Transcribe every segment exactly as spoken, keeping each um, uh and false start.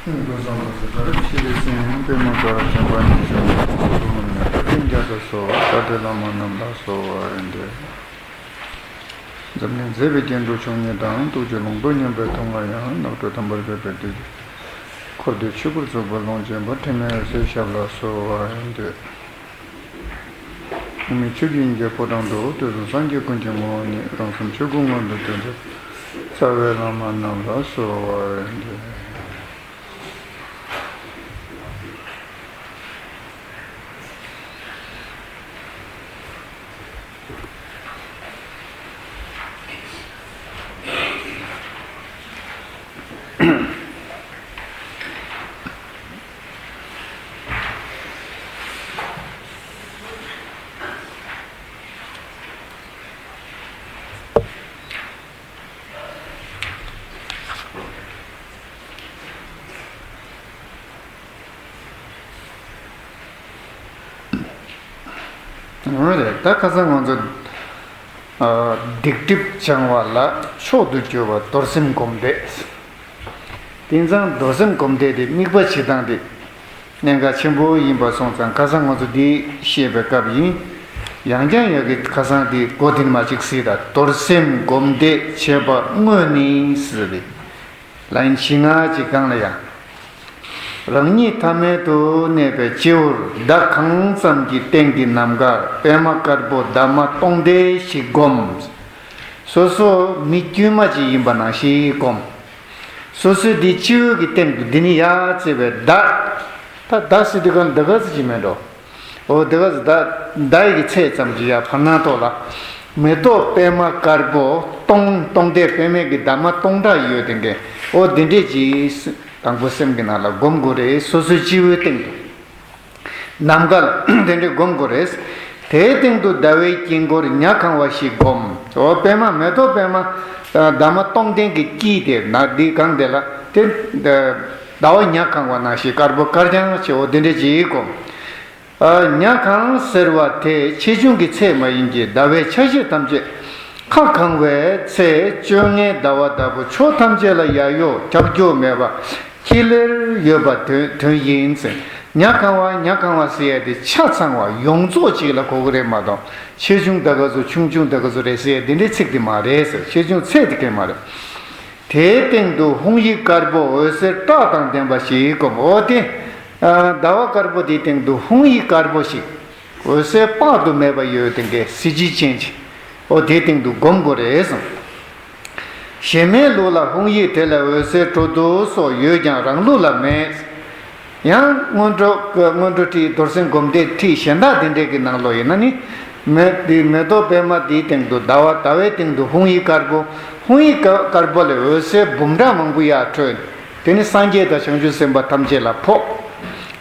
ཀུན་བཟང་དུ་ཟེར་བར་ཤེས་རིག་སེང་བློན་པདྨ་ཀ་ར་བྱམས་པ་ཉིད་ཀྱང་སོ་སོ་ལུང་ནས་བཀའ་དྲིན་བརྒྱ་རྩ་གསོལ་བ་བཀའ་དྲིན་བླ་མ་རྣམས་ལ་གསོལ་བ་ཡིན་ཏེ། འཛམ་གླིང་མཛེས་པའི་སྐྱེ་འགྲོ་མཆོག་བརྙེས་དང་། ཐུགས་རྗེ་ལུང་རྟོགས་མཉམ་པའི་སྡུག་བསྔལ་ཡང་། ནགས་ཁྲོད་དམ་པར་བཞུགས་པའི་བདུད་ཀྱི་འཁོར་འདས་ཆོས་སྐུར་བཞུགས་པ་ལོངས་སྤྱོད་པ། ཁྲེལ་མེད་འོད་གསལ་ཞབས་ལ་གསོལ་བ་ཡིན་ཏེ། དབུ་མའི་ཆོས་ཀྱི་དབྱིངས་ཀྱི་ཕོ་བྲང་དུ། དུས་གསུམ་སངས་རྒྱས་ཀུན་གྱི་ངོ་བོ་ཉིད། རང་གསུམ་ཆོས་སྐུ་མངོན་དུ་གྱུར་ཏེ། རྩ་བའི་བླ་མ་རྣམས་ལ་གསོལ་བ་ཡིན་ཏེ། འོ་རེད། ད་ཁ་སང་ང་ཚོ་ཨ་སྡིག་སྒྲིབ་སྦྱང་བ་ལ་མཆོག་ཏུ་གྱུར་པ་རྡོར་སེམས་སྒོམ་བཟླས། དེང་སང་རྡོར་སེམས་སྒོམ་བཟླས་དེ་དམིགས་པ་བྱེད་སྟངས་དེ་གནད་འགག་ཆེན་པོ་ཡིན་པ་སོང་ཙང་། ཁ་སང་ང་ཚོ་འདི་བཤད་པའི་སྐབས་ཡིན། ཡང་བསྐྱར་ཡ་གི་ཁ་སང་འདི་མགོ་འདི་ནས་མར་ཅིག་གཟིགས་དང་། རྡོར་སེམས་སྒོམ་བཟླས་བྱེད་པ་དངོས་ནི་ཟེར་བའི་ལན་བཞི་ལྔ་ཅིག་སྒང་ལ་ཡང་། རང་ཉིད་ཐ་མལ་དུ་གནས་པའི་སྤྱི་བོར་མདའ་གང་ཙམ་གྱི་སྟེང་གི་ནམ་མཁར་པདྨ་དཀར་པོ་འདབ་མ་སྟོང་ལྡན་ཞིག་བསྒོམ། སོ་སོ་མི་དཀྱུས་མ་ཅིག་ཡིན་པ་ནང་བཞིན་བསྒོམ། སོ་སོའི་འདི་སྤྱི་བོའི་གི་སྟེང་དུ་འདི་ནི་ཡར་བརྩེགས་པའི་མདའ། ད་མདའ་ཟེར་དུས་གང་འདི་ག་ཟེར་གྱི་མེད་འགྲོ། འོ་དེ་ག་ཟེར་ད་མདའ་ཡི་གི་ཚད་ཙམ་གྱི་ཡ་བར་སྣང་ཐོག་ལ། མེ་ཏོག་པདྨ་དཀར་པོ་སྟོང་སྟོང་ལྡན། པདྨའི་གི་འདབ་མ་སྟོང་ཕྲག་ཡོད་དེ་འགའི། འོ་དེ་འདྲས་ཀྱི་དང་པོ་སེམས་ཀྱི་ནང་ལ་སྒོམ་དགོས་རེད། སོ་སོའི་སྤྱི་བོའི་སྟེང་དུ། ནམ་མཁའ་ལ་དེ་འདྲའི་སྒོམ་དགོས་རེད། དེའི་སྟེང་དུ་ཟླ་བའི་དཀྱིལ་འཁོར་ཉ་གང་བ་ཞིག་བསྒོམ། འོ་པདྨ་མེ་ཏོག་པདྨ་འདབ་མ་སྟོང་ལྡན་གྱི་དཀྱིལ་དེ་ན་འདི་གང་དེ་ལ་དེ་ཟླ་བ་ཉ་གང་བ་ནང་བཞིན་དཀར་པོ་དཀར་རྐྱང་ཆེ་བོ་དེ་འདྲ་ཅིག་བསྒོམ། ཉ་གང་ཟེར་བ་དེ་ཆེ་ཆུང་གི་ཚད་མ་ཡིན་གྱི། ཟླ་བའི་ཆ་ཤས་ཐམས་ཅད་ཁ་གང་བའི་ཚེ་བཅོ་ལྔའི་ཟླ་བ་ལྟ་བུ་ཕྱོགས་ཐམས་ཅད་ལ་ཡ་གཡོ་ཁྱབ་འཇུག་མེད་པ་ཁྱི་ལེར་ཡོད་པ་དོན་དོན་ཡིན་ཟེར། ཉ་གང་བ་ཉ་གང་བ་ཟེར་ཡ་དེ་ཆ་ཚང་བ་ཡོངས་རྫོགས་ཅིག་ལ་གོ་གི་རེད་མ་གཏོགས། ཆེ་ཆུང་ད་ག་ཚོད་ཆུང་ཆུང་ད་ག་ཚོད་རེད་ཟེར་ཡ་དེ་འདྲའི་ཚིག་དེ་མ་རེད་ཟེར། ཆེ་ཆུང་ཚད་དེ་གས་མ་རེད། དེའི་སྟེང་དུ་ཧཱུྃ་ཡིག་དཀར་པོ་འོད་ཟེར་བཀྲག་དང་ལྡན་པ་ཞིག་བསྒོམ། འོ་དེ། ཟླ་བ་དཀར་པོ་དེའི་སྟེང་དུ་ཧཱུྃ་ཡིག་དཀར་པོ་ཞིག་འོད་ཟེར་དཔག་ཏུ་མེད་པ་ཡོད་དེ་འགའི་གཟི་བརྗིད་ཅན་ཅིག་འོ་དེའི་སྟེང་དུ་སྒོམ་དགོས་རེད་གསུངས། གཞན་མའི་ལུགས་ལ་ཧཱུྃ་ཡིག་དེ་ལས་འོད་ཟེར་སྤྲོ་བསྡུ་སོགས་ཡོད་ཀྱང་རང་ལུགས་ལ་མེད། ཡང་སྔོན་འགྲོ་སྔོན་འགྲོ་ཁྲིད་རྡོར་སེམས་སྒོམ་བཟླས་ཁྲིད་གཞན་དག་དེ་འདྲས་ཀྱི་ནང་ལོགས་ཡིན་ན་ནི། མེ་དེ་མེ་ཏོག་པདྨ་དེའི་སྟེང་དུ་ཟླ་བ་ཟླ་བའི་སྟེང་དུ་ཧཱུྃ་ཡིག་དཀར་པོ། ཧཱུྃ་ཡིག་དཀར་པོ་ལས་འོད་ཟེར་འབུམ་ཕྲག་མང་པོ་ཡར་འཕྲོས། དེ་ནི་སངས་རྒྱས་དང་བྱང་ཆུབ་སེམས་དཔའ་ཐམས་ཅད་ལ་ཕོག།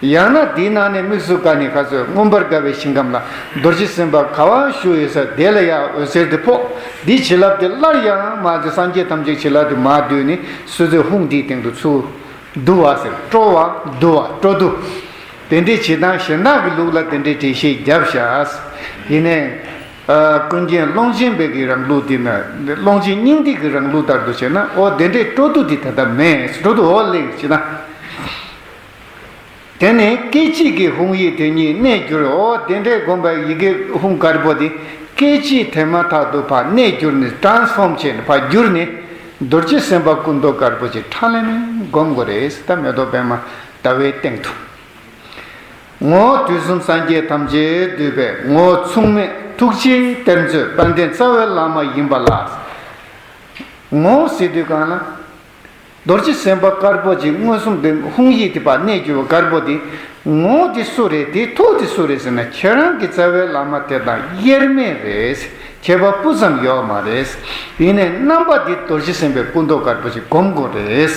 ཡང་ན་དེའི་ནང་ནས་དམིགས་སུ་བཀར་ནས་ཁ་ཚོད་མངོན་པར་དགའ་བའི་ཞིང་ཁམས་ལ་རྡོ་རྗེ་སེམས་དཔའ་ག་བ་བཞུགས་ཡོད་ས་དེ་ལ་ཡང་འོད་ཟེར་དེ་ཕོག། འདིའི་བྱིན་རླབས་དེ་སླར་ཡང་མ་ཚེ་སངས་རྒྱས་ཐམས་ཅད་བྱིན་རླབས་དེ་མར་བསྡུས་ནས་སོ་སོའི་ཧཱུྃ་འདིའི་སྟེང་དུ་ཚུར་བསྡུ་བ་ཟེར། སྤྲོ་བ་བསྡུ་བ་སྤྲོ་བསྡུ། དེ་འདྲའི་བྱེད་སྟངས་གཞན་དག་གི་ལུགས་ལ་དེ་འདྲའི་འགྲེལ་བཤད་བརྒྱབ་བཞག། ཡིན་ནའི། ཨ་ཀུན་མཁྱེན་ཀློང་ཆེན་པའི་གི་རང་ལུགས་དེ་ནི་ཀློང་ཆེན་སྙིང་ཐིག་གི་རང་ལུགས་ལྟར་དུ་བྱས་ན། འོ་དེ་འདྲའི་སྤྲོ་བསྡུ་དེ་ད་ལྟ་མེད། སྤྲོ་བསྡུ་འོ་ལེགས་བྱེད་ན། དེ་ནས་སྐད་ཅིག་གིས་ཧཱུྃ་ཡིག་དེ་ཉིད་གནས་འགྱུར། འོ་དེ་འདྲའི་སྒོམ་པའི་ཡི་གེ་ཧཱུྃ་དཀར་པོ་དེ་སྐད་ཅིག་དེ་མ་ཐག་ཏུ་ཕར་གནས་གྱུར་ནས་ཊཱན་སི་ཕོརམ་བྱས་ནས་ཕར་གྱུར་ནས། རྡོ་རྗེ་སེམས་དཔའ་སྐུ་མདོག་དཀར་པོ་ཅིག་ཁྲ་ལམ་ལམ་སྒོམ་དགོས་རེད། ད་མེ་ཏོག་པདྨ་ཟླ་བའི་སྟེང་དུ། ངོ་བོ་དུས་གསུམ་སངས་རྒྱས་ཐམས་ཅད་འདུས་པའི་ངོ་བོ་མཚུངས་མེད་ཐུགས་རྗེའི་གཏེར་མཛོད་དཔལ་ལྡན་རྩ་བའི་བླ་མ་ཡིན་པ་ལ། ངོ་བོ་ཟེར་དུས་གང་ལ། རྡོ་རྗེ་སེམས་དཔའ་དཀར་པོ་ཅིག་མངོན་སུམ་དུ་ཧཱུྃ་ཡིག་དེ་ཕར་གནས་གྱུར་པ་དཀར་པོ་དེ། ངོ་བོ་དེ་སུ་རེད། དེའི་ཐུགས་དེ་སུ་རེད་ཟེར་ན། ཁྱེད་རང་གི་རྩ་བའི་བླ་མ་དེ་དང་དབྱེར་མེད་རེད། ཁྱད་པར་སྤུ་ཙམ་ཡོད་མ་རེད། ཡིན་ནའི་རྣམ་པ་འདི་རྡོ་རྗེ་སེམས་དཔའི་སྐུ་མདོག་དཀར་པོ་ཅིག་སྒོམ་དགོས་རེད།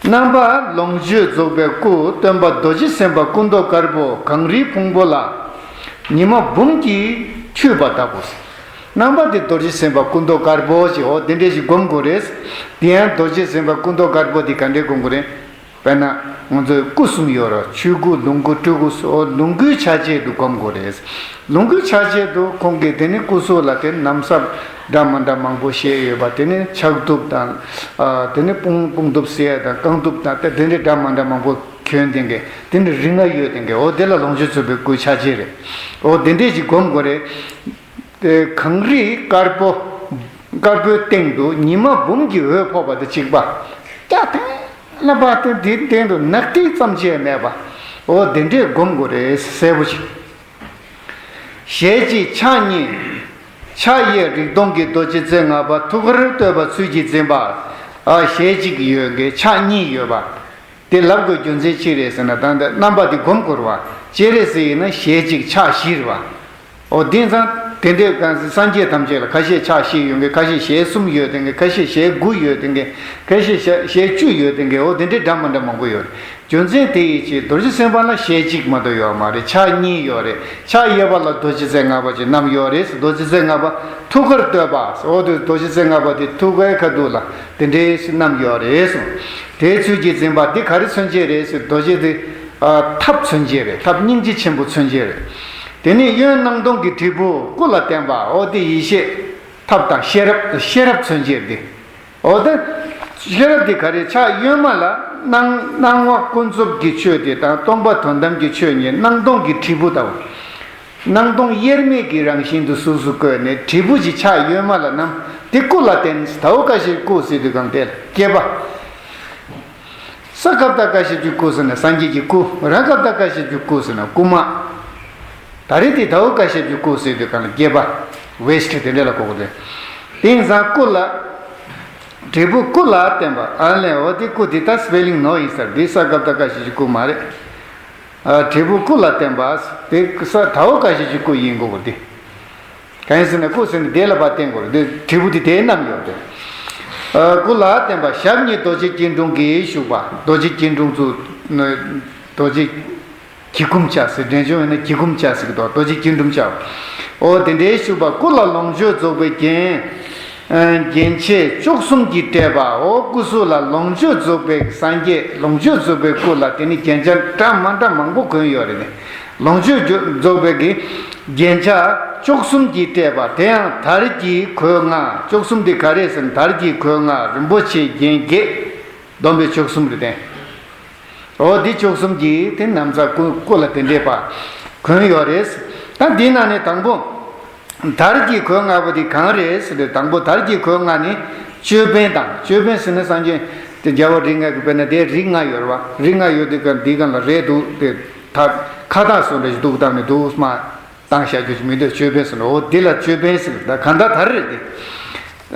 རྣམ་པ་ལོངས་སྤྱོད་རྫོགས་པའི་སྐུ་སྟོན་པ་རྡོ་རྗེ་སེམས་དཔའ་སྐུ་མདོག་དཀར་པོ་གངས་རིའི་ཕུང་པོ་ལ་ཉི་མ་འབུམ་གྱིས་འཁྱུད་པ་ལྟ་བུ། རྣམ་པ་འདི་རྡོ་རྗེ་སེམས་དཔའ་སྐུ་མདོག་དཀར་པོ་ཞེས། འོ་དེ་འདྲས་ཞིག་སྒོམ་དགོས་རེད། དེ་ཡང་རྡོ་རྗེ་སེམས་དཔའ་སྐུ་མདོག་དཀར་པོ་འདི་ག་འདྲས་སྒོམ་དགོས་རེད། དཔེར་ན་ང་ཚོའི་སྐུ་གསུམ་ཡོད་རེད། ཆོས་སྐུ་ལོངས་སྐུ་སྤྲུལ་སྐུ་སོགས་ལོངས་སྐུའི་ཆ་བྱད་དུ་སྒོམ་དགོས་རེད། ལོངས་སྐུའི་ཆ་བྱད་དུ་ཁོང་གིས་དེ་ནི་སྐུ་གཟུགས་ལ་དེ་ན་བཟའ་ འདྲ་མི་འདྲ་མང་པོ་བཤད་ཡོད་པ། དེ་ནི་ཆག་གདུབ་དང་། ཨ། དེ་ནི་དཔུང་དཔུང་གདུབ་སེལ་ཡ་དང་། རྐང་གདུབ་དང་། དེ་དེ་འདྲའི་འདྲ་མི་འདྲ་མང་པོ་གྱོན་དེ་གས། དེ་ནི་རིགས་ལྔ་ཡོད་དེ་གས། འོ་དེ་ལ་ལོངས་སྤྱོད་རྫོགས་པའི་སྐུའི་ཆ་བྱད་རེད། འོ་དེ་འདྲས་ཅིག་སྒོམ་དགོས་རེད། དེ་གངས་རིའི་དཀར་པོ། དཀར་པོའི་སྟེང་དུ་ཉི་མ་འབུམ་གྱི་འོད་ཕོག་པ་དང་གཅིག་པ། སྐྱ་ཐེངས་ལ་བ་དེ་དེའི་སྟེང་དུ་ནག་ཐིག་ཙམ་ཅིག་མེད་པ། འོ་དེ་འདྲས་སྒོམ་དགོས་རེད། གསལ་པོ་ཞིག། ཞལ་གཅིག་ཕྱག་གཉིས། ཕྱག་གཡས་རིག་སྟོང་གི་རྡོ་རྗེ་རྩེ་ལྔ་པ། ཐུགས་ཀར་བསྟོད་པ་ཚུལ་གྱིས་འཛིན་པ། ཨ། ཞལ་གཅིག་ཡོད་མཁན་ཕྱག་གཉིས་ཡོད་པ། དེ་ལབ་དགོས་རྒྱུ་མཚན་ཅི་རེད་ཟེར་ན། ད་ལྟ་རྣམ་པ་དེ་སྒོམ་དགོས་རེད་བ། ཅི་རེད་ཟེར་ཡིན་ན་ཞལ་གཅིག་ཕྱག་བཞི་རེད་བ། འོ་དེང་སང་དེ་འདྲའི་གང་ཟེར། སངས་རྒྱས་ཐམས་ཅད་ལ་ཁ་ཤས་ཕྱག་བཞི་ཡོད་མཁན། ཁ་ཤས་ཞལ་གསུམ་ཡོད་དེ་གས། ཁ་ཤས་ཞལ་དགུ་ཡོད་དེ་གས། ཁ་ཤས་ཞལ་ཞལ་བཅུ་ཡོད་དེ་གས། འོ་དེ་འདྲའི་འདྲ་མི་འདྲ་མང་པོ་ཡོད་རེད། རྒྱུ་མཚན་དེ་ཡིན་གྱི་རྡོ་རྗེ་སེམས་དཔའ་ལ་ཞལ་གཅིག་མ་གཏོགས་ཡོད་མ་རེད། ཕྱག་གཉིས་ཡོད་རེད། ཕྱག་གཡས་པ་ལ་རྡོ་རྗེ་རྩེ་ལྔ་པ་ཅིག་བསྣམས་ཡོད་རེད། རྡོ་རྗེ་རྩེ་ལྔ་པ་ཐུགས་ཀར་བསྟོད་པ། འོ་དེ་རྡོ་རྗེ་རྩེ་ལྔ་པ་དེ་ཐུགས་ཀའི་ཁ་ཐུག་ལ་དེ་འདྲས་བསྣམས་ཡོད་རེད་གསུངས། དེའི་ཚུལ་གྱིས་འཛིན་པ་འདི་ག་རེ་མཚོན་བྱེད་རེད་ཟེར། རྡོ་རྗེ་དེ། ཨ། ཐབས་མཚོན་བྱེད་རེད། ཐབས་སྙིང་རྗེ་ཆེན་པོ་མཚོན་བྱེད་རེད། དེ་ནས་གཡོན་སྣང་སྟོང་གི་དྲིལ་བུ་སྐུ་ལ་བརྟེན་པ། འོ་དེ་ཡེ་ཤེས་ཐབས་དང་ཤེས་རབ། ཤེས་རབ་མཚོན་བྱེད་དེ། འོ་དེ་ཤེས་རབ་དེ་ག་རེ། ཕྱག་གཡོན་མ་ལ་སྣང་སྣང་བ་ཀུན་རྫོབ་ཀྱི་ཆོས་དེ་དང་སྟོང་པ་དོན་དམ་གྱི་ཆོས་གཉིས། སྣང་སྟོང་གི་དྲིལ་བུ་ལྟ་བུ། སྣང་སྟོང་དབྱེར་མེད་ཀྱི་རང་བཞིན་དུ་གཟུགས་སུ་བཀོད་ནས། དྲིལ་བུ་ཅིག་ཕྱག་གཡོན་མ་ལ་བསྣམས། དེ་སྐུ་ལ་བརྟེན། དའོ་ཀ་ཤའི་སྐུ་ཟེར་དུས་གང་དེ་ལ་སྐྱེས་པ། ས་ཀ་བཏགས་སྐ་ཞབས་ཀྱུ་སྐུ་ཟེར་ན་སངས་རྒྱས་ཀྱི་སྐུ། ར་ཀ་བཏགས་རྐ་ཞབས་ཀྱུ་རྐུ་ཟེར་ན་རྐུན་མ། ད་རེས་དེ་དའོ་ཀ་ཞབས་ཀྱུ་སྐུ་ཟེར་དུས་གང་ལ་སྐྱེས་པ། ཝེ་སྟི་དེ་འདྲ་ལ་གོ་དགོས་ཏེ། དེང་སང་སྐུ་ལ། དྲིལ་བུ་སྐུ་ལ་བརྟེན་པ། ཨ་ལས། འོ་དེ་སྐུ་དེ་ད་སྤེ་ལིང་ནོར་ཡིན་ས་རེད། དེ་ས་ཀ་བཏགས་སྐ་ཞབས་ཀྱུ་སྐུ་མ་རེད། ཨ། དྲིལ་བུ་སྐུ་ལ་བརྟེན་པ། དེ་ས་དའོ་ཀ་ཞབས་ཀྱུ་སྐུ་ཡིན་དགོས་པ་དེ། གང་ཡིན་ཟེར་ན་སྐུ་ཟེར་ན་དེ་ལ་བ་བརྟེན་དགོས་རེད། དེ་དྲིལ་བུ་དེ་དེ་བསྣམས་ཡོད་རེད། ཨ། སྐུ་ལ་བརྟེན་པ་ཞབས་གཉིས་རྡོ་རྗེ་སྐྱིལ་ཀྲུང་གིས་བཞུགས་པ། རྡོ་རྗེ་སྐྱིལ་ཀྲུང་ཚུ། རྡོ་རྗེ་གི་གུམ་ཆ་ཟེར། འབྲས་ལྗོངས་ཡིན་ན་གི་གུམ་ཆ་ཟེར་གི་འདུག་རྡོ་རྗེ་སྐྱིལ་ཀྲུང་ཆ། འོ་དེ་འདྲའི་བཞུགས་པ། སྐུ་ལ་ལོངས་སྤྱོད་རྫོགས་པའི་རྒྱན། ཨ། རྒྱན་ཆས་བཅུ་གསུམ་གྱིས་སྤྲས་པ། འོ་སྐུ་གཟུགས་ལ་ལོངས་སྤྱོད་རྫོགས་པའི་སངས་རྒྱས། ལོངས་སྤྱོད་རྫོགས་པའི་སྐུ་ལ་དེ་ནི་རྒྱན་ཆ་འདྲ་མ་འདྲ་མང་པོ་གོན་ཡོད་རེད་ནི། ལོངས་སྤྱོད་རྫོགས་པའི་གི་རྒྱན་ཆ་བཅུ་གསུམ་གྱིས་སྤྲས་པ། དེ་ཡང་དར་གྱི་གོས་ལྔ། བཅུ་གསུམ་དེ་ག་རེ་ཟེར་ན། དར་གྱི་གོས་ལྔ། རིན་པོ་ཆེའི་རྒྱན་བརྒྱད། བསྡོམས་པས་བཅུ་གསུམ་རེད་དེ། འོ་འདི་བཅུ་གསུམ་གྱིས་དེ་ན་བཟའ་སྐུ་སྐུ་ལ་དེ་འདྲས་པ་གོན་ཡོད་རེད། ད་འདི་ནང་ནས་དང་པོ། དར་གྱི་གོས་ལྔ་པོ་དེ་གང་རེད་ཟེར་ཏེ། དང་པོ་དར་གྱི་གོས་ལྔ་ནི་ཅོད་པན་དང་། ཅོད་པན་ཟེར་ན་སངས་རྒྱས་དེ་རྒྱལ་བ་རིགས་ལྔ་གི། དཔེར་ན་དེ་རིགས་ལྔ་ཡོད་རེད་བ། རིགས་ལྔ་ཡོད་དུས་ག་འདི་གང་ལ་རས་འདུག་དེ་ད་ཁ་བཏགས་སུ་འདྲ་ཞིག་འདུག་བཏང་ནས་འདུག་སྨ། བཏང་བཞག་རྒྱུ་ཞིག་མི་འདུག་ཅོད་པན་ཟེར་ནོ། འོ་འདི་ལ་ཅོད་པན་ཟེར། ད་གང་ལྟར་དར་རེད་དེ།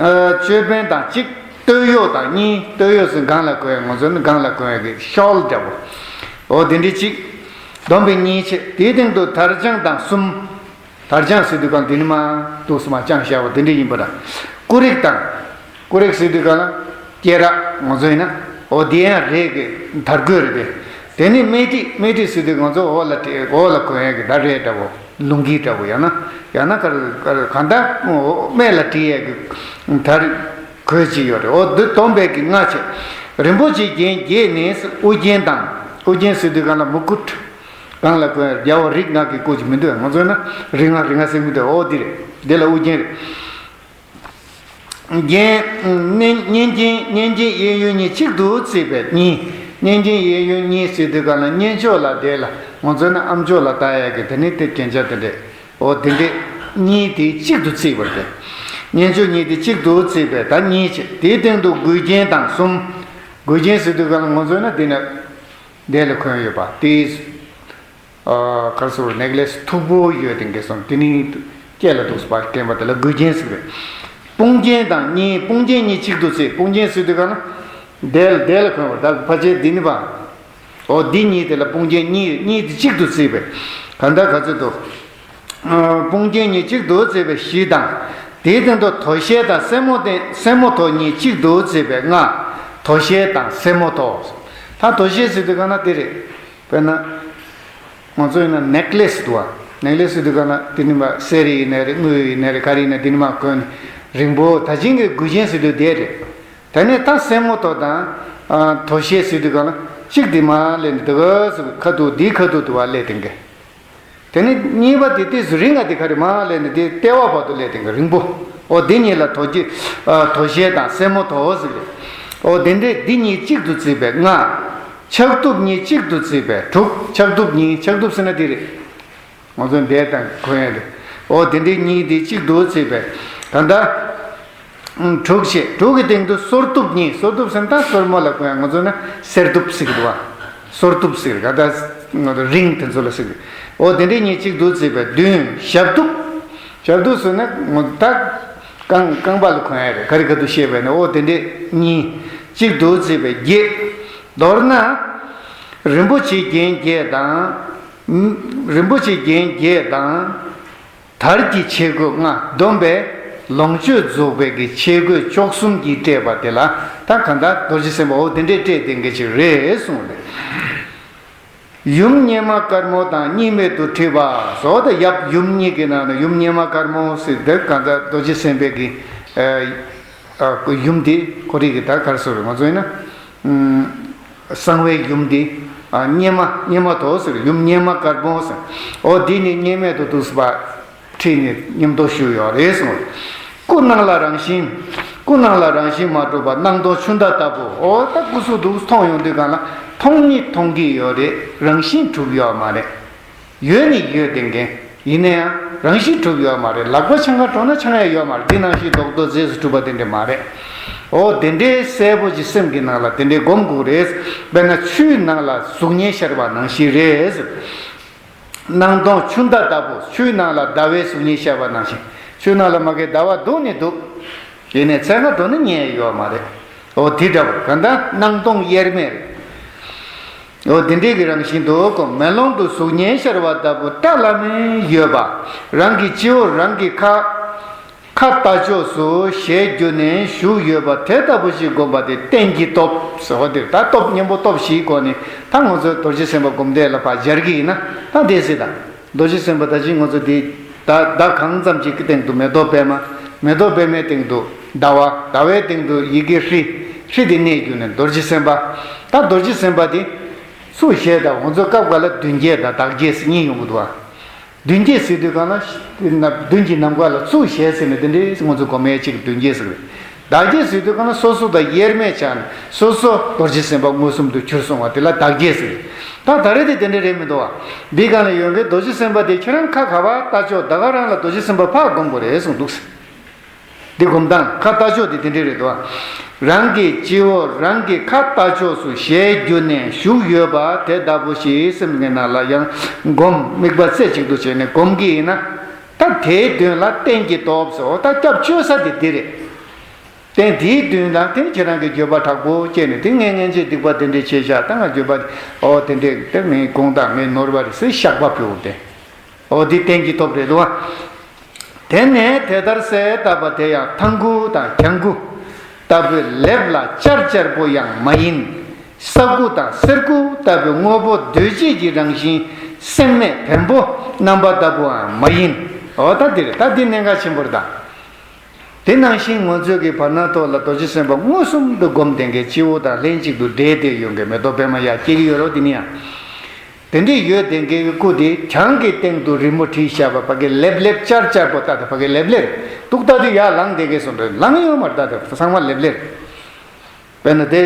ཨ། ཅོད་པན་དང་གཅིག་སྟོད་གཡོགས་དང་གཉིས། སྟོད་གཡོགས་ཟེར་སྒང་ལ་གོན་ཡ། ང་ཚོ་ནི་སྒང་ལ་གོན་ཡ་གི་ཤོལ་འདྲ་བོ། འོ་དེ་འདྲའི་གཅིག་བསྡོམས་པས་གཉིས་བྱས། དེའི་སྟེང་དུ་དར་དཔྱངས་དང་གསུམ། དར་དཔྱངས་ཟེར་དུས་གང་དེ་ནི་མ་འདུག་སེ་མ་དཔྱངས་བཞག་པ་དེ་འདྲ་ཡིན་པ་འདྲ། སྐུ་རིགས་དང་། སྐུ་རིགས་ཟེར་དུས་གང་ལ་སྐེ་རགས། ང་ཚོ་ཡིན་ན། འོ་དེ་ཡང་རས་ཀྱི་དར་གོས་རེད་དེ། དེ་ནི་སྨད་ཐིག་སྨད་ཐིག་ཟེར་དུས་ང་ཚོ་འོག་ལ་དེ་འོག་ལ་གོན་ཡ་གི་ད་རས་འདྲ་བོ། ལུང་གིས་འདྲ་བོ། ཡང་ན་ཡང་ན་ག་རེ་ག་རེ་གང་ལྟར་སྨད་ལ་དྲི་ཡས་ཀྱི་དར་གོས་ཅིག་ཡོད་རེད། འོ་འདི་བསྡོམས་པས་ཀྱི་ལྔ་བྱས། རིན་པོ་ཆེའི་རྒྱན་བརྒྱད་ནི། དབུ་རྒྱན་དང་། དབུ་རྒྱན་ཟེར་དུས་གང་ལ་མུ་ཀུཊ། གང་ལ་གོན་ཡ། རྒྱལ་བ་རིགས་ལྔ་གི་སྐུ་ཅིག་མི་འདུག་ང་ཚོ་ན་རིགས་ལྔ་རིགས་ལྔ་ཟེར་མི་འདུག་འོ་འདི་རེད། འདི་ལ་དབུ་རྒྱན་རེད། རྒྱན། སྙན་སྙན་རྒྱན། སྙན་རྒྱན་གཡས་གཡོན་གཉིས་གཅིག་ཏུ་བརྩིས་པས་གཉིས། སྙན་རྒྱན་གཡས་གཡོན་གཉིས་ཟེར་དུས་གང་ལ་སྙན་ཅོག་ལ་དེ་ལ་ང་ཚོ་ན་ཨམ་ཅོག་ལ་བཏགས་ཡ་གི་དེ་ནི་དེ་རྒྱན་ཆ་དེ་འདྲས། འོ་དེ་འདྲས་གཉིས་དེ་གཅིག་ཏུ་བརྩིས་པ་རེད། སྙན་ཅོག་གཉིས་དེ་གཅིག་ཏུ་བརྩིས་པས་ད་གཉིས་བྱས། དེའི་སྟེང་དུ་མགུལ་རྒྱན་དང་གསུམ། མགུལ་རྒྱན་ཟེར་དུས་གང་ལ་ང་ཚོ་ན་དེ་ནི་དེ་ལ་གོན་ཡོད་པ་དེ། ཨ། ག་རེ་ཟེར། ནེག་ལེས་མཐུག་པོ་ཡོད་དེ་འགས་སོང་། དེ་ནི་སྐེ་ལ་འདུག་སེ་ཕར་གྱོན་པ་དེ་ལ་མགུལ་རྒྱན་ཟེར་བས། དཔུང་རྒྱན་དང་གཉིས། དཔུང་རྒྱན་གཉིས་གཅིག་ཏུ་བརྩིས། དཔུང་རྒྱན་ཟེར་དུས་གང་ལ་དེ་ལ་དེ་ལ་གོན་པ་ད་ཕལ་ཆེར་འདི་ནི་པ། འོ་འདི་གཉིས་དེ་ལ་དཔུང་རྒྱན་གཉིས་གཉིས་དེ་གཅིག་ཏུ་བརྩིས་པས་གང་ལྟར་ག་ཚོད་འདུག་ཨ། དཔུང་རྒྱན་གཉིས་གཅིག་ཏུ་བརྩིས་པས་བཞི་དང་། དེའི་སྟེང་དུ་དོ་ཤལ་དང་སེན་མོ་སྟེ། སེན་མོ་ཐོགས་གཉིས་གཅིག་ཏུ་བརྩིས་པས་ལྔ། དོ་ཤལ་དང་སེན་མོ་ཐོགས། ད་དོ་ཤལ་ཟེར་དུས་གང་ལ་དེ་རེད། དཔེར་ན། ང་ཚོ་ཡིན་ན་ནེག་ལེས་འདུག་བ། ནེག་ལེས་ཟེར་དུས་གང་ལ་དེ་ནི་མ་གསེར་ཡིན་ནའི་རེད། དངུལ་ཡིན་ནའི་རེད། ག་རེ་ཡིན་ན་དེ་ནི་མ་གོན། རིང་པོ་ད་ཅིང་གི་མགུལ་རྒྱན་ཟེར་དུས་དེ་རེད། ད་ནི་ད་སེན་མོ་ཐོགས་དང་། ཨ། དོ་ཤལ་ཟེར་དུས་གང་ལ་གཅིག་དེ་མ་ལས་ནི་དེ་ག་ཟེར་ཁ་ཐུག་དེའི་ཁ་ཐུག་ཏུ་བ་ལས་དེ་འགས། དེ་ནི་གཉིས་པ་དེ་ཏོག་ཙམ་རིང་ང་དེ་ག་རེ་མ་ལས་ནི་དེ་ལྟེ་བ་བར་དུ་ལས་དེ་འགས་རིང་པོ། འོ་འདི་གཉིས་ལ་དོ་རྒྱུ། ཨ། དོ་ཤལ་དང་སེན་མོ་དོ་ཟེར་གི་རེད། འོ་འདི་འདྲས་འདི་གཉིས་གཅིག་ཏུ་བརྩིས་པས་ལྔ། ཕྱག་གདུབ་གཉིས་གཅིག་ཏུ་བརྩིས་པས་དྲུག། ཕྱག་གདུབ་གཉིས། ཕྱག་གདུབ་ཟེར་ན་འདི་རེད། ང་ཚོ་འདས་དང་གོན་ཡ་རེད། འོ་དེ་འདྲའི་གཉིས་དེ་གཅིག་ཏུ་བརྩིས་པས་ད་ལྟ་དྲུག་བྱས། དྲུག་གི་སྟེང་དུ་སོར་གདུབ་གཉིས། སོར་གདུབ་ཟེར་ན་ད་སོར་མོ་ལ་གོན་ཡ། ང་ཚོ་ན་སེར་གདུབ་ཟེར་གི་འདུག་བ། སོར་གདུབ་ཟེར་གི་ད་ལྟ་ང་ཚོ་རིང་དེ་ཚོ་ལ་ཟེར་གི། འོ་དེ་འདྲའི་གཉིས་གཅིག་ཏུ་བརྩིས་པས་བདུན། ཞབས་གདུབ། ཞབས་གདུབ་ཟེར་ན་ད་རྐང་རྐང་པ་ལ་གོན་ཡ་རེད། ག་རེ་ག་དུ་བཤད་པས་ན། འོ་དེ་འདྲའི་གཉིས་གཅིག་ཏུ་བརྩིས་པས་བརྒྱད། མདོར་ན་རིན་པོ་ཆེ་རྒྱན་བརྒྱད་དང་། རིན་པོ་ཆེ་རྒྱན་བརྒྱད་དང་། དར་གྱི་ཆས་གོས་ལྔ་བསྡོམས་པས་ལོངས་སྤྱོད་རྫོགས་པའི་གི་ཆས་གོས་བཅུ་གསུམ་གྱིས་སྤྲས་པ་དེ་ལ་ད་གང་ལྟར་རྡོ་རྗེ་སེམས་དཔའ་འོ་དེ་འདྲས་སྤྲས་དེ་འགའ་ཅིག་རེད་གསུངས་ཏེ། ཡུམ་སྙེ་མ་དཀར་མོ་དང་གཉིས་མེད་དུ་འཁྲིལ་བ་སོགས། ད་ཡབ་ཡུམ་གཉིས་ཀྱི་ནང་ན་ཡུམ་སྙེ་མ་དཀར་མོ་ཟེར་དེ་གང་ལྟར་རྡོ་རྗེ་སེམས་དཔའི་གི་ཨ་ཨ་ཡུམ་དེ་ཁོ་རིག་གི་ད་གར་སོ་རེད། ང་ཚོ་ཡིན་ན། གསང་བའི་ཡུམ་འདི། ཨ་སྙེ་མ་སྙེ་མ་དོ་ཟེར། ཡུམ་སྙེ་མ་དཀར་པོ་ཟེར། འོ་འདི་ནི་སྙེ་མ་དོ་འདུག་སེ་ཁྲིད་ནས་མཉམ་དུ་བཞུགས་ཡོད་རེད་གསུངས། སྐུ་སྣང་ལ་རང་བཞིན། སྐུ་སྣང་ལ་རང་བཞིན་མ་གྲུབ་པ་སྣང་སྟོང་ཆུ་ཟླ་ལྟ་བུ། འོ་ད་སྐུ་གཟུགས་འདུག་མཐོང་ཡོང་དུས་གང་ལ་མཐོང་ནི་མཐོང་གི་ཡོད་རེད། རང་བཞིན་གྲུབ་ཡོད་མ་རེད། ཡོད་ནི་ཡོད་བསྡད་མཁན། ཡིན་ན་ཡང་རང་བཞིན་གྲུབ་ཡོད་མ་རེད། ལག་པ་འཆང་ག་འགྲོ་ན་འཆང་ཡ་ཡོད་མ་རེད། འདི་ནང་བཞིན་རྡོག་རྡོག་རྫས་སུ་གྲུབ་པ་དེ་འདྲ་མ་རེད། འོ་དེ་འདྲའི་གསལ་པོ་ཅིག་སེམས་ཀྱི་ནང་ལ་དེ་འདྲའི་སྒོམ་དགོས་རེད། དཔེར་ན་ཆུའི་ནང་ལ་གཟུགས་བརྙན་ཤར་བ་ནང་བཞིན་རེད། སྣང་སྟོང་ཆུ་ཟླ་ལྟ་བུ། ཆུའི་ནང་ལ་ཟླ་བའི་གཟུགས་བརྙན་ཤར་བ་ནང་བཞིན། ཆུའི་ནང་ལ་མ་གི་ཟླ་བ་འདུག་ནི་འདུག་ཡིན་ནའི་འཆང་ག་འགྲོ་ན་རྙེད་ཡ་ཡོད་མ་རེད། འོ་དེ་འདྲ་བོ་གང་ལྟར་སྣང་སྟོང་དབྱེར་མེད་རེད། འོ་དེ་འདྲའི་གི་རང་བཞིན་དུ་གོ། མེ་ལོང་དུ་གཟུགས་བརྙན་ཤར་བ་ལྟ་བུ་བཀྲ་ལམ་མེ་ཡོད་པ། རང་གི་སྤྱི་བོར་རང་གི་ཁ་ཁ་ལྟག་ཕྱོགས་སུ་ཞལ་བསྒྱུར་ནས་བཞུགས་ཡོད་པ་དེ་ལྟ་བུ་ཞིག་བསྒོམ་པ་དེ་རྟེན་གྱི་སྟོབས་ཟེར་བ་དེ། ད་སྟོབས་གཉེན་པོ་སྟོབས་བཞིའི་སྒོ་ནས་ད་ང་ཚོ་རྡོ་རྗེ་སེམས་དཔའ་སྒོམ་བཟླས་ལ་ཕར་སྦྱར་གྱི་ཡིན་ན་ད་དེ་སྲིད་ད། རྡོ་རྗེ་སེམས་དཔའ་ད་ཅི་ང་ཚོ་འདི་ད་ཟླ་གང་ཙམ་ཅིག་གི་སྟེང་དུ་མེ་ཏོག་པད་མ། མེ་ཏོག་པད་མའི་སྟེང་དུ་ཟླ་བ། ཟླ་བའི་སྟེང་དུ་ཡི་གེ་ཧྲཱིཿ། ཧྲཱིཿ་དེ་གནས་གྱུར་ནས་རྡོ་རྗེ་སེམས་དཔའ། ད་རྡོ་རྗེ་སེམས་དཔའ་དེ་ཚུར་ཞལ་དང་། ང་ཚོ་སྐབས་འགའ་ལ་མདུན་བསྐྱེད་དང་བདག་བསྐྱེད་ཟེར་གཉིས་ཡོང་གི་འདུག་བ། མདུན་བསྐྱེད་ཟེར་དུས་གང་ལ་མདུན་གྱི་ནམ་མཁའ་ལ་ཚུར་ཞལ་ཟེར་ནས་དེ་འདྲའི་ང་ཚོ་སྒོམ་ཡས་གཅིག་མདུན་བསྐྱེད་ཟེར་གི་རེད། བདག་བསྐྱེད་ཟེར་དུས་གང་ལ་སོ་སོ་དང་དབྱེར་མེད་ཆགས་ནས་སོ་སོ་རྡོ་རྗེ་སེམས་དཔའ་མངོན་སུམ་དུ་གྱུར་སོང་བ་དེ་ལ་བདག་བསྐྱེད་ཟེར། ད་ད་རེས་དེ་དེ་འདྲ་རེད་མི་འདུག་བ། འདི་གང་ལ་ཡོང་གི། རྡོ་རྗེ་སེམས་དཔའ་དེ་ཁྱེད་རང་ཁ་ག་བ་ལྟག་ཕྱོགས་ད་ག་རང་ལ་རྡོ་རྗེ་སེམས་དཔའ་ཕར་སྒོམ་དགོས་རེད་གསུངས་འདུག་ཟེར། འདི་སྒོམ་སྟངས་ཁ་ལྟག་ཕྱོགས་དེ་དེ་འདྲ་རེད་འདུག་བ། རང་གི་སྤྱི་བོར་རང་གི་ཁ་ལྟག་ཕྱོགས་སུ་ཞལ་བསྒྱུར་ནས་བཞུགས་ཡོད་པ་དེ་ལྟ་བུ་ཞིག་སེམས་ཀྱི་ནང་ལ་ཡང་སྒོམ། དམིགས་པ་རྩེ་གཅིག་ཏུ་བྱས་ནས་སྒོམ་གྱི་ཡིན་ན། ད་དེའི་མདུན་ལ་རྟེན་གྱི་སྟོབས་ཟེར། འོ་ད་སྐྱབས་བཅོལ་ས་དེ་འདི་རེད། རྟེན་དེའི་མདུན་ལ་དེ་ཁྱེད་རང་གི་འགྱོད་པ་དྲག་པོ་སྐྱེས་ནས་དེ་ངས་སྔན་ཆད་སྡིག་པ་དེ་འདྲས་བྱས་བཞག་ད་ང་འགྱོད་པ་འོ་དེ་འདྲས་དེ་ངས་དགོངས་དག་ངས་ནོར་བ་རེད་ཟེར་བཤགས་པ་ཕུལ་བ་དེ། འོ་འདི་རྟེན་གྱི་སྟོབས་རེད་འདུག་བ། དེ་ནས་དེ་ལྟར་གསལ་བཏབ་པ་དེ་ཡང་ཐང་གུ་དང་གྱང་གུ་ལྟ་བུའི་ལེབ་ལ་ཅར་ཅར་པོ་ཡང་མ་ཡིན། ས་གུ་དང་གསེར་གུ་ལྟ་བུའི་དངོས་པོ་གདོས་བཅས་ཀྱི་རང་བཞིན་སེམས་མེད་བེམ་པོ་རྣམ་པ་ལྟ་བུའང་མ་ཡིན། འོ་ད་འདི་རེད། ད་འདི་གནད་འགག་ཆེན་པོ་རེད་ད། དེ་ནང་བཞིན་ང་ཚོས་ཀྱི་བར་སྣང་ཐོག་ལ་རྡོ་རྗེ་སེམས་དཔའ་མངོན་སུམ་དུ་སྒོམ་བསྡད་མཁན་སྤྱི་བོ་དང་ལྷན་ཅིག་ཏུ་འདྲེས་ཏེ་ཡོང་མཁན་མེ་ཏོག་པད་མ་ཡར་སྐྱེ་གི་ཡོད་རེད་དེ་ནི་ཡང་། དེ་འདྲས་ཡོད་བསྡད་མཁན་གྱི་སྐུ་དེ་གྱང་གི་སྟེང་དུ་རི་མོ་བྲིས་བཞག་པ་ཕ་གི་ལེབ་ལེབ་ཅར་ཅར་པོ་ལྟ་དེ་ཕ་གི་ལེབ་ལེབ་འདུག་ལྟ་དུས་ཡར་ལངས་བསྡད་མཁན་སོང་འདྲ་ལངས་ཡོད་མ་རེད། ད་དེ་ཚང་མ་ལེབ་ལེབ། དཔེར་ན་དེ་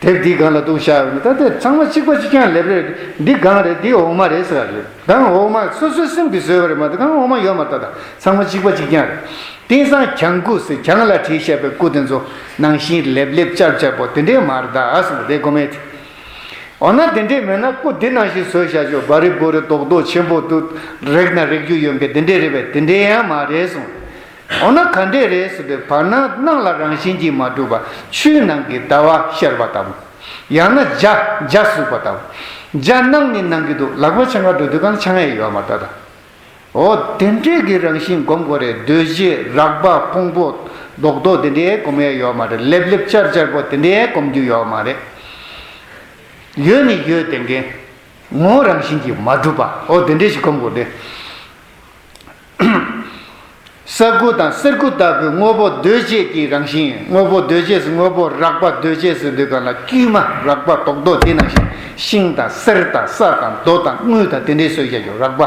དེབ་འདི་སྒང་ལ་འདུག་བཞག་ཡོད་ན་ད་དེ་ཚང་མ་གཅིག་པ་གཅིག་རྐྱང་ལེབ་ལེབ་རེད། འདི་སྒང་རེད། འདི་འོག་མ་རེད་ཟེར་བ་རེད། སྒང་འོག་མ་སོ་སོའི་སེམས་ཀྱིས་བཟོས་པ་རེད་མ་གཏོགས་སྒང་འོག་མ་ཡོད་མ་རེད། ད་ད་ཚང་མ་གཅིག་པ་གཅིག་རྐྱང་རེད། དེང་སང་གྱང་གུ་ཟེར་གྱང་ལ་བྲིས་བཞག་པའི་སྐུ་དེ་ཚོ་ནང་བཞིན་ལེབ་ལེབ་ཅར་ཅར་པོ་དེ་འདྲས་མ་རེད་ད་ཟེར་བ་དེ་སྒོམ་ཡས་དེ། འོ་ན་དེ་འདྲས་མེད་ན་སྐུ་འདི་ནང་བཞིན་བཟོས་བཞག་ཆོག་བ་རི་བོ་རི་རྡོག་རྡོག་ཆེན་པོ་འདུག་རེག་ན་རེག་རྒྱུ་ཡོད་མཁན་དེ་འདྲས་རེད་པས། དེ་འདྲས་ཡང་མ་རེད་གསུངས། འོ་ན་ག་འདྲས་རེད་ཟེར་དུས་བར་སྣང་སྣང་ལ་རང་བཞིན་གྱིས་མ་གྲུབ་པ་ཆུའི་ནང་གི་ཟླ་བ་ཤར་བ་ལྟ་བུ། ཡང་ན་འཇའ་འཇའ་ཟུག་པ་ལྟ་བུ། འཇའ་སྣང་ནི་སྣང་གི་འདུག་ལག་པ་འཆང་ག་འགྲོ་དུས་གང་འཆང་ཡས་ཡོད་མ་རེད་ད། འོ་དེ་འདྲས་ཀྱི་རང་བཞིན་སྒོམ་དགོས་རེད། གདོས་བཅས་རགས་པ་ཕུང་པོ་རྡོག་རྡོག་དེ་འདྲས་སྒོམ་ཡས་ཡོད་མ་རེད། ལེབ་ལེབ་ཅར་ཅར་པོ་དེ་འདྲས་སྒོམ་རྒྱུ་ཡོད་མ་རེད། ཡོད་ནི་ཡོད་བསྡད་མཁན་ངོ་བོ་རང་བཞིན་གྱིས་མ་གྲུབ་པ་འོ་དེ་འདྲས་ཞིག་སྒོམ་དགོས་རེད། ས་གུ་དང་གསེར་གུ་ལྟ་བུའི་དངོས་པོ་གདོས་བཅས་ཀྱི་རང་བཞིན། དངོས་པོ་གདོས་བཅས་སུ་དངོས་པོ་རགས་པ་གདོས་བཅས་སུ་འདུས་གང་ལ་དཀྱུས་མ་རགས་པ་རྡོག་རྡོག་དེ་ནང་བཞིན་ཤིང་དང་གསེར་དང་ས་དང་རྡོ་དང་དངུལ་དང་དེ་འདྲའི་བཟོས་བཞག་རྒྱུ་རགས་པ་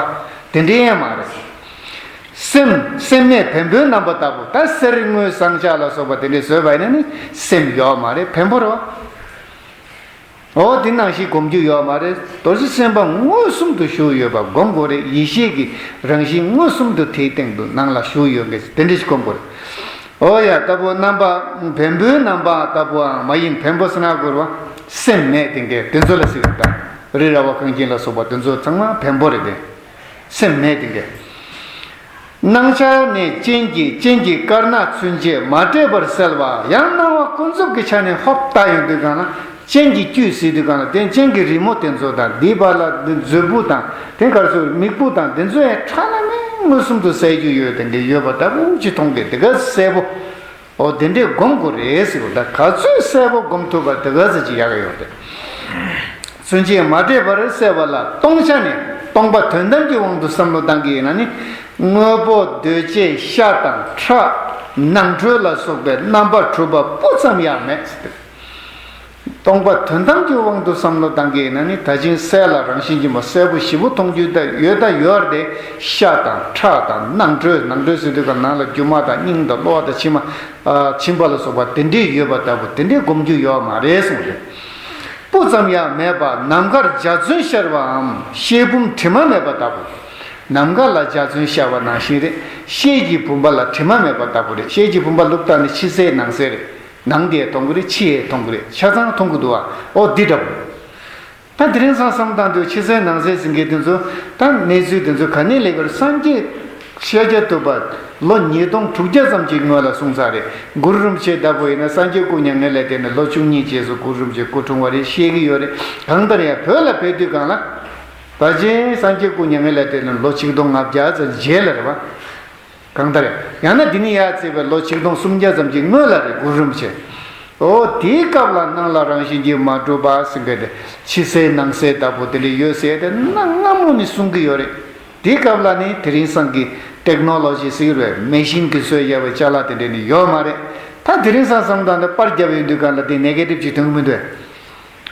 དེ་འདྲའི་ཡང་མ་རེད། སེམས་སེམས་མེད་བེམ་པོའི་རྣམ་པ་ལྟ་བུ། ད་གསེར་དངུལ་ཟངས་ལྕགས་ལ་སོགས་པ་དེ་འདྲས་བཟོས་པ་ཡིན་ན་ནི་སེམས་ཡོད་མ་རེད། བེམ་པོ་རེད་བ། འོ་དེ་ནང་བཞིན་སྒོམ་རྒྱུ་ཡོད་མ་རེད། རྡོ་རྗེ་སེམས་དཔའ་མངོན་སུམ་དུ་བཞུགས་ཡོད་པ་སྒོམ་དགོས་རེད། ཡེ་ཤེས་ཀྱི་རང་བཞིན་མངོན་སུམ་དུ་དེའི་སྟེང་དུ་ནང་ལ་བཞུགས་ཡོད་མཁན་དེ་འདྲས་ཞིག་སྒོམ་དགོས་རེད། འོ་ཡ། ལྟ་བུ་རྣམ་པ་བེམ་པོའི་རྣམ་པ་ལྟ་བུའང་མ་ཡིན། བེམ་པོ་ཟེར་ན་གོ་རེད་བ། སེམས་མེད་དེ་འདྲས་དེ་ཚོ་ལ་ཟེར་གི་རེད་ད། རི་ར་བ་གངས་ཅན་ལ་སོགས་པ་དེ་ཚོ་ཚང་མ་བེམ་པོ་རེད་དེ། སེམས་མེད་དེ་འདྲས། སྣང་ཆ་ནས་སྤྱན་གྱི་སྤྱན་གྱི་དཀར་ནག་ཚུན་ཆད་མ་འདྲེས་པར་གསལ་བ། ཡང་སྣང་བ་ཀུན་རྫོབ་ཀྱི་ཆ་ནས་ཧོབ་ལྟ་ཡོང་དུས་གང་ལ་སྤྱན་གྱི་བཅུད་ཟེར་དུས་གང་ལ་དེ་སྤྱན་གྱི་རི་མོ་དེ་ཚོ་དང་འདིའི་བར་ལ་མཛོད་སྤུ་དང་དེ་གར་ཚོ་མིག་སྤུ་དང་དེ་ཚོ་ཡང་ཁྲ་ལམ་མེ་མངོན་སུམ་དུ་གསལ་རྒྱུ་ཡོད་དེ་འདྲས་ཡོད་པ་ལྟ་བུ་ཅིག་མཐོང་གི་དེ་ག་གསལ་པོ། འོ་དེ་འདྲས་སྒོམ་དགོས་རེད་ཟེར་བ་ད་ག་ཚོད་གསལ་པོ་སྒོམ་ཐུབ་པ་དེ་ག་ཚོད་ཅིག་ཡག་གི་ཡོད་རེད། ཚུན་ཆད་མ་འདྲེས་པར་གསལ་བ་ལ་སྟོང་ཆ་ནས་སྟོང་པ་དོན་དམ་གྱི་དབང་དུ་བསམ་བློ་བཏང་གི་ཡིན་ན་ནི། དངོས་པོ་གདོས་བཅས་ཤ་དང་ཁྲག་ནང་ཁྲོལ་ལ་སོགས་པའི་རྣམ་པར་གྲུབ་པ་སྤུ་ཙམ་ཡང་མེད། སྟོང་པ་དོན་དམ་གྱི་དབང་དུ་བསམ་བློ་བཏང་གི་ཡིན་ན་ནི་ད་ཕྱིན་གསལ་ལ་རང་བཞིན་གྱིས་མ་གསལ་པོ་ཞིབ་པོ་མཐོང་རྒྱུ་ད་ཡོད་ད་ཡོད་རེད། ཤ་དང་ཁྲག་དང་ནང་ཁྲོལ། ནང་ཁྲོལ་ཟེར་དུས་ཀ་ནང་ལ་རྒྱུ་མ་དང་སྙིང་དང་གློ་བ་དང་མཆིན་པ། ཨ་མཆིན་པ་ལ་སོགས་པ་དེ་འདྲས་ཡོད་པ་ལྟ་བུ་དེ་འདྲས་སྒོམ་རྒྱུ་ཡོད་མ་རེད་གསུངས་རེད། སྤུ་ཙམ་ཡང་མེད་པ་ནམ་མཁར་འཇའ་ཚོན་ཤར་བའམ་ཤེལ་བུམ་དྲི་མ་མེད་པ་ལྟ་བུ། ནམ་མཁའ་ལ་འཇའ་ཚོན་ཤར་བ་ནང་བཞིན་རེད། ཤེལ་གྱི་བུམ་པ་ལ་དྲི་མ་མེད་པ་ལྟ་བུ་རེད། ཤེལ་གྱི་བུམ་པ་བླུགས་བཏང་ནས་ཕྱི་གསལ་ནང་གསལ་རེད། ནང་དེ་ཡང་མཐོང་གི་རེད། ཕྱི་ཡང་མཐོང་གི་རེད། ཆ་ཚང་མཐོང་གི་འདུག་བ། ཨོ་འདི་འདྲ་བོ། ད་དེ་རིང་སང་བསམ་བཏང་དུས་ཕྱི་གསལ་ནང་གསལ་ཟེར་མཁན་དེ་ཚོ་ད་གནས་ཚུལ་དེ་ཚོ་ག་ནས་སླེབས་པར། སངས་རྒྱས་ཤཱཀྱ་ཐུབ་པ་ལོ་ཉིས་སྟོང་དྲུག་བརྒྱ་ཙམ་གྱི་སྔོན་ལ་གསུངས་ཚར་རེད། གུ་རུ་རིན་པོ་ཆེ་ལྟ་བུ་ཡིན་ན་སངས་རྒྱས་སྐུ་མྱ་ངན་ལས་འདས་ནས་ལོ་བཅུ་གཉིས་རྗེས་སུ་གུ་རུ་རིན་པོ་ཆེ་སྐུ་འཁྲུངས་པ་རེད་བཤད་ཀྱི་ཡོད་རེད། གང་ལྟར་ཡང་བོད་ལ་ཕེབས་དུས་སྒང་ལ་ད་ཅི་སངས་རྒྱས་སྐུ་མྱ་ངན་ལས་འདས་ནས་ལོ་ཆིག་སྟོང་ལྔ་བརྒྱ་ཙམ་རྗེས་ལ་རེད་བ། གང་ལྟར་ཡང་ན་འདི་ནས་ཡར་བརྩིས་པའི་ལོ་ཆིག་སྟོང་སུམ་བརྒྱ་ཙམ་གྱི་སྔོན་ལ་རེད་གུ་རུ་རིན་པོ་ཆེ། འོ་དེའི་སྐབས་ལ་སྣང་ལ་རང་བཞིན་གྱིས་མ་གྲུབ་པ་ཟེར་མཁན་དེ་ཕྱི་གསལ་ནང་གསལ་ལྟ་བུ་དེ་འདྲ་ཡོད་ཟེར་ཏེ་གནའ་སྔ་མོ་ནས་གསུང་གི་ཡོད་རེད། དེའི་སྐབས་ལ་ནི་དེ་རིང་སང་གི་ཊེག་ནོ་ལོ་ཇི་ཟེར་བའི་མེ་ཤིན་གྱིས་བཟོས་ཡོད་པའི་ཅ་ལག་དེ་འདྲ་ནི་ཡོད་མ་རེད། ད་དེ་རིང་སང་བསམ་བཏང་ནས་པར་བརྒྱབ་ཡོང་དུས་སྒང་ལ་དེ་ནེ་གེ་ཊིབ་ཅིག་ཐོན་གི་མི་འདུག་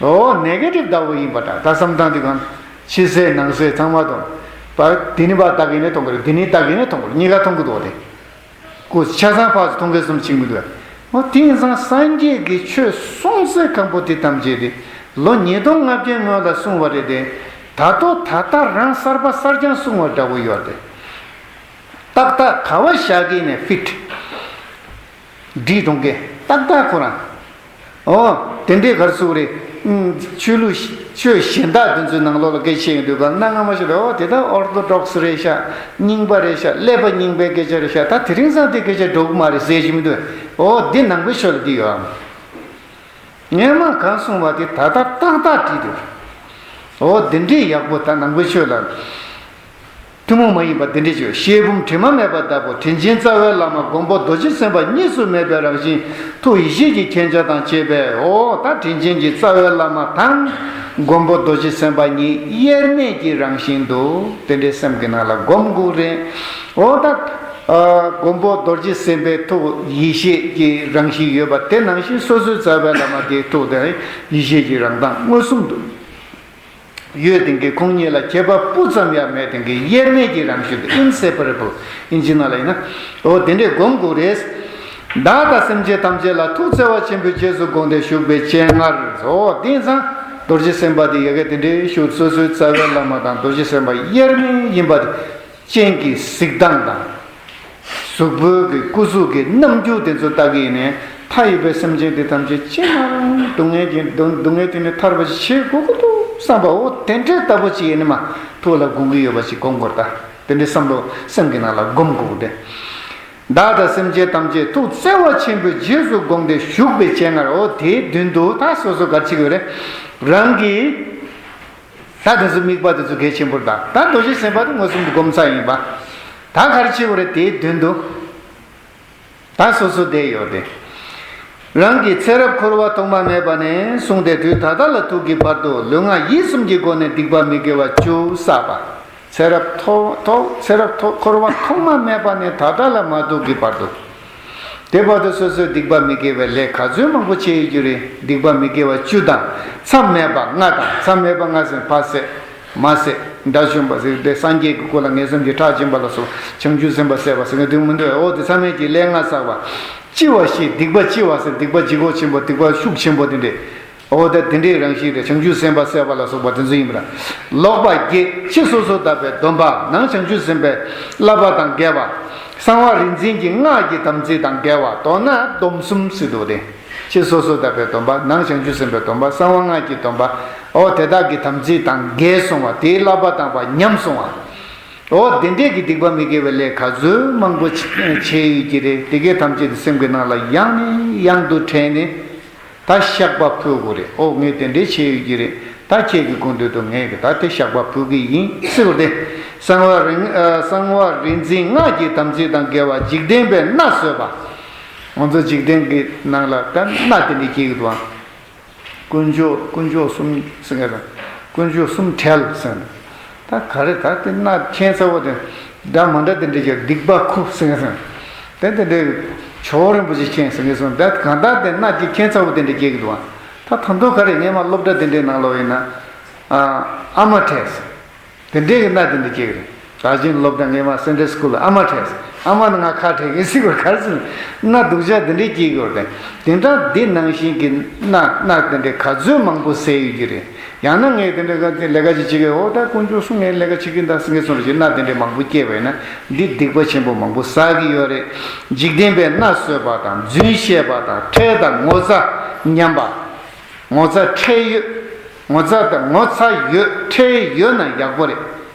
ཨོ་ནེ་གེ་ཊིབ་ལྟ་བུ་ཡིན་པ་འདྲ། ད་བསམ་སྟངས་འདི་གང་ཕྱི་གསལ་ནང་གསལ་ཚང་མ་དང་། པ་འདི་ནི་པ་ལྟ་གིན་ནས་མཐོང་གི་རེད། འདི་ནི་ལྟ་གིན་ནས་མཐོང་གི་རེད། གཉིས་ཀ་མཐོང་གི་འདུག་སྟེ། ཀུ་ཆ་ཚང་ཕར་ཚུར་མཐོང་མཁན་གསུམ་ཅིག་མི་འདུག་ཨོ་དེ་ཡིན་ཙང་སངས་རྒྱས་ཀྱི་ཆོས་གསུང་ཚད་སྐམ་པོ་དེ་ཐམས་ཅད་དེ་ལོ་ཉིས་སྟོང་ལྔ་བརྒྱའི་སྔོན་ལ་གསུངས་པ་རེད་དེ། ད་ལྟོ་ད་ལྟ་རང་གསར་པ་གསར་རྐྱང་གསུང་བ་འདྲ་བོ་ཡོད་དེ། ཏག་ཏག་ག་བ་བཞག་གིན་ནས་ཕིཊ། སྒྲིག་གཏོང་མཁན་ཏག་ཏག་ཁོ་རང་། ཨོ། དེ་འདྲའི་གར་སུ་རེད། ཨུམ། ཆོས་ལུགས་ཤ་ཆོས་གཞན་དག་དེ་ཚོའི་ནང་ལོགས་ལ་སྐད་ཆ་བཤད་ཡོང་དུས་གང་གནའ་སྔ་མ་ཞིག་ལ་ཨོ་དེ་དག་ཨོར་ཐོ་ཌོག་སི་རེད་ཤག་རྙིང་པ་རེད་ཤག་ཀླད་པ་རྙིང་པའི་སྐད་ཆ་རེད་ཤག་ད་དེ་རིང་སང་དེ་སྐད་ཆ་འགྲོ་གི་མ་རེད་ཟེར་གྱི་མི་འདུག་ཨོ་འདི་ནང་པའི་ཆོས་ལ་འདི་ཡོད་ཨམ། སྔན་མ་གང་གསུངས་པ་དེ་ད་ལྟ་ཏག་ཏག་བྲིས་འདུག་ཨོ་འདི་འདྲའི་ཡག་པོ་ད་ནང་པའི་ཆོས་ལ། ཐུན་མོང་མ་ཡིན་པ་འདི་འདྲ་ཅིག་ཤེལ་བུམ་དྲི་མ་མེད་པ་ལྟ་བུ་དྲིན་ཅན་རྩ་བའི་བླ་མ་མགོན་པོ་རྡོ་རྗེ་སེམས་དཔའ་གཉིས་སུ་མེད་པའི་རང་བཞིན་ཐུགས་ཡེ་ཤེས་ཀྱི་མཁྱེན་ཆ་དང་བཅས་པས། འོ་ད་དྲིན་ཅན་གྱི་རྩ་བའི་བླ་མ་དང་མགོན་པོ་རྡོ་རྗེ་སེམས་དཔའ་གཉིས་དབྱེར་མེད་ཀྱི་རང་བཞིན་དུ་དེ་འདྲའི་སེམས་ཀྱི་ནང་ལ་སྒོམ་དགོས་རེད། འོ་ད་ཨ་མགོན་པོ་རྡོ་རྗེ་སེམས་དཔའི་ཐུགས་ཡེ་ཤེས་ཀྱི་རང་བཞིན་ཡོད་པ་དེ་ནང་བཞིན་སོ་སོའི་རྩ་བའི་བླ་མ་དེའི་ཐུགས་དེ་ཡེ་ཤེས་ཀྱི་རང་མདངས་མངོན་སུམ་དུ། ཡོད་དེ་གི་ཁོང་གཉིས་ལ་ཁྱད་པར་སྤུ་ཙམ་ཡང་མེད་དེ་གི་དབྱེར་མེད་ཀྱི་རང་བཞིན་དུ་ཨིན་སེ་པ་རེ་བལ་ཨིན་ཇི་ནང་ལ་ཡིན་ན། འོ་དེ་འདྲས་སྒོམ་དགོས་རེད། བདག་དང་སེམས་ཅན་ཐམས་ཅད་ལ་ཐུགས་བརྩེ་བ་ཆེན་པོས་རྗེས་སུ་དགོངས་ཏེ་བཞུགས་པའི་སྤྱན་སྔར། འོ་དེ་ཡིན་ཙང་རྡོ་རྗེ་སེམས་དཔའ་དེ་ཡ་གི་དེ་འདྲའི་བཞུགས་སོ་སོའི་རྩ་བའི་བླ་མ་དང་རྡོ་རྗེ་སེམས་དཔའ་དབྱེར་མེད་ཡིན་པ་དེ། སྤྱན་གྱི་གཟིགས་སྟངས་དང་། གཟུགས་པོའི་གི་སྐུ་གཟུགས་ཀྱི་རྣམ་འགྱུར་དེ་ཚོ་ལྟ་གི་ཡིན་ནའི་མཐའ་ཡས་པའི་སེམས་ཅན་དེ་ཐམས་ཅད་ཅི་མ་རུང་སྡུག་བསྔལ་གྱི་སྡུག་སྡུག་བསྔལ་དེ་ནས་ཐར་པ་ཞིག་བྱེད་དགོས་ཀྱི་འདུག་བསམ་པ་འོ་དེ་འདྲའི་ལྟ་བུ་ཅིག་ཡིན་ནི་མ་ཐུགས་ལ་དགོངས་ཀྱི་ཡོད་པ་ཞིག་སྒོམ་དགོས་རེད་ད། དེ་འདྲའི་བསམ་བློ་སེམས་ཀྱི་ནང་ལ་སྒོམ་དགོས་ཀྱི་རེད། བདག་དང་སེམས་ཅན་ཐམས་ཅད་ཐུགས་བརྩེ་བ་ཆེན་པོས་རྗེས་སུ་དགོངས་ཏེ་བཞུགས་པའི་སྤྱན་སྔར། འོ་དེའི་མདུན་དུ་ད་སོ་སོ་ག་རེ་བྱེད་དགོས་རེད། རང་གི་ད་དེ་ཚོ་དམིགས་པ་དེ་ཚོ་གལ་ཆེན་པོ་རེད་ད། ད་རྡོ་རྗེ་སེམས་དཔའ་དེ་མངོན་སུམ་དུ་སྒོམ་ཚར་ཡིན་པ། ད་ག་རེ་བྱེད་དགོས་རེད་དེའི་མདུན་དུ། ད་སོ་སོ་བསྡད་ཡོད་དེ། རང་གི་ཚེ་རབས་འཁོར་བ་ཐོག་མ་མེད་པ་ནས་བཟུང་སྟེ་དུས་ད་ལྟ་ལ་ཐུག་གི་བར་དུ་ལུས་ངག་ཡིད་གསུམ་གྱི་སྒོ་ནས་སྡིག་པ་མི་དགེ་བ་བཅུ་བསགས་པ། ཚེ་རབས་ཐོག་ཐོག་ཚེ་རབས་ཐོག་འཁོར་བ་ཐོག་མ་མེད་པ་ནས་ད་ལྟ་ལ་མ་ཐུག་གི་བར་དུ། དེ་བར་དུ་སོ་སོའི་སྡིག་པ་མི་དགེ་བའི་ལས་ག་ཚོད་མང་པོ་བྱས་ཡོད་རྒྱུ་རེད། སྡིག་པ་མི་དགེ་བ་བཅུ་དང་མཚམས་མེད་པ་ལྔ་དང་མཚམས་མེད་པ་ལྔ་ཟེར་ཕ་སེ། མ་ཟད་དགྲ་བཅོམ་པ་ཟེར་ཏེ་སངས་རྒྱས་ཀྱི་སྐུ་ལ་ངེས་གསལ་གྱི་ཁྲག་འབྱིན་པ་ལ་སོགས་བྱང་ཆུབ་སེམས་དཔའ་བསད་པ་ཟེར་མཁན་དེ་མི་འདུག་འོ་དེ་ཚང་མས་ཀྱི་ལས་ངན་བསགས་པ། ལྕི་བ་ཞི་སྡིག་པ་ལྕི་བ་ཟེར་སྡིག་པ་ལྗིད་ཁོག་ཆེན་པོ་སྡིག་པ་ཤུགས་ཆེན་པོ་དེ་འདྲས། འོ་ད་དེ་འདྲའི་རང་བཞིན་རེད། བྱང་ཆུབ་སེམས་དཔའ་བསད་པ་ལ་སོགས་པ་དེ་ཚོ་ཡིན་པ་ར། ལོག་པ་བརྒྱད་ཕྱི་སོ་སོར་བརྡབས་པའི་སྡོམ་པ་ནང་བྱང་ཆུབ་སེམས་དཔའི་བསླབ་པ་དང་འགལ་བ། གསང་བ་རིག་འཛིན་གྱི་སྔགས་ཀྱི་དམ་ཚིག་དང་འགལ་བ་མདོར་ན་སྡོམ་གསུམ་ཟེར་འདུག་སྟེ། ཕྱི་སོ་སོར་བརྡབས་པའི་སྡོམ་པ་ནང་བྱང་ཆུབ་སེམས་དཔའི་སྡོམ་པ་གསང་བ་སྔགས་ཀྱི་སྡོམ་པ། འོ་དེ་དག་གི་དམ་ཚིག་དང་འགལ་སོང་བ་དེའི་བསླབ་པ་དང་པ་ཉམས་སོང་བ། འོ་དེ་འདྲས་ཀྱི་སྡིག་པ་མི་དགེ་བའི་ལས་ག་ཚོད་མང་པོ་བྱས་ཡོད་ཀྱི་རེད། དེ་གའི་ཐམས་ཅད་དེ་སེམས་ཀྱི་ནང་ལ་ཡང་ནས་ཡང་དུ་དྲན་ནས། ད་བཤགས་པ་ཕུལ་དགོས་རེད། ཨོ་ངས་དེ་འདྲས་བྱས་ཡོད་ཀྱི་རེད། ད་ཁྱེད་ཀྱི་སྐུ་མདུན་དུ་ངས་ཀྱི་ད་དེ་བཤགས་པ་ཕུལ་གྱི་ཡིན་ཟེར་བ་དེ། གསང་བ་རིག་ཨ་གསང་བ་རིག་འཛིན་སྔགས་ཀྱི་དམ་ཚིག་དང་འགལ་བ་འཇིག་རྟེན་པའི་མནའ་ཟོས་པ། ང་ཚོ་འཇིག་རྟེན་གྱི་ནང་ལ་ད་མནའ་དེ་འདྲས་སྐྱེལ་གྱི་འདུག་ཨང་། དཀོན་མཆོག་དཀོན་མཆོག་གསུམ་ཟེར་མཁན་དང་། དཀོན་མཆོག་གསུམ་བྲལ་ཟེར་ནས། ད་ག་རེ་ད་དེ་མནའ་ཁྱེད་ཚ་བོ་དེ། འདྲ་མ་འདྲ་དེ་འདྲས་ཀྱི་སྡིག་པ་ཁུ་ཟེར་མཁན་ཟེར། དེ་དེ་འདྲའི་ཇོ་བོ་རིན་པོ་ཆེ་མཁྱེན་ཟེར་གྱི་སོང་། དེ་གང་ལྟར་དེ་མནའ་དེ་མཁྱེན་ཚ་བོ་དེ་འདྲས་སྐྱེལ་གྱི་འདུག་ཨ། ད་ད་དུང་ག་རེ་ངས་མ་སློབ་གྲྭ་དེ་འདྲའི་ནང་ལོགས་ཡིན་ན། ཨ་ཨ་མ་བྲལ་ཟེར། དེ་འདྲའི་གི་མནའ་དེ་འདྲས་སྐྱེལ་གྱི་རེད། གྲགས་ཅན་སློབ་གྲྭ་ངས་མ་སེན་ཌེ་སྐུལ་ཨ་མ་བྲལ་ཟེར། ཨ་མ་ནི་ང་ཁ་བྲལ་གྱི་ཟེར་གྱི་ག་རེ་ཟེར། མནའ་སྡུག་ཅག་དེ་འདྲས་སྐྱེལ་གྱི་རེད། དེ་འདྲ་འདི་ནང་བཞིན་གྱི་མནའ་མནའ་དེ་འདྲས་ག་ཚོད་མང་པོ་བསད་ཡོད་ཀྱི་རེད། ཡང་ན་ངས་དེ་འདྲ་ག་ཚོད་ལས་ཀ་ཅིག་བྱེད་ཀྱི་ཡོད། ད་དཀོན་མཆོག་གསུམ་ངས་ལས་ཀ་བྱེད་ཀྱི་ཡིན་ད་ཟེར་མཁན་སོང་རེ་ཞིག་མནའ་དེ་འདྲས་མང་པོ་སྐྱེས་པ་ཡིན་ན་འདི་སྡིག་པ་ཆེན་པོ་མང་པོ་བསགས་ཀྱི་ཡོད་རེད། འཇིག་རྟེན་པའི་མནའ་ཟོས་པ་དང་རྫུན་བཤད་པ་དང་ཁྲེལ་དང་ངོ་ཚ་ཉམས་པ། ངོ་ཚ་ཁྲེལ་ཡོད། ངོ་ཚ་དང་ངོ་ཚ་ཡོད་ཁྲེལ་ཡོད་ན་ཡག་པོ་རེད།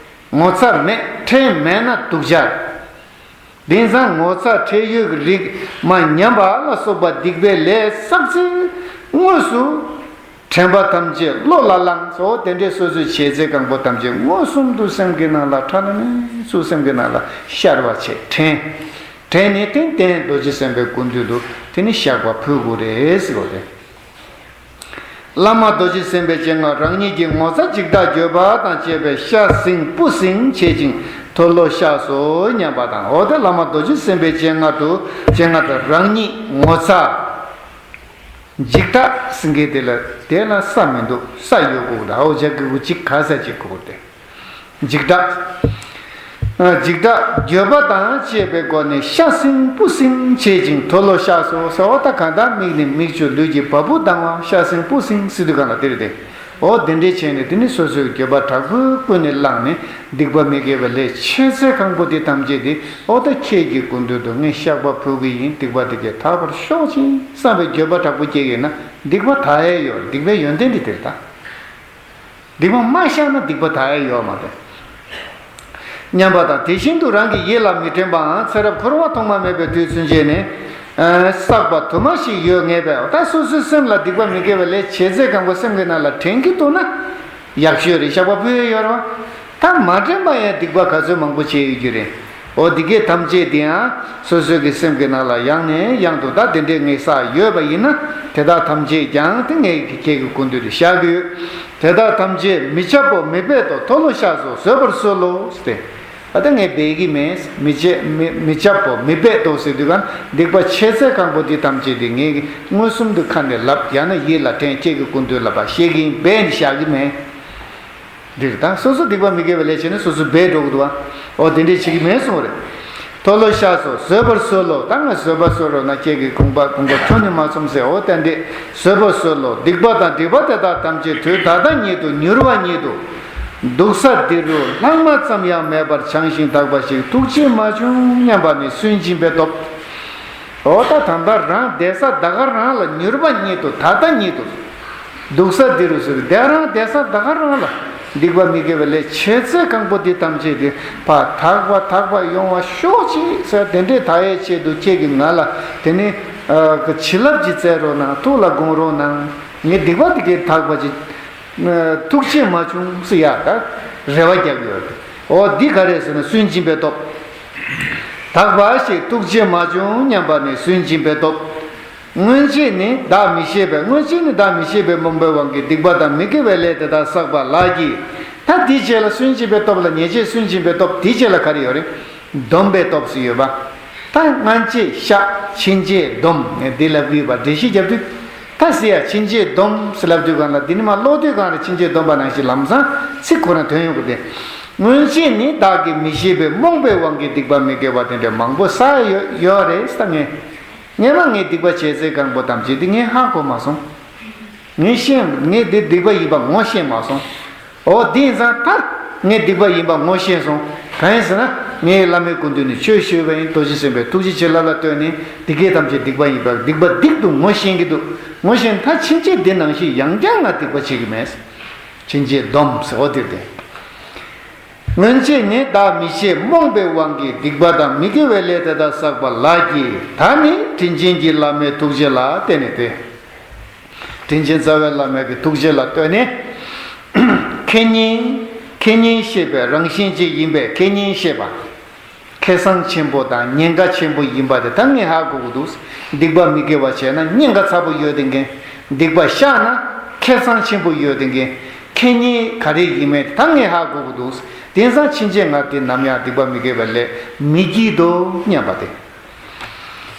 ངོ་ཚ་མེད་ཁྲེལ་མེད་ན་སྡུག་ཅག་རེད། དེང་སང་ངོ་ཚ་ཁྲེལ་ཡོད་ཀྱི་རིགས་མ་ཉམས་པ་ལ་སོགས་པ་སྡིག་པའི་ལས་བསགས་ཚེ་དངོས་སུ་དྲན་པ་ཐམས་ཅད་བློ་ལ་བླངས་སོ། དེ་འདྲའི་སོ་སོའི་བྱས་ཚད་གང་པོ་ཐམས་ཅད་མངོན་སུམ་དུ་སེམས་ཀྱི་ནང་ལ་ཁྲ་ལ་མེ་སུ་སེམས་ཀྱི་ནང་ལ་ཤར་བ་བྱས་དྲན། དྲན་ནས་ཏན་ཏན་རྡོ་རྗེ་སེམས་དཔའི་སྐུ་མདུན་དུ་དེ་ནི་བཤགས་པ་ཕུལ་དགོས་རེད་ཟེར་བ་རེད། བླ་མ་རྡོ་རྗེ་སེམས་དཔའི་སྤྱན་སྔར་རང་ཉིད་ཀྱི་ངོ་ཚ་འཇིགས་སྐྲག་འགྱོད་པ་དང་བཅས་པའི་ཤ་ཟིང་སྤུ་ཟིང་བྱེད་ཅིང་མཐོལ་ལོ་བཤགས་སོ་སྙམ་པ་དང་། འོ་དེ་བླ་མ་རྡོ་རྗེ་སེམས་དཔའི་སྤྱན་སྔར་དུ་སྤྱན་སྔར་དུ་རང་ཉིད་ངོ་ཚ་འཇིགས་སྐྲག་ཟེར་མཁན་དེ་ལ་དེ་ལ་ས་མི་འདུག་ས་ཡོད་དགོས་ད། འོ་ཇ་གི་གུ་གཅིག་ག་ས་གཅིག་དགོས་དེ། འཇིགས་སྐྲག་འཇིགས་སྐྲག་འགྱོད་པ་དང་བཅས་པའི་སྒོ་ནས་ཤ་ཟིང་སྤུ་ཟིང་བྱེད་ཅིང་མཐོལ་ལོ་བཤགས་སོ་ཟེར་བ་ད་གང་ལྟར་མིག་ནས་མིག་ཆུ་ལུས་ཀྱི་བ་སྤུ་ལྡང་བ་ཤ་ཟིང་སྤུ་ཟིང་ཟེར་དུས་གང་ལ་དེ་རེད་དེ། འོ་དེ་འདྲའི་བྱས་ནས་དེ་ནི་སོ་སོའི་འགྱོད་པ་དྲག་པོས་ཀུན་ནས་བསླངས་ནས་སྡིག་པ་མི་དགེ་བའི་ལས་བྱས་ཚད་གང་པོ་དེ་ཐམས་ཅད་དེ་འོ་ད་ཁྱེད་ཀྱི་སྐུ་མདུན་དུ་ངས་བཤགས་པ་ཕུལ་གྱི་ཡིན། སྡིག་པ་དེ་གས་དག་པར་ཤོག་ཅིག་བསམ་པའི་འགྱོད་པ་དྲག་པོ་སྐྱེ་གི་ཡོད་ན་སྡིག་པ་དག་ཡས་ཡོད། སྡིག་པའི་ཡོན་ཏན་དེ་དེ་རེད་ད། སྡིག་པ་མ་བཤགས་ན་སྡིག་པ་དག་ཡས་ཡོད་མ་རེད། སྙམ་པ་དང་། དེ་བཞིན་དུ་རང་གི་ཡིད་ལ་མི་དྲན་པའང་ཚེ་རབས་འཁོར་བ་ཐོག་མ་མེད་པའི་དུས་ཚུན་ཆད་ནས་བསགས་པ་དུ་མ་ཞིག་ཡོད་ངེས་པས། ད་སོ་སོའི་སེམས་ལ་སྡིག་པ་མི་དགེ་བའི་ལས་བྱས་ཚད་གང་པོ་སེམས་ཀྱི་ནང་ལ་དྲན་གྱི་འདུག་ན་ཡག་ཤོས་རེད། བཤགས་པ་ཕུལ་ཡས་ཡོད་རེད་བ། ད་མ་དྲན་པ་ཡང་སྡིག་པ་ག་ཚོད་མང་པོ་བྱས་ཡོད་རྒྱུ་རེད། འོ་འདི་གའི་ཐམས་ཅད་དེའང་སོ་སོའི་གི་སེམས་ཀྱི་ནང་ལ་ཡང་ནས་ཡང་དུ་ད་དེ་འདྲའི་ངས་བསགས་ཡོད་པ་ཡིན་ན་དེ་དག་ཐམས་ཅད་ཀྱང་དེ་ངས་ཀྱི་ཁྱེད་ཀྱི་སྐུ་མདུན་དུ་བཤགས་ཀྱི་ཡོད། དེ་དག་ཐམས་ཅད་མི་འཆབ་བོ་མི་སྦད་དོ་མཐོལ་ལོ་བཤགས་སོ་བཟོད་པར་གསོལ་ལོ་ཟེར་ཏེ། ད་ལྟ་ངས་འབད་ཀྱི་མེད། མི་བྱེད་མི་མི་འཆབ་བོ་མི་སྦད་དོ་ཟེར་དུས་གང་སྡིག་པ་ཆེ་ཚད་གང་པོ་འདི་ཐམས་ཅད་དེ་ངས་ཀྱི་མངོན་སུམ་དུ་ཁ་ནས་ལབ་ཡང་ན་ཡིད་ལ་དྲན། ཁྱེད་ཀྱི་སྐུ་མདུན་ལ་ཕར་བཤད་ཀྱི་ཡིན། འབད་ནས་བཤགས་ཀྱི་མེད། འདིར་ད་སོ་སོ་སྡིག་པ་མི་དགེ་བའི་ལས་བྱས་ནས་སོ་སོ་སྦས་འགྲོ་གི་འདུག་བ། འོ་དེ་འདྲས་བྱེད་ཀྱི་མེད་གསུངས་པ་རེད། མཐོལ་ལོ་བཤགས་སོ་བཟོད་པར་གསོལ་ལོ། ད་ང་བཟོད་པ་གསོལ་རོགས་གནང་། ཁྱེད་ཀྱི་དགོངས་པ་དགོངས་པ་ཁྱོན་ནས་མ་ཚོམས་ཟེར། འོ་དེ་འདྲས་བཟོད་པར་གསོལ་ལོ། སྡིག་པ་དང་སྒྲིབ་པ་དེ་དག་ཐམས་ཅད་དུས་ད་ལྟ་ཉིད་དུ་མྱུར་བ་ཉིད་དུ་འདུག་ས་འདི་རུ་ལྷག་མ་ཙམ་ཡང་མེད་པར་བྱང་ཞིང་དག་པ་ཞིག་ཐུགས་རྗེ་མ་བྱུང་སྙམ་པ་ནི་སུན་འབྱིན་པའི་སྟོབས། འོ་ད་ད་ལྟ་རང་བསྡད་ས་ད་ག་རང་ལ་མྱུར་བ་ཉིད་དུ་ད་ལྟ་ཉིད་དུ། འདུག་ས་འདི་རུ་ཟེར་བསྡད་རང་བསྡད་ས་ད་ག་རང་ལ་སྡིག་པ་མི་དགེ་བའི་ལས་བྱས་ཚད་གང་པོ་འདི་ཐམས་ཅད་དེ་ཕར་དག་པ་དག་པ་ཡོང་བ་ཤོག་ཅིག་ཟེར། དེ་འདྲའི་དག་ཡས་ཆེད་དུ་ཁྱེད་ཀྱིས་ང་ལ་དེ་ནི་བྱིན་རླབས་ཅིག་སྩལ་རོགས་གནང་། ཐུགས་ལ་དགོངས་རོགས་གནང་། ངའི་སྡིག་པ་འདི་གའི་དག་པ་ཅིག་ཐུགས་རྗེ་མ་བྱུང་ཟེར་ཡ་ད་རེ་བ་རྒྱག་ཡོད་རེད། འོ་འདི་ག་རེ་ཟེར་ན་སུན་འབྱིན་པའི་སྟོབས། དག་པ་ཞིག་ཐུགས་རྗེ་མ་བྱུང་སྙམ་པ་ནི་སུན་འབྱིན་པའི་སྟོབས། སྔོན་ཆད་ནི་བདག་མི་ཤེས་པས། སྔོན་ཆད་ནི་བདག་མི་ཤེས་པའི་རྨོངས་པའི་དབང་གིས་སྡིག་པ་དང་མི་དགེ་བའི་ལས་དེ་དག་བསགས་པ་ལགས་ཀྱིས། ད་དེའི་རྗེས་ལ་སུན་འབྱིན་པའི་སྟོབས་ལ་ཉེས་བྱས་སུན་འབྱིན་པའི་སྟོབས་དེའི་རྗེས་ལ་ག་རེ་ཡོད་རེད། སྡོམ་པའི་སྟོབས་སུ་ཡོད་པ། ད་སྔོན་ཆད་བཤགས། ཕྱིན་ཆད་སྡོམ་ནས་འདི་ལབ་ཀྱི་ཡོད་པ་འགྲེལ་བཤད་རྒྱབ་དུས། ད་ཟེར་ཡ་ཕྱིན་ཆད་སྡོམ་ཟེར་ལབ་དུས་གང་ལ་འདི་ནི་མ་ཀློག་དུས་གང་ལ་ཕྱིན་ཆད་སྡོམ་པ་ནང་བཞིན་ལམ་སང་ཚིག་ཁོ་རང་ཐོན་ཡོང་གི་དེ། སྔོན་ཆད་ནི་བདག་གིས་མི་ཤེས་པས་རྨོངས་པའི་དབང་གིས་སྡིག་པ་མི་དགེ་བ་དེ་འདྲ་མང་པོ་བསགས་ཡོད་ཡོད་རེད་ད་ངས། སྔས་མ་ངས་སྡིག་པ་བྱས་ཚད་གང་པོ་ཐམས་ཅད་འདི་ངས་ཧ་གོ་མ་སོང་། ངས་ཤེས་ངས་འདི་སྡིག་པ་ཡིན་པ་ངོ་ཤེས་མ་སོང་། འོ་དེ་ཡིན་ཙང་ད་ངས་སྡིག་པ་ཡིན་པ་ངོ་ཤེས་སོང་། གང་ཡིན་ཟེར་ན་ངས་བླ་མའི་སྐུ་མདུན་ནས་ཆོས་ཞུས་པ་ཡིན། རྡོ་རྗེ་སེམས་དཔའི་ཐུགས་རྗེ་ཆེ་ལ་ལ་ལྟོས་ནས་འདི་སྐད་ཐམས་ཅད་སྡིག་པ་ཡིན་པ་སྡིག་པ་སྡིག་ཏུ་ངོ་ཤེས་ཀྱི་འདུག་ངོ་ཤེས་ད་ཕྱིན་ཆད་འདི་ནང་བཞིན་ཡང་བསྐྱར་ང་སྡིག་པ་བྱེད་ཀྱི་མེད། ཕྱིན་ཆད་སྡོམ་ཟེར་འོ་དེ་སྟེ། སྔོན་ཆད་ནི་བདག་མི་ཤེས་རྨོངས་པའི་དབང་གིས་སྡིག་པ་དང་མི་དགེ་བའི་ལས་དེ་དག་བསགས་པ་ལགས་ཀྱི། ད་ནི་དྲིན་ཅན་གྱི་བླ་མའི་ཐུགས་རྗེ་ལ་བརྟེན་ནས་ཏེ། དྲིན་ཅན་རྩ་བའི་བླ་མའི་གི་ཐུགས་རྗེ་ལ་ལྟོས་ནས། ཁེ་ཉེན། ཁེ་ཉེན་ཤེས་པའི་རང་བཞིན་ཅན་ཡིན་པས་ཁེ་ཉེན་ཤེས་པ། ཁེ་བཟང་ཆེན་པོ་དང་ཉེན་ཁ་ཆེན་པོ་ཡིན་པ་དེ་ད་ངས་ཧ་གོ་གི་འདུག་སྡིག་པ་མི་དགེ་བ་བྱས་ན་ཉེན་ཁ་ཚ་པོ་ཡོད་དེ་འགན། སྡིག་པ་བཤགས་ན་ཁེ་བཟང་ཆེན་པོ་ཡོད་དེ་འགན། ཁེ་ཉེན་ག་རེ་ཡིན་མིན་ད་ངས་ཧ་གོ་གི་འདུག་དེང་སང་ཕྱིན་ཆད་ང་དེ་ནམ་ཡང་སྡིག་པ་མི་དགེ་བའི་ལས་མི་བགྱིད་དོ་སྙམ་པ་དེ།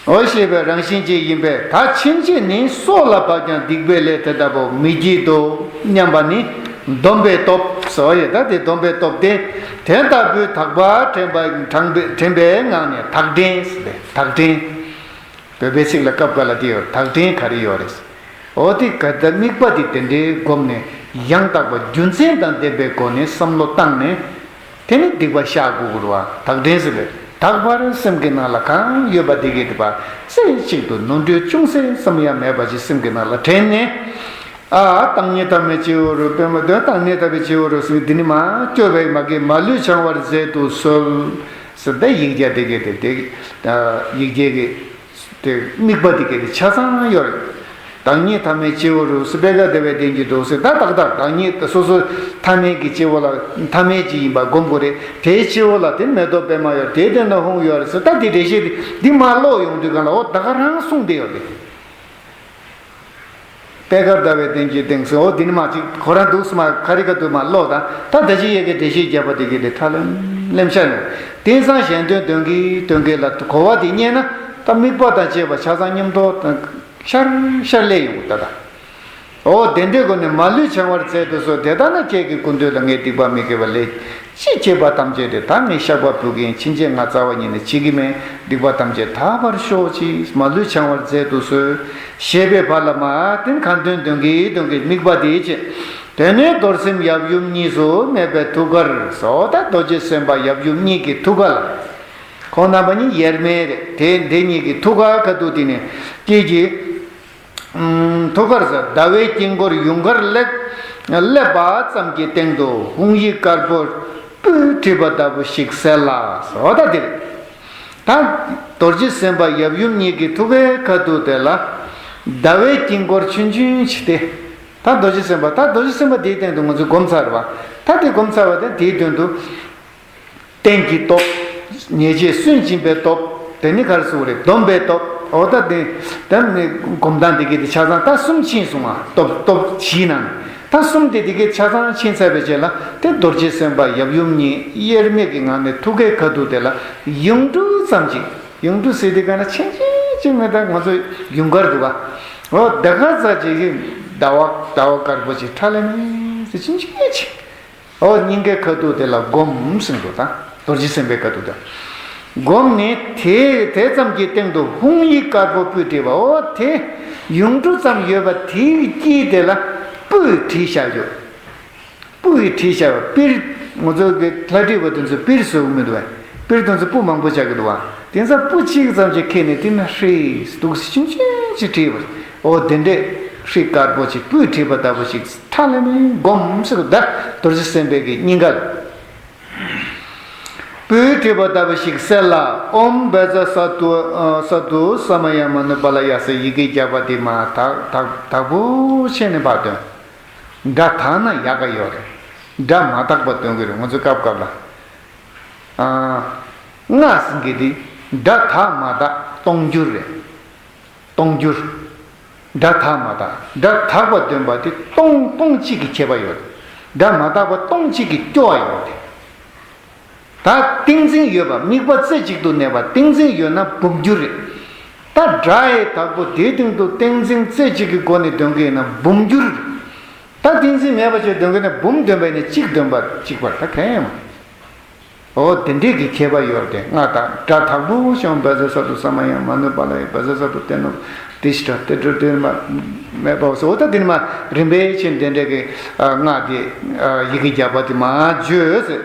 འོ་ཞེས་པའི་རང་བཞིན་ཅན་ཡིན་པས་ད་ཕྱིན་ཆད་ནི་སྲོག་ལ་བབ་ཀྱང་སྡིག་པའི་ལས་དེ་ལྟ་བུ་མི་བགྱིད་དོ་སྙམ་པ་ནི་སྡོམ་པའི་སྟོབས་ཟེར་བ་ཡོད། ད་དེ་སྡོམ་པའི་སྟོབས་དེ་དེ་ལྟ་བུའི་དག་པ་དྲན་པ་དྲན་པའི་དྲན་པའི་ངང་ནས་དག་དྲན་ཟེར་ཏེ་དག་དྲན། བོད་པའི་ཚིག་ལ་སྐབས་འགའ་ལ་དེ་ཡོད། དག་དྲན་ག་རེ་ཡོད་རེད། འོ་དེ་ག་ད་དམིགས་པ་དེ་དེ་འདྲའི་བསྒོམས་ནས་ཡང་དག་པ་རྒྱུ་མཚན་དང་ལྡན་པའི་སྒོ་ནས་བསམ་བློ་བཏང་ནས། དེ་ནི་སྡིག་པ་བཤགས་དགོས་ཀྱི་རེད་བ། དག་དྲན་ཟེར་བས་དག་པར་སེམས་ཀྱི་ནང་ལ་གང་ཡོད་པ་དེ་གས་དེ་པ་རྩེ་གཅིག་ཏུ་ནོར་འཁྲུལ་ཅུང་ཟད་ཙམ་ཡང་མེད་པ་ཞིག་སེམས་ཀྱི་ནང་ལ་དྲན་ནས། ཨ་བདག་ཉིད་ཐ་མལ་སྐྱེ་བོ་རུ་པདྨ་དོན་བདག་ཉིད་ཐ་མལ་སྐྱེ་བོ་རུ་ཟེར་འདི་ནི་མ་སྐྱོ་བའི་མ་གི་མ་ལུས་བྱང་བར་མཛད་དུ་གསོལ། ཟེར་ད་ཡིག་བརྒྱ་དེ་གས་དེ་དེ་ཡིག་བརྒྱ་གི་དེ་དམིགས་པ་དེ་གས་དེ་ཆ་ཚང་ཡོད་རེད། བདག་ཉིད་ཐ་མལ་སྐྱེ་བོ་རུ་སུ་པེ་ཀ་དེ་བས་བསྟན་གྱི་འདུག་ཟེར་ད་ཏག་ཏག་བདག་ཉིད་དེ་སོ་སོ་ཐ་མལ་གྱི་སྐྱེ་བོ་ལ་ཐ་མལ་གྱི་ཡིན་པ་སྒོམ་དགོས་རེད། དེའི་སྐྱེ་བོ་ལ་དེ་མེ་ཏོག་པད་མ་ཡོད་རེད། དེའི་སྟེང་ན་ཧཱུྃ་ཡོད་རེད་ཟེར་ད་དེ་འགྲེལ་བཤད་དེ་འདི་མ་ཀློག་ཡོང་དུས་གང་ལ་འོ་ད་ག་རང་གསུངས་བསྡད་ཡོད་རེད། པད་དཀར་ཟླ་བའི་གདན་གྱི་སྟེང་སོ་འོ་འདི་ནི་མ་ཅིག་ཁོ་རང་འདུག་སེ་མ་ཁ་རི་ཁ་ཐུག་མ་ཀློག་དང་ད་ད་ཅི་ཡས་ཀྱི་འགྲེལ་བཤད་བརྒྱབ་པ་དེ་གི་དེ་ཁྲ་ལེམ་ལེམ་ཤར་ནས་དེང་སང་གཞན་དོན་དོན་གྱི་དོན་གྱི་ལ་གོ་བ་དེ་རྙེད་ན་ད་དམིགས་པ་དང་བཅས་པ་ཆ་ཚང་མཉམ་དུ་ཤར་ཤར་ལས་ཡོང་ད་ད། འོ་དེ་འདྲའི་སྒོ་ནས་མ་ལུས་བྱང་བར་མཛད་དུ་གསོལ། དེ་ལྟ་ན་ཁྱེད་ཀྱི་སྐུ་མདུན་ལ་ངས་སྡིག་པ་མི་དགེ་བ་ལས། ཅི་བྱེད་པ་ཐམས་ཅད་དེ་ད་ངས་བཤགས་པ་ཕུལ་གྱིན་ཕྱིན་ཆད་ང་རྩ་བ་ཉིད་ནས་བྱེད་ཀྱི་མེད། སྡིག་པ་ཐམས་ཅད་དག་པར་ཤོག་ཅིག་མ་ལུས་བྱང་བར་མཛད་དུ་གསོལ། ཞེས་པའི་བར་ལ་མ་དེ་ཁ་འདོན་འདོན་གྱི་འདོན་གྱི་དམིགས་པ་དེའི་ཆེད། དེ་ནས་རྡོར་སེམས་ཡབ་ཡུམ་གཉིས་སུ་མེད་པའི་ཐུགས་ཀར་སོ་ད་རྡོ་རྗེ་སེམས་དཔའ་ཡབ་ཡུམ་གཉིས་ཀྱི་ཐུགས་ཀ་ལ། ཁོང་རྣམ་པ་གཉིས་དབྱེར་མེད་རེད་དེ་འདི་གཉིས་ཀྱི་ཐུགས་ཀ་ཁ་ཐུག་དེ་ནས་སྐྱེས་ཀྱི། ཐུགས་ཀར་ཟེར་ཟླ་བའི་དཀྱིལ་འཁོར་ཡུངས་ཀར་སླེབས་སླེབས་པ་ཙམ་གྱི་སྟེང་དུ་ཧཱུྃ་ཡིག་དཀར་པོ་སྤོས་བྲིས་པ་ལྟ་བུ་ཞིག་གསལ་ལ་ཟེར་བ་ད་འདིར། ད་རྡོ་རྗེ་སེམས་དཔའ་ཡབ་ཡུམ་གཉིས་ཀྱི་ཐུགས་ཀའི་ཁ་ཐུག་དེ་ལ་ཟླ་བའི་དཀྱིལ་འཁོར་ཆུང་ཆུང་ཞིག་སྟེ། ད་རྡོ་རྗེ་སེམས་དཔའ་ད་རྡོ་རྗེ་སེམས་དཔའ་དེའི་སྟེང་དུ་ང་ཚོས་སྒོམ་ཚར་བ། ད་དེ་སྒོམ་ཚར་བ་དེ་དེའི་མདུན་དུ། རྟེན་གྱི་སྟོབས། ཉེས་བྱས་སུན་འབྱིན་པའི་སྟོབས། དེ་ནི་ག་རེ་ཟེར་དགོས་རེད་སྡོམ་པའི་སྟོབས། འོ་ད་དེ། ད་ནི་སྒོམ་སྟངས་དེ་གི་དེ་ཆ་ཚང་ད་གསུམ་ཕྱིན་སོང་ང་སྟོབས་སྟོབས་བཞིའི་ནང་ནས། ད་གསུམ་དེ་དེ་གི་ཆ་ཚང་ཕྱིན་ཚར་བའི་རྗེས་ལ་དེ་རྡོ་རྗེ་སེམས་དཔའ་ཡབ་ཡུམ་གཉིས་དབྱེར་མེད་ཀྱི་ངང་ནས་ཐུགས་ཀའི་ཁ་ཐུག་དེ་ལ་ཡུངས་འབྲུ་ཙམ་ཅིག་ཡུངས་འབྲུ་ཟེར་དེ་ག་ན་ཆེན་ཆེན་ཅིག་མེད་ད་ང་ཚོ་ཡུངས་ཀར་འདུག་ག་འོ་དེ་ག་ཙམ་ཅིག་གི་ཟླ་བ་ཟླ་བ་དཀར་པོ་ཅིག་ཁྲ་ལམ་ཅིག་ཆུང་ཆུང་ཅིག་འོ་སྙིང་གའི་ཁ་ཐུག་དེ་ལ་སྒོམ་ཟེར་འདུག་ད་རྡོ་རྗེ་སེམས་དཔའི་ཁ་ཐུག་དེ། སྒོམ་ནས་དེ་དེ་ཙམ་གྱི་སྟེང་དུ་ཧཱུྃ་ཡིག་དཀར་པོ་སྤོས་བྲིས་པ་འོ་དེ་ཡུངས་འབྲུ་ཙམ་ཡོད་པ་དེའི་དཀྱིལ་དེ་ལ་སྤོས་བྲིས་བཞག་ཡོད། སྤོས་བྲིས་བཞག་པ་པིར། ང་ཚོ་གི་ལྷ་བྲིས་པ་དེ་ཚོ་པིར་བཟོ་གི་མི་འདུག་བས། པིར་དེ་ཚོ་སྤོས་མང་པོ་བཞག་གི་འདུག་བ། དེ་ཚོ་སྤོས་གཅིག་ཙམ་ཞིག་ཁྱེར་ནས་དེ་ན་ཧྲིལ་འདུག་སེ་ཆུང་ཆུང་ཞིག་བྲིས་པ། འོ་དེ་འདྲས་ཧྲིལ་དཀར་པོ་ཞིག་སྤོས་བྲིས་པ་ལྟ་བུ་ཞིག་ཁྲ་ལམ་སྒོམ་ཟེར་གི་ད་རྡོ་རྗེ་སེམས་དཔའི་གི་སྙིང་ག་ལ། སྤོས་བྲིས་པ་ལྟ་བུ་ཞིག་གསལ་ལ་ཨོཾ་བཛྲ་སཏྭ་ཨ་སཏྭ་ས་མ་ཡ་མ་ནུ་པཱ་ལ་ཡ་ཟེར་ཡི་གེ་བརྒྱབ་པ་དེ་མ་དག་དག་དག་པོ་བྱས་ནས་ཕར་འདོན། སྒྲ་དག་ན་ཡག་ག་ཡོད་རེད། སྒྲ་མ་དག་པ་འདོན་གི་རེད་ང་ཚོ་སྐབས་སྐབས་ལ། ཨ། སྔགས་ཟེར་མཁན་དེ་སྒྲ་དག་མ་དག་སྟོང་འགྱུར་རེད། སྟོང་འགྱུར། སྒྲ་དག་མ་དག་སྒྲ་དག་པ་འདོན་པ་དེ་སྟོང་སྟོང་གཅིག་གི་ཁྱད་པར་ཡོད་རེད། སྒྲ་མ་དག་པ་སྟོང་གཅིག་གི་སྐྱོ་བ་ཡོད་རེད། ད་ཏིང་འཛིན་ཡོད་པ་དམིགས་པ་རྩེ་གཅིག་ཏུ་གནས་པ་ཏིང་འཛིན་ཡོད་ན་འབུམ་འགྱུར་རེད། ད་སྒྲ་ཡི་དྭགས་པོ་དེའི་སྟེང་དུ་ཏིང་འཛིན་རྩེ་གཅིག་གི་སྒོ་ནས་འདོན་གྱི་ཡིན་ན་འབུམ་འགྱུར། ད་ཏིང་འཛིན་མེད་པ་ཅིག་འདོན་གྱི་ན་འབུམ་འདོན་པས་ནི་གཅིག་འདོན་པ་གཅིག་པར་ད་གང་ཡང་མ། འོ་དེ་འདྲས་ཀྱི་ཁྱད་པར་ཡོད་དེ། ང་དང་སྒྲ་དྭགས་པོ་ཞིང་བཛྲ་ས་ཏུ་ས་མ་ཡ་མ་ནུ་པ་ལ་ཡི་བཛྲ་ས་ཏུ་ཏེ་ནུ་ཏི་ཤྲ་ཏེ་ཏྲ་ཏེ་མ་མེད་པའོ་སོ། ད་དེ་ནི་མ་རིམ་པས་ཕྱིན་དེ་འདྲས་ཀྱི་སྔགས་དེ་ཡི་གེ་བརྒྱ་པ་དེ་མ་བརྗོད་ཟེར།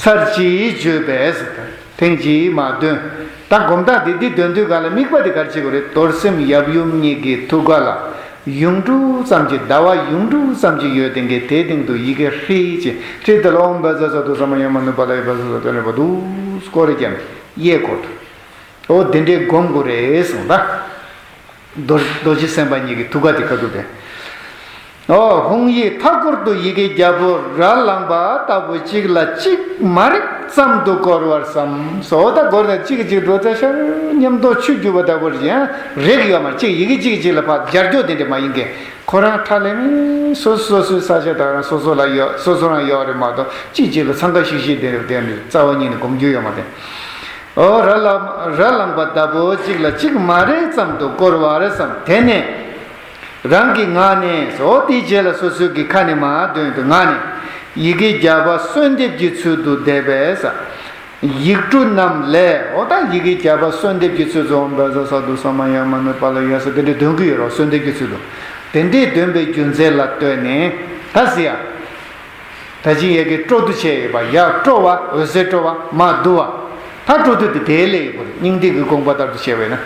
ཚར་གཅིག་བརྗོད་པས་ཟེར། ཐེངས་གཅིག་མ་འདོན། ད་སྒོམ་སྟངས་དེ་འདི་འདོན་དུས་ག་ལ་དམིགས་པ་དེ་ག་རེ་བྱེད་དགོས་རེད། རྡོར་སེམས་ཡབ་ཡུམ་གཉིས་ཀྱི་ཐུགས་ཀ་ལ་ཡུངས་འབྲུ་ཙམ་གྱི་ཟླ་བ་ཡུངས་འབྲུ་ཙམ་གྱི་ཡོད་དེ་གི་དེའི་སྟེང་དུ་ཡི་གེ་ཧྲཱིཿ་ཅེས་ཧྲཱིཿདེ་ལ་ཨོཾ་བཛྲ་ས་ཏུ་ས་མ་ཡ་མ་ནུ་པ་ལ་ཡི་བཛྲ་ས་ཏུ་ཏེ་ནུ་པ་དུ་སྐོར་རེ་ཀྱང་གཡས་སྐོར་དུ། འོ་དེ་འདྲའི་སྒོམ་དགོས་རེད་གསུངས་ད། རྡོ་རྗེ་སེམས་དཔའ་གཉིས་ཀྱི་ཐུགས་ཀ་དེ་ཁ་ཐུག་དེ། ཨོ། ཧཱུྃ་ཡིག་མཐའ་སྐོར་དུ་ཡི་གེ་བརྒྱ་པོ་ར་ལངས་པ་ལྟ་བུ་གཅིག་ལ་གཅིག་མ་རེག་ཙམ་དུ་བསྐོར་བར་བསམ། སོ་ད་སྐོར་ན་གཅིག་གིས་གཅིག་འགྲོ་ཚ་ཤར་མཉམ་དུ་ཆུ་རྒྱུག་པ་ལྟ་བུར་ཡང་རེག་ཡོད་མ་གཅིག་ཡི་གེ་གཅིག་གཅིག་ལ་ཕར་སྦྱར་རྒྱུ་དེ་འདྲ་མ་ཡིན་གི། ཁོ་རང་ཁྲ་ལེ་མི་སོ་སོ་སོ་སོའི་ས་ཆ་དང་རང་སོ་སོ་ལ་ཡོད་སོ་སོ་རང་ཡོད་རེད་མ་གཏོགས་གཅིག་གཅིག་ལ་འཚང་ཁ་ཤིག་ཤིག་དེ་འདྲ་དེ་འདྲ་རྩ་བ་ཉིད་ནས་སྒོམ་རྒྱུ་ཡོད་མ་རེད། ཨོ་ར་ལ་ར་ལངས་པ་ལྟ་བུ་གཅིག་ལ་གཅིག་མ་རེག་ཙམ་དུ་བསྐོར་བར་བསམ། དེ་ནས་རང་གི་ངག་ནས་ཨོ་དེའི་རྗེས་ལ་སོ་སོའི་གི་ཁ་ནས་མ་འདོན་དུ་ངག་ནས་ཡི་གེ་བརྒྱ་པ་གསོལ་འདེབས་ཀྱི་ཚུལ་དུ་བཟླས་པས་ཡིག་འབྲུ་རྣམས་ལས། ཨོ་ད་ཡི་གེ་བརྒྱ་པ་གསོལ་འདེབས་ཀྱི་ཚུལ་དུ་ཨོཾ་བཛྲ་ས་ཏུ་ས་མ་ཡ་མ་ནུ་པ་ལ་ཡ་ས་དེ་འདྲས་འདོན་གི་ཡོད་རོགས་གསོལ་འདེབས་ཀྱི་ཚུལ་དུ། དེ་འདྲས་འདོན་པའི་རྒྱུ་མཚན་ལ་ལྟོས་ནས་ད་ཟེར་ཡ། ད་ཅི་ཡ་གི་སྤྲོ་བསྡུ་བྱས་ཡོད་པ་ཡ་སྤྲོ་བ་འོད་ཟེར་སྤྲོ་བ་མ་བསྡུ་བ། ད་སྤྲོ་བསྡུ་དེ་དེ་ལས་ཡོད་པ་རེད། སྙིང་ཐིག་གི་དགོངས་པ་ལྟར་དུ་བྱས་པས་ན།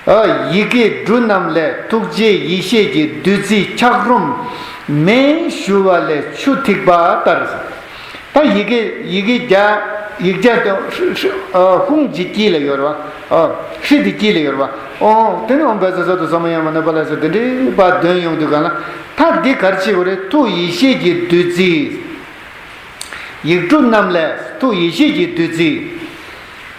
ཨ་ཡི་གེ་འབྲུ་རྣམས་ལས་ཐུགས་རྗེ་ཡེ་ཤེས་ཀྱི་བདུད་རྩི་འཁྱགས་རོམ་མེ་ཞུ་བ་ལས་ཆུ་ཐིགས་པ་ལྟར། ད་ཡི་གེ་ཡི་གེ་བརྒྱ་ཡིག་བརྒྱ་དང་ཧཱུྃ་གྱི་དཀྱིལ་ལ་ཡོད་རེད་བ། ཨ་ཧྲཱིཿདེ་དཀྱིལ་ལ་ཡོད་རེད་བ། ཨོ་དེ་ནི་ཨོཾ་བཛྲ་ས་ཏུ་ས་མ་ཡ་མ་ནུ་པ་ལ་ཡ་ས་དེ་འདྲའི་པ་འདོན་ཡོང་དུས་གང་ལ་ད་འདི་གར་ཆེ་བ་རེད། ཐུགས་ཡེ་ཤེས་ཀྱི་བདུད་རྩི། ཡིག་འབྲུ་རྣམས་ལས་ཐུགས་ཡེ་ཤེས་ཀྱི་བདུད་རྩི།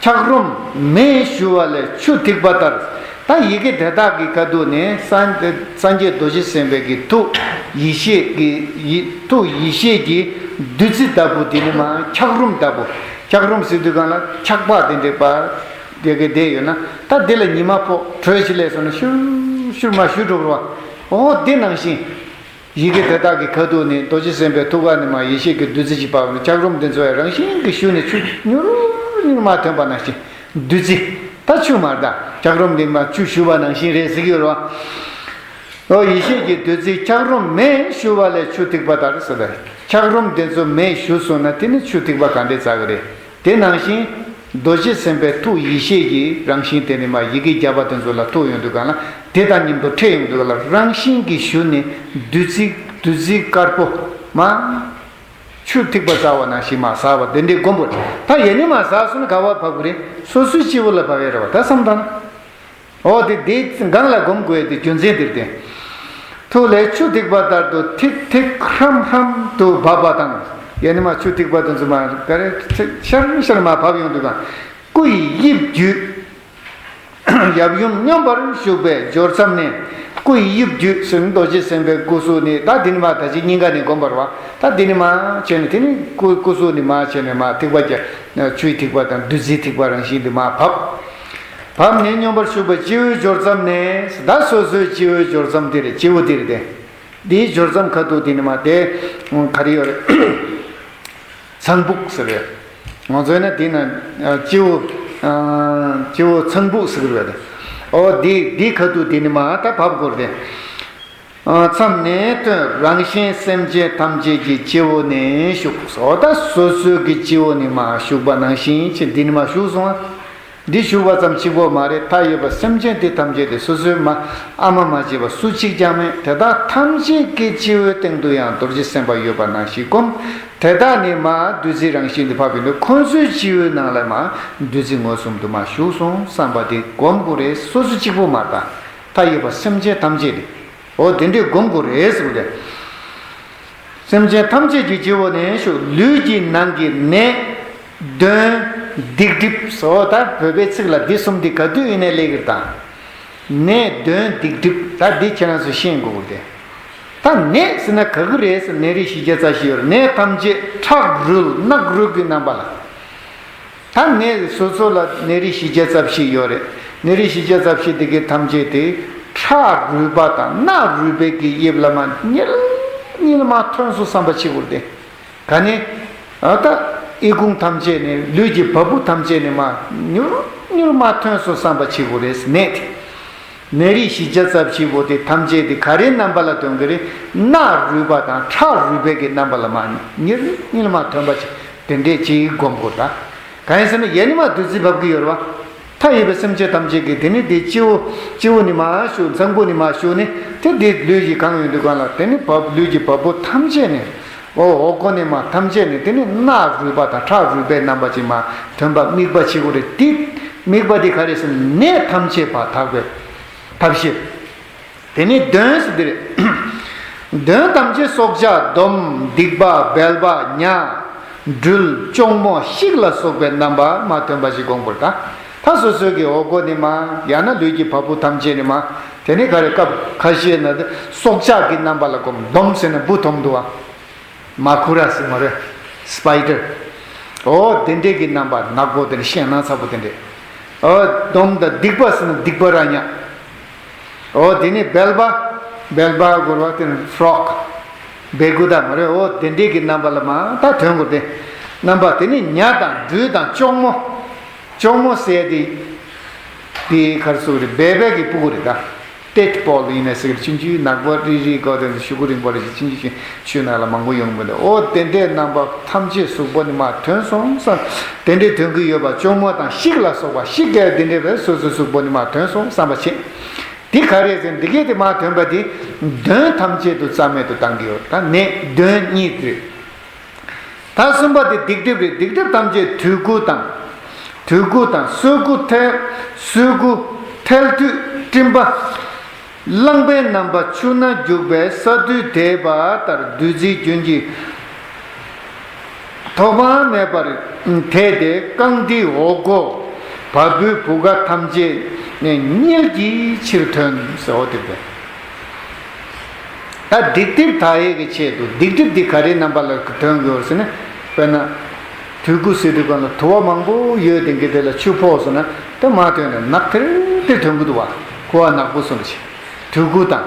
འཁྱགས་རོམ་མེ་ཞུ་བ་ལས་ཆུ་ཐིགས་པ་ལྟར། ད་ཡི་གེ་དེ་དག་གི་ཁ་ཐུག་ནས་སངས་སངས་རྒྱས་རྡོ་རྗེ་སེམས་དཔའི་གི་ཐུགས་ཡེ་ཤེས་ཀྱི་ཡི་ཐུགས་ཡེ་ཤེས་ཀྱི་བདུད་རྩི་ལྟ་བུ་དེ་ནི་མ་འཁྱགས་རོམ་ལྟ་བུ། འཁྱགས་རོམ་ཟེར་དུས་གང་ལ་འཁྱགས་པ་དེ་འདྲའི་པ་དེ་གི་བསྡད་ཡོད་ན་ད་དེ་ལ་ཉི་མ་ཕོག་དྲོད་ཅིག་སླེབས་སོང་ན་ཤུར་ཤུར་མ་ཞུ་འགྲོ་བ། འོ་དེ་ནང་བཞིན། ཡི་གེ་དེ་དག་གི་ཁ་ཐུག་ནས་རྡོ་རྗེ་སེམས་དཔའི་ཐུགས་ཀ་ནས་མ་ཡེ་ཤེས་ཀྱི་བདུད་རྩི་ཞིག་བབས་ནས་འཁྱགས་རོམ་དེ་ཚོ་ཡང་རང་བཞིན་གྱིས་ཞུ་ནས་ཆུ་མྱུར་མྱུར་མ་ཐོན་པ་ནང་བཞིན་བདུད་རྩི། ད་ཆུ་མ་རེད་ད། འཁྱགས་རོམ་དེ་མ་ཆུ་ཞུ་བ་ནང་བཞིན་རེད་ཟེར་གྱི་ཡོད་རེད་བ། ཨོ་ཡེ་ཤེས་ཀྱི་བདུད་རྩི་འཁྱགས་རོམ་མེ་ཞུ་བ་ལས་ཆུ་ཐིགས་པ་ལྟར་ཟེར་ད། འཁྱགས་རོམ་དེ་ཚོ་མེ་ཞུ་སོང་ན་དེ་ནི་ཆུ་ཐིགས་པ་ག་འདྲས་འཛག་གི་རེད། དེ་ནང་བཞིན། རྡོ་རྗེ་སེམས་དཔའི་ཐུགས་ཡེ་ཤེས་ཀྱི་རང་བཞིན་དེ་ནི་མ་ཡི་གེ་བརྒྱ་པ་དེ་ཚོ་ལ་ཐུག་ཡོང་དུས་གང་ལ་དེ་དང་མཉམ་དུ་འཕྲད་ཡོང་དུས་གང་ལ་རང་བཞིན་གྱིས་ཞུ་ནས་བདུད་རྩི་བདུད་རྩི་དཀར་པོ་མ། ཆུ་ཐིགས་པ་ཟག་པ་ནང་བཞིན་མ་ཟག་པ་དེ་འདྲའི་སྒོམ་དགོས། ད་ཡེ་ནས་མ་ཟག་སོང་ན་ག་བ་བབས་ཀྱི་རེད། སོ་སོའི་སྤྱི་བོ་ལ་བབས་ཡོད་རེད་བ། ད་བསམ་དང་། འོ་དེ་དེའི་སྒང་ལ་སྒོམ་དགོས་ཏེ་རྒྱུ་མཚན་དེར་བརྟེན། ཐུགས་ལས་ཆུ་ཐིགས་པ་ལྟར་དུ་ཐིག་ཐིག་ཧྲམ་ཧྲམ་དུ་བབས་པ་དང་། ཡེ་ནས་མ་ཆུ་ཐིགས་པ་དེ་ཚོ་མ་ག་རེ་ཤར་ཤར་མ་བབས་ཡོང་དུས་གང་། སྐུ་ཡི་དབྱིབས་བརྒྱུད། ཡབ་ཡུམ་སྙོམས་པར་ཞུགས་པའི་སྦྱོར་མཚམས་ནས་སྐུ་ཡི་དབྱིབས་བརྒྱུད་ཟེར་ནས་རྡོ་རྗེ་སེམས་དཔའི་སྐུ་གཟུགས་ནི་ད་འདི་ནི་མ་ད་ཅི་སྙིང་ག་ནས་བསྒོམ་པར་བ། ད་འདི་ནི་མ་བྱས་ནས་དེ་ནི་སྐུ་སྐུ་གཟུགས་ནི་མ་བྱས་ནས་མ་ཐིགས་པ་རྒྱ་ཆུའི་ཐིགས་པ་དང་བདུད་རྩིའི་ཐིགས་པ་རང་བཞིན་དུ་མ་བབས། བབས་ནས་སྙོམས་པར་ཞུགས་པའི་སྤྱི་བོའི་སྦྱོར་མཚམས་ནས་ད་སོ་སོའི་སྤྱི་བོའི་སྦྱོར་མཚམས་འདི་རེད། སྤྱི་བོ་འདི་རེད་དེ། འདིའི་སྦྱོར་མཚམས་ཁ་ཐུག་འདི་ནི་མ་དེ་ག་རེ་ཡོད་རེད། ཚངས་བུག་ཟེར་རེད། ང་ཚོས་ན་འདི་ན་སྤྱི་བོ་སྤྱི་བོ་ཚངས་བུག་ཟེར་གི་རེད་དེ། ཨོ་འདི་འདི་ཁ་ཐུག་འདི་ནི་མ་ད་བབས་དགོས་རེད་དེ། མཚམས་ནས་ཐོན་རང་གཞན་སེམས་ཅན་ཐམས་ཅད་ཀྱི་སྤྱི་བོ་ནས་ཞུགས་སོ། ད་སོ་སོའི་གི་སྤྱི་བོ་ནས་མ་ཞུགས་པ་ནང་བཞིན་ཅི་འདི་ནི་མ་ཞུགས་སོང་ཨ། འདི་ཞུགས་པ་ཙམ་གཅིག་པོ་མ་རེད། མཐའ་ཡས་པ་སེམས་ཅན་དེ་ཐམས་ཅད་དེ་སོ་སོའི་མ་ཨ་མ་མ་བྱས་པ་སུ་གཅིག་ཀྱང་མེད། དེ་དག་ཐམས་ཅད་ཀྱི་སྤྱི་བོའི་སྟེང་དུ་ཡང་རྡོ་རྗེ་སེམས་དཔའ་ཡོད་པ་ནང་བཞིན་བསྒོམ། དེ་དག་ནི་མ་བདུད་རྩི་རང་བཞིན་དུ་བབས་ཡོད་དུས་ཁོང་ཚོའི་སྤྱི་བོའི་ནང་ལ་མ་བདུད་རྩི་མངོན་སུམ་དུ་མ་ཞུགས་སོང་བསམ་པ་དེ་བསྒོམ་དགོས་རེད། སོ་སོ་གཅིག་པོ་མ་རེད། མཐའ་ཡས་པ་སེམས་ཅན་ཐམས་ཅད་དེ། འོ་དེ་འདྲས་སྒོམ་དགོས་རེད་ཟེར་བ་དེ། སེམས་ཅན་ཐམས་ཅད་ཀྱི་སྤྱི་བོ་ནས་ཞུགས། ལུས་ཀྱི་ནང་གི་ནད་གདོན་སྡིག་སྒྲིབ་སོགས། ད་བོད་པའི་ཚིག་ལ་འདི་གསུམ་འདི་ག་དུས་ཡིན་ནའི་སླེབས་ཀྱི་རེད་ད། ནད་གདོན་སྡིག་སྒྲིབ་ད་འདི་ཁྱེད་རང་ཚོས་ཤེས་དགོས་ཀྱི་རེད། ད་ནད་ཟེར་ན་ག་གི་རེད་ཟེར། ནད་རིགས་བཞི་བརྒྱ་རྩ་བཞི་ཡོད་རེད། ནད་ཐམས་ཅད་ཁྲག་རུལ་རྣག་རུལ་གྱི་རྣམ་པ་ལ། ད་ནད་སོ་སོ་ལ་ནད་རིགས་བཞི་བརྒྱ་རྩ་བཞི་ཡོད་རེད། ནད་རིགས་བཞི་བརྒྱ་རྩ་བཞི་དེ་གའི་ཐམས་ཅད་དེ་ཁྲག་རུལ་པ་དང་རྣག་རུལ་པའི་གི་དབྱིབས་ལ་མ་ཉིལ་ཉིལ་མ་ཐོན་སོང་བསམ་པ་བྱེད་དགོས་ཏེ། ག་ནི། ཨ་ད། ཨི་ཁུང་ཐམས་ཅད་ནས་ལུས་ཀྱི་བ་སྤུ་ཐམས་ཅད་ནས་མ་ཉུར་ཉུར་མ་ཐོན་སོང་བསམ་པ་བྱེད་དགོས་རེད་ནད་དེ། ནད་རིགས་བཞི་བརྒྱ་རྩ་བཞི་པོ་དེ་ཐམས་ཅད་དེ་ག་རེའི་རྣམ་པ་ལ་སྟོན་གི་རེད། རྣག་རུལ་པ་དང་ཁྲག་རུལ་པའི་གི་རྣམ་པ་ལ་མ་ཉིལ་ཉིལ་མ་ཐོན་པ་ཅིག་དེ་འདྲས་ཅིག་སྒོམ་དགོས་ད། གང་ཡིན་ཟེར་ན་ཡེ་ནས་མ་བདུད་རྩི་བབས་ཀྱི་ཡོད་རེད་བ། མཐའ་ཡས་པའི་སེམས་ཅན་ཐམས་ཅད་ཀྱིས་དེ་ནི་དེ་སྤྱི་བོ་སྤྱི་བོ་ནས་མར་ཞུགས། མཚན་གུ་ནས་མར་ཞུགས་ནས་དེ་དེ་ལུས་ཀྱིས་གང་ཡོང་དུས་གང་ལ་དེ་ནི་བ་ལུས་ཀྱི་བ་སྤུ་ཐམས་ཅད་ནས། འོ་འོ་སྒོ་ནས་མར་ཐམས་ཅད་ནས་དེ་ནི་རྣག་རུལ་པ་དང་ཁྲག་རུལ་པའི་རྣམ་པ་ཅིག་མར་ཐོན་པ་དམིགས་པ་བྱེད་དགོས་རེད་དེ། དམིགས་པ་དེ་ག་རེ་ཟེར་ན་ནད་ཐམས་ཅད་ཕར་དག་པའི་ཐབས་ཤེས། དེ་ནས་གདོན་ཟེར་དེ་རེད། གདོན་ཐམས་ཅད་སྲོག་ཆགས་སྡོམ། སྡིག་པ་སྦལ་པ་ཉ། སྦྲུལ་གཅོང་མོ་ཤིག་ལ་སོགས་པའི་རྣམ་པ་མ་ཐོན་པ་ཞིག་སྒོམ་དགོས་ད། ད་སོ་སོའི་གི་འོ་སྒོ་ནས་མ་ཡང་ན་ལུས་ཀྱི་བ་སྤུ་ཐམས་ཅད་ནས་མ། དེ་ནས་ག་རེ་སྐབས་ཁ་ཤས་ན་སྲོག་ཆགས་ཀྱི་རྣམ་པ་ལ་སྒོམ། སྡོམ་ཟེར་ན་འབུ་སྡོམ་འདུག་བ། མ་ཁུ་ར་ཟེར་མ་རེད། སི་པའི་ཌར། འོ་དེ་འདྲས་ཀྱི་རྣམ་པ་ནག་པོ་དེ་འདྲས་ཤིང་ནགས་ཚ་པོ་དེ་འདྲས། འོ་སྡོམ་དང་སྡིག་པ་ཟེར་ན་སྡིག་པ་ར་ཉག་འོ་དེ་ནས་སྦལ་པ། སྦལ་པ་སྒོར་བ་དེ་ནི་ཕྲོག་སྦལ་ཀུ་དང་མ་རེད། འོ་དེ་འདྲས་ཀྱི་རྣམ་པ་ལ་མ་ད་ཐོན་དགོས་ཏེ། རྣམ་པ་དེ་ནི་ཉ་དང་སྦྲུལ་དང་གཅོང་མོ། གཅོང་མོ་ཟེར་དེ། དེ་གར་སུ་རེད་སྦལ་པའི་གི་སྤུ་གུ་རེད་ད། ཏེད་པོལ་ཡིན་ན་ཟེར་གི་ཆུང་ཆུང་ནག་པོ་རིལ་རིལ་གོ་དེ་ཤུ་གུ་རིང་པོ་རེད། ཆུང་ཆུང་ཆུང་ཆུ་ནང་ལ་མང་པོ་ཡོང་མི་འདུག་འོ་དེ་འདྲའི་རྣམ་པ་ཐམས་ཅད་གཟུགས་པོ་ནས་མར་ཐོན་སོང་བསམ། དེ་འདྲའི་ཐོན་གི་ཡོད་པ་གཅོང་མོ་དང་ཤིག་ལ་སོགས་པ་ཤིག་གས་དེ་འདྲའི་བས་སོ་སོའི་གཟུགས་པོ་ནས་མར་ཐོན་སོང་བསམ་པ་བྱེད། འདི་ག་རེ་ཟེར་འདི་གས་དེ་མར་ཐོན་པ་དེ་གདོན་ཐམས་ཅད་དུ་རྩ་མེད་དུ་བཏང་གི་ཡོད་ད། ནད་གདོན་གཉིས་རེད། ད་གསུམ་པ་དེ་སྡིག་སྒྲིབ་རེད། སྡིག་སྒྲིབ་ཐམས་ཅད་དུས་ཀུན་དང་། དུས་ཀུན་དང་གསོད་དགུ་ཐལ། གསོད་དགུ་ཐལ་དུས་སྤྲིན་པ། རླངས་པའི་རྣམ་པ་ཆུ་སྣ་རྒྱུག་པའི་ས་རྡུལ་དེད་པ་ལྟར་བདུད་རྩིའི་རྒྱུན་གྱིས་ཐོགས་པ་མེད་པར་དེད་དེ་རྐང་མཐིལ་འོག་སྒོ་བ་སྤུའི་བུ་ག་ཐམས་ཅད་ནས་ཉིལ་གྱིས་ཕྱིར་ཐོན་ཟེར་འོ་དེ་བས། ད་སྡིག་སྒྲིབ་དག་ཡས་ཀྱི་ཆེད་དུ་སྡིག་སྒྲིབ་འདི་ག་རེའི་རྣམ་པ་ལ་ཐོན་དགོས་ཟེར་ན། དཔེར་ན། དུས་ཀུན་ཟེར་དུས་གང་ལ་དུ་བ་མང་པོ་ཡོད་དེ་གི་དེ་ལ་ཆུ་ཕོག་སོང་ན་དེ་མ་ཐོན་ནས་ནག་ཐེར་ཐེར་ཐོན་གི་འདུག་བ། ཁུ་བ་ནག་པོ་སོང་ཆེ། དུས་ཀུན་དང་།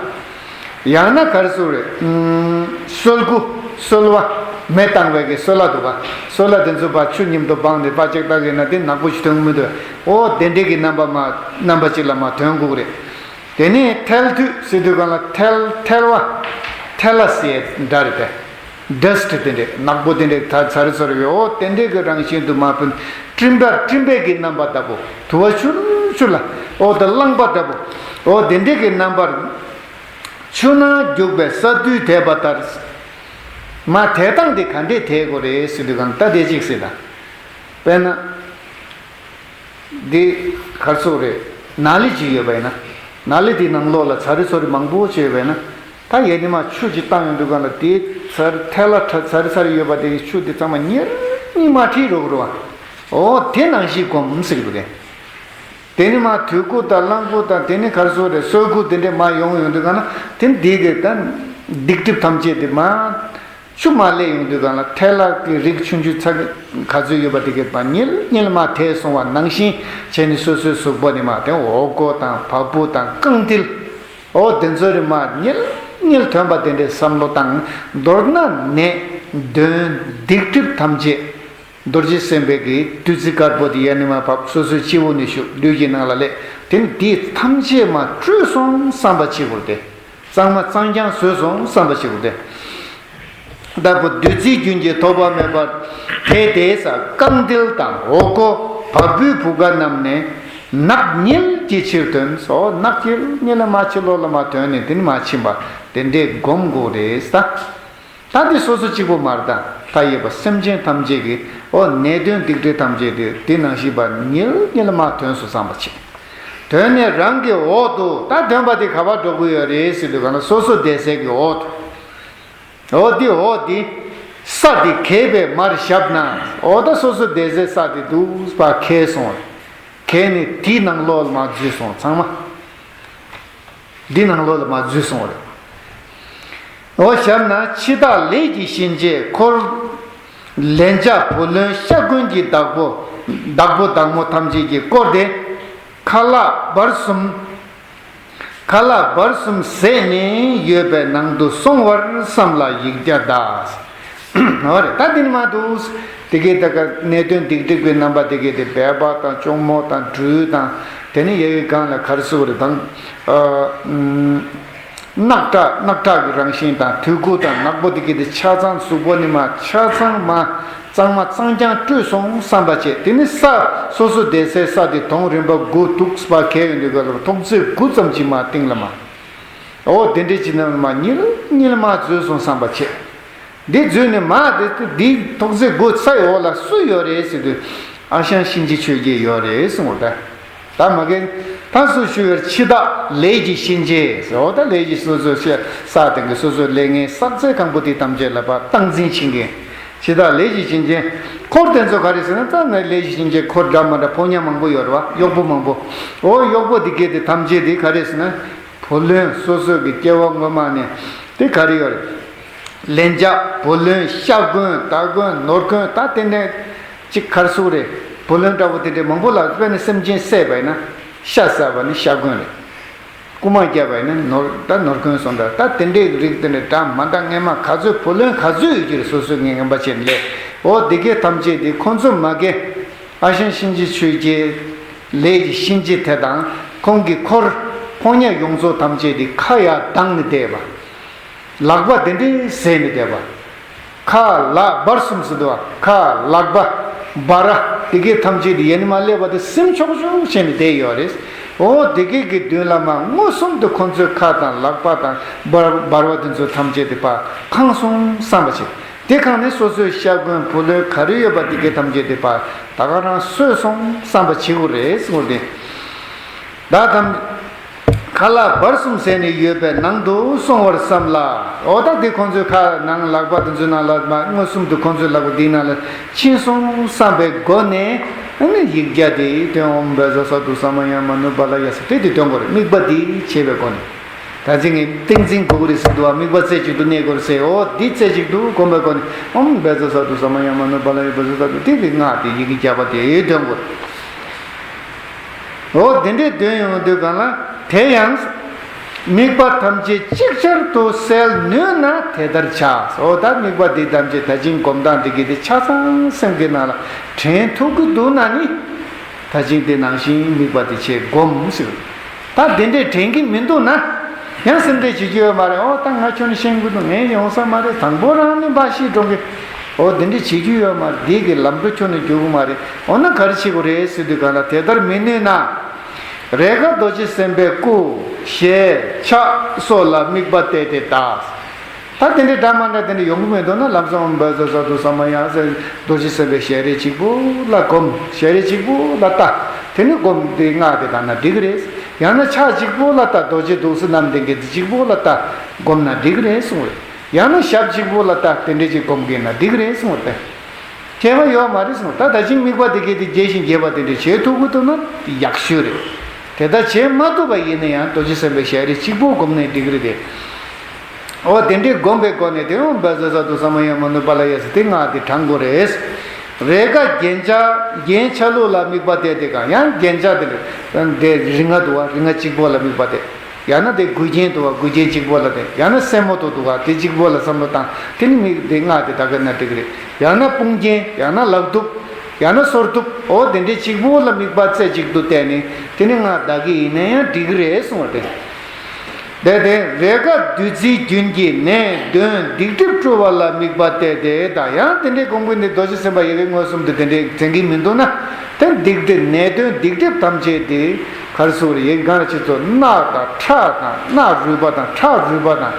ཡང་ན་ག་རེ་ཟེར་རེད། སོལ་ཀུ། སོལ་བ། མེ་བཏང་བའི་གི་སོལ་བ་འདུག་བ། སོལ་བ་དེ་ཚོ་ཕར་ཆུ་མཉམ་དུ་སྦངས་ཏེ་ཕར་ཅིག་བཏང་ཡིན་ན་དེ་ནག་པོ་ཞིག་ཐོན་གི་མི་འདུག་འོ་དེ་འདྲས་ཀྱི་རྣམ་པ་མ་རྣམ་པ་ཅིག་ལ་མ་ཐོན་དགོས་རེད། དེ་ནས་ཐལ་དུས་ཟེར་དུས་གང་ལ་ཐལ་ཐལ་བ། ཐལ་ལ་ཟེར་འདྲ་རེད་པས། ཌ་སི་ཊི་དེ་འདྲས་ནག་པོ་དེ་འདྲས་ད་ཚ་རི་ཚ་རི་ཡོད་འོ་དེ་འདྲས་ཀྱི་རང་བཞིན་དུ་མ་ཕུན། སྤྲིན་པ་སྤྲིན་པའི་གི་རྣམ་པ་ལྟ་བུ་དུ་བ་ཆུར་ཆུར་ལ་འོ་ད་རླངས་པ་ལྟ་བུ་འོ་དེ་འདྲས་ཀྱི་རྣམ་པར་ཆུ་ནང་རྒྱུག་པའི་ས་རྡུལ་དེད་པ་ལྟར། མ་དེད་སྟངས་དེ་ག་འདྲས་དེད་དགོས་རེད་ཟེར་དུས་གང་ལྟ་དེ་གཅིག་ཟེར་ད། དཔེར་ན། འདི་གར་སོགས་རེད། ནཱ་ལི་ཅིག་ཡོད་པ་ཡིན་ན། ནཱ་ལི་དེའི་ནང་ལོགས་ལ་ཚ་རི་ཚོ་རི་མང་པོ་ཅིག་ཡོད་པ་ཡིན་ན། ད་ཡེ་ནི་མ་ཆུ་ཅིག་བཏང་ཡོང་དུས་གང་ལ་དེའི་ཚ་རི་ཐལ་ལ་ཁྲ་ཚ་རི་ཚ་རི་ཡོད་པ་དེ་གི་ཆུ་དེ་ཚང་མ་ཉེར་གཉིས་མ་ཁྲིད་རོགས་རོགས་བ། འོ་དེ་ནང་བཞིན་སྒོམ་ཟེར་གི་འདུག་གས། དེ་ནི་མ་དུས་ཀུ་དང་རླངས་ཀུ་དང་དེ་ནི་གར་སོགས་རེད་སོལ་ཀུ་དེ་འདྲས་མ་ཡོང་ཡོང་དུས་གང་ལ་དེ་འདི་གི་ད་སྡིག་སྒྲིབ་ཐམས་ཅད་དེ་མ། ཆུ་མ་ལས་ཡོང་དུས་གང་ལ་ཐལ་ལ་གི་རིགས་ཆུང་ཆུང་ཚ་ག་ཚོད་ཡོད་པ་དེ་གས་པ་ཉིལ་ཉིལ་མ་ཐལ་སོང་བ་ནང་བཞིན་བྱས་ནས་སོ་སོའི་གཟུགས་པོ་ནི་མ་དེ་འོ་སྒོ་དང་བ་སྤུ་དང་རྐང་མཐིལ། འོ་དེ་ཚོ་རི་མ་ཉིལ་ཉིལ་ཐོན་པ་དེ་འདྲའི་བསམ་བློ་བཏང་མདོར་ན་ནད་གདོན་སྡིག་སྒྲིབ་ཐམས་ཅད་རྡོ་རྗེ་སེམས་དཔའི་གི་བདུད་རྩི་དཀར་པོ་དེ་ཡར་ནི་མ་བབས་སོ་སོའི་སྤྱི་བོ་ནས་ཞུགས་ལུས་ཀྱི་ནང་ལ་སླེབས་དེ་ནི་དེ་ཐམས་ཅད་མ་བཀྲུས་སོང་བསམ་པ་བྱེད་དགོས་ཏེ། གཙང་མ་གཙང་རྐྱང་བཟོས་སོང་བསམ་པ་ཞིག་དེ། ལྟ་བུ་བདུད་རྩིའི་རྒྱུན་གྱིས་ཐོགས་པ་མེད་པར་དེད་དེ་ས་རྐང་མཐིལ་དང་འོ་སྒོ་བ་སྤུའི་བུ་ག་རྣམས་ནས་ནག་ཉིལ་གྱིས་ཕྱིར་ཐོན་སོ། ནག་ཉིལ་ཉིལ་ལ་མ་ཕྱི་ལོགས་ལ་མ་ཐོན་ནས་དེ་ནི་མ་ཕྱིན་པ་དེ་འདྲས་སྒོམ་དགོས་རེད་ས། ད་འདི་སོ་སོ་གཅིག་པོ་མ་རེད་ད། མཐའ་ཡས་པ་སེམས་ཅན་ཐམས་ཅད་ཀྱི་འོ་ནད་གདོན་སྡིག་སྒྲིབ་ཐམས་ཅད་དེ་དེ་ནང་བཞིན་པ་ཉིལ་ཉིལ་མ་ཐོན་སོང་བསམ་པ་བྱེད། དོན་ནི་རང་གི་འོག་ཏུ་ད་དོན་པ་དེ་ག་པར་འགྲོ་གི་ཡོད་རེད་ཟེར་དུས་གང་ལ་སོ་སོ་བསྡད་སའི་གི་འོག་ཏུ། འོ་དེ་འོག་དེ་ས་དེ་གས་པའི་མར་བཞབ་ན་འོ་ད་སོ་སོ་བསྡད་སའི་ས་དེ་འདུག་པ་གས་སོང་། གས་ནི་དེའི་ནང་ལོགས་ལ་མ་འཛུལ་སོང་ཚང་མ། འདི་ནང་ལོགས་ལ་མ་འཛུལ་སོང་རེད། འོ་བཞབ་ན་འཆི་བདག་ལས་ཀྱི་གཤིན་རྗེ་འཁོར། ལན་ཆགས་བུ་ལོན་ཤ་ཀུན་གྱི་བདག་པོ། བདག་པོ་བདག་མོ་ཐམས་ཅད་ཀྱིས་བསྐོར་ཏེ། ཁ་ལག་བར་གསུམ། ཁ་ལག་བར་གསུམ་ཟས་ནས་ཡོད་པའི་ནང་དུ་སོང་བར་བསམ་ལ་ཡིག་བརྒྱ་གདའ། འོ་རེད། ད་འདི་ནི་མ་འདུག་དེ་གའི་ད་ག་གནད་དོན་སྡིག་སྒྲིབ་ཀྱི་རྣམ་པ་དེ་གའི་དེ་སྦལ་པ་དང་གཅུང་མོ་དང་སྦྲུལ་དང་། དེ་ནི་ཡ་གི་སྒང་ལ་ག་རེ་ཟེར་དགོས་རེད་དང་། ཨ། ཨུམ། རྣག་ཁྲག་རྣག་ཁྲག་གི་རང་བཞིན་དང་དུད་ཁུ་དང་ནག་པོ་དེ་གའི་དེ་ཆ་ཚང་གཟུགས་པོ་ནི་མ་ཆ་ཚང་མ། གཙང་མ་གཙང་རྐྱང་བཀྲུས་སོང་བསམ་པ་བྱས། དེ་ནི་ས་སོ་སོ་བསྡད་སའི་ས་དེ་དོང་རིམ་པ་དགུ་འདུག་པ་གས་ཡོང་དུས་ག་ལ་ཐོག་བརྩེགས་དགུ་ཙམ་གྱི་མ་སྟེང་ལ་མ། འོ་དེ་འདྲས་ཀྱི་ནང་ལ་མ་ཉིལ་ཉིལ་མ་འཛུལ་སོང་བསམ་པ་བྱས། འདི་འཛུལ་ནས་མ་དེ་འདི་ཐོག་བརྩེགས་དགུ་ཚ་ཡི་འོག་ལ་སུ་ཡོད་རེད་ཟེར་དུས། ཨ་ཞང་གཤིན་རྗེ་ཆོས་རྒྱལ་ཡོད་རེད་གསུངས་པ་ད། ད་མ་གི་ད་སུ་ཞུ་བར་འཆི་བདག་ལས་ཀྱི་གཤིན་རྗེ་ཟེར། འོ་ད་ལས་ཀྱི་སོ་སོ་ཤ་ས་སྟེང་གི་སོ་སོའི་ལས་ངན་བསགས་ཚད་གང་པོ་དེ་ཐམས་ཅད་ལ་ཕར་སྟངས་འཛིན་བྱེད་མཁན། འཆི་བདག་ལས་ཀྱི་གཤིན་རྗེ། འཁོར་དེ་ཚོ་ག་རེ་ཟེར་ན། ད་ནི་ལས་ཀྱི་གཤིན་རྗེ་འཁོར་འདྲ་མ་འདྲ་ཕོ་ཉ་མང་པོ་ཡོད་རེད་བ། གཡོག་པོ་མང་པོ། འོ་གཡོག་པོ་དེ་གས་དེ་ཐམས་ཅད་དེ་ག་རེ་ཟེར་ན། བུ་ལོན་སོ་སོ་གི་སྐྱེ་བ་སྔོན་མ་ནས་དེ་ག་རེ་ཡོད་རེད། ལན་ཆགས། བུ་ལོན། ཤ་གོན། རྟ་གོན། ནོར་གོན། ད་དེ་འདྲ་ཅིག་ག་རེ་ཟེར་དགོས་རེད། བུ་ལོན་འདྲ་པོ་དེ་འདྲ་མང་པོ་ལ་དཔེར་ན་སེམས་ཅན་བསད་པ་ཡིན་ན་ཤ་བསད་པ་ནི་ཤ་གོན་རེད། རྐུ་མ་བརྒྱབ་པ་ཡིན་ན་ནོར་ད་ནོར་གོན་སོང་འདྲ། ད་དེ་འདྲའི་རིགས་དེ་འདྲ་འདྲ་མ་འདྲ་སྔན་མ་ག་ཚོད་བུ་ལོན་ག་ཚོད་ཡོད་ཀྱི་རེད། སོ་སོའི་ངན་ངན་པ་བྱས་ནས་ལས། འོ་དེ་གས་ཐམས་ཅད་དེ་ཁོ་ཚོ་མ་གས། ཨ་ཞང་གཤིན་རྗེ་ཆོས་རྒྱལ་ལས་ཀྱི་གཤིན་རྗེ་དེ་དང་ཁོང་གི་འཁོར་ཕོ་ཉ་ཡོངས་རྫོགས་ཐམས་ཅད་དེ་ཁ་ཡར་གདངས་ནས་བསྡད་པ། ལག་པ་དེ་འདྲས་བཟེད་ནས་བསྡད་པ། ཁ་ལག་བར་གསུམ་ཟེར་འདུག་བ། ཁ་ལག་པ་བར་དེ་གས་ཐམས་ཅད་དེ་ཡེ་ནས་མར་སླེབས་པ་དེ་སེམས་ཆོག་ཆོག་བྱས་ནས་བསྡད་ཡོད་རེད། འོ་དེ་གས་ཀྱི་མདུན་ལ་མར་མངོན་སུམ་དུ་ཁོ་ཚོའི་ཁ་དང་ལག་པ་དང་བར་བར་བ་དེ་ཚོ་ཐམས་ཅད་དེ་ཕར་གང་སོང་བསམ་པ་བྱེད། དེ་གང་ནས་སོ་སོའི་ཤ་གོན་བུ་ལོན་ག་རེ་ཡོད་པ་དེ་གའི་ཐམས་ཅད་དེ་ཕར་ད་ག་རང་སོས་སོང་བསམ་པ་བྱེད་དགོས་རེད་ཟེར་དེ། ད་དམ། ཁ་ལག་བར་གསུམ་ཟས་ནས་ཡོད་པའི་ནང་དུ་སོང་བར་བསམ་ལ། འོ་ད་དེ་ཁོང་ཚོའི་ཁ་ནང་ལག་པ་དེ་ཚོའི་ནང་ལ་མ་མངོན་སུམ་དུ་ཁོང་ཚོའི་ལག་པ་དེའི་ནང་ལ་ཕྱིན་སོང་བསམ་པའི་སྒོ་ནས་ཨ་ནི་ཡིག་བརྒྱ་དེ་འདོན། ཨོཾ་བཛྲ་སཏྭ་ས་མ་ཡ་མ་ནུ་པཱ་ལ་ཡ་ཟེར་དེ་དེ་འདོན་དགོས་རེད། དམིགས་པ་དེ་བྱས་པའི་སྒོ་ནས། ད་ཅི་ངས་ཏིང་འཛིན་དགོས་ཀྱི་རེད་ཟེར་འདུག་བ། དམིགས་པ་རྩེ་གཅིག་ཏུ་གནས་དགོས་རེད་ཟེར། འོ་འདི་རྩེ་གཅིག་ཏུ་སྒོམ་པའི་སྒོ་ནས་ཨོཾ་བཛྲ་སཏྭ་ས་མ་ཡ་མ་ནུ་པཱ་ལ་ཡ་བཛྲ་སཏྭ་དེ་གི་སྔགས་དེ་ཡི་གེ་བརྒྱ་པ་དེ་འདོན་དགོས། འོ་དེ་འདྲས་འདོན་ཡོང་དུས་གང་ལ་དེ་ཡང་དམིགས་པ་ཐམས་ཅད་ཅིག་ཅར་དུ་སེལ་ནུས་ན་དེ་ལྟར་བྱ། འོ་ད་དམིགས་པ་འདི་ཐམས་ཅད་ད་ཅིང་སྒོམ་སྟངས་འདི་གི་དེ་ཆ་ཚང་སེམས་ཀྱི་ནང་ལ་དྲན་ཐུབ་ཀྱི་འདུག་ན་ནི། ད་ཅིང་དེ་ནང་བཞིན་དམིགས་པ་དེ་ཆེ་སྒོམ་ཟེར། ད་དེ་འདྲས་དྲན་གྱི་མི་འདུག་ན། ཡང་སེམས་ཁྲལ་བྱེད་རྒྱུ་ཡོད་མ་རེད། འོ་ད་ང་ཁྱོད་ནི་ཤེས་ཀྱི་འདུག་ངས་ཡོང་ས་མ་རེད། དང་པོ་རང་ནི་འབའ་ཞིག་འགྲོ་གི། འོ་དེ་འདྲས་བྱེད་རྒྱུ་ཡོད་མ་རེད། འདི་གི་ལམ་འགྲོ་ཁྱོད་ནི་རྒྱུག་གི་མ་རེད། འོ་ན་ག་རེ་བྱེད་དགོས་རེད་ཟེར་དུས་གང་ལ་དེ་ལྟར་མི་ནུས་ན། རེས་འགའ་རྡོ་རྗེ་སེམས་དཔའི་སྐུ། ཞལ། ཕྱག་སོགས་ལ་དམིགས་པ་གཏད་དེ་གདའ། ད་དེ་འདྲའི་འདྲ་མ་འདྲ་དེ་འདྲ་ཡོང་གི་མེད་འདུག་ན་ལམ་སང་ཨོཾ་བཛྲ་སཏྭ་ས་མ་ཡ་ཟེར་རྡོ་རྗེ་སེམས་དཔའི་ཞལ་རས་གཅིག་པུ་ལ་སྒོམ། ཞལ་རས་གཅིག་པུ་ལ་ལྟ། དེ་ནི་སྒོམ་དེ་སྔགས་དེ་བཏང་ན་འགྲིག་གི་རེད། ཡང་ན་ཕྱག་གཅིག་པུ་ལ་ལྟ། རྡོ་རྗེ་འདུག་སེ་བསྣམས་དེ་གི་དེ་གཅིག་པུ་ལ་ལྟ། སྒོམ་ན་འགྲིག་གི་རེད་གསུངས་རེད། ཡང་ན་ཞབས་གཅིག་པུ་ལ་ལྟ། དེ་འདྲས་ཅིག་སྒོམ་གི་ན་འགྲིག་གི་རེད་གསུངས་རེད། ཁྱད་པར་ཡོད་མ་རེད་གསུངས། ད་ད་ཅིང་དམིགས་པ་དེ་གས་དེ་རྒྱས་ཤིང་རྒྱས་པ་དེ་འདྲས་བྱེད་ཐུབ་ཀྱི་འདུག་ན་ཡག་ཤོས་རེད། དེ་ལྟར་བྱེད་མ་ཐུབ་པ་ཡིན་ན་ཡང་རྡོ་རྗེ་སེམས་དཔའི་ཞལ་རས་གཅིག་པུ་སྒོམ་ནས་འགྲིག་གི་རེད་དེ། འོ་དེ་འདྲའི་སྒོམ་པའི་སྒོ་ནས་དེ་ཨོཾ་བཛྲ་སཏྭ་ས་མ་ཡ་མ་ནུ་པཱ་ལ་ཡ་ཟེར་དེ་སྔགས་དེ་བགྲང་དགོས་རེད། རེས་འགའ་རྒྱན་ཆ། རྒྱན་ཆ་ལུགས་ལ་དམིགས་པ་གཏད་དེ་གང་། ཡང་རྒྱན་ཆ་དེ་ལ་དེ་རིང་ང་འདུག་བ། རིང་ང་གཅིག་པོ་ལ་དམིགས་པ་གཏད། ཡང་ན་དེ་མགུལ་རྒྱན་འདུག་བ། མགུལ་རྒྱན་གཅིག་པོ་ལ་གཏད། ཡང་ན་སེན་མོ་དེ་འདུག་བ། དེ་གཅིག་པོ་ལ་བསམ་བློ་བཏང་། དེ་ནི་དམིགས་དེ་སྔགས་དེ་ད་ག་ན་འགྲིག་གི་རེད། ཡང་ན་དཔུང་རྒྱན། ཡང་ན་ལག་གདུབ། ཡང་ན་སོར་གདུབ། འོ་དེ་འདྲའི་གཅིག་པོ་ལ་དམིགས་པ་རྩེ་གཅིག་ཏུ་གཏད་ནས་དེ་ནི་སྔགས་བཟླ་གི་ཡིན་ན་ཡང་འགྲིག་གི་རེད་གསུངས་པ་དེ། དེ་དེ་རེས་འགའ་བདུད་རྩིའི་རྒྱུན་གྱིས་ནད་གདོན་སྡིག་སྒྲིབ་བཀྲུ་བ་ལ་དམིགས་པ་གཏད་དེ་གདའ། ཡང་དེ་འདྲའི་སྒོམ་གྱི་ནི་རྡོ་རྗེ་སེམས་དཔའ་ཡི་གེ་མངོན་སུམ་དུ་དེ་འདྲའི་དྲན་གྱི་མི་འདུག་ན། དེ་སྡིག་སྒྲིབ་ནད་གདོན་སྡིག་སྒྲིབ་ཐམས་ཅད་དེ་ག་རེ་ཟེར་དགོས་རེད། ཡི་གེ་སྒང་ལ་ཁྱེད་ཚོ་རྣག་དང་ཁྲག་དང་། རྣག་རུལ་པ་དང་། ཁྲག་རུལ་པ་དང་།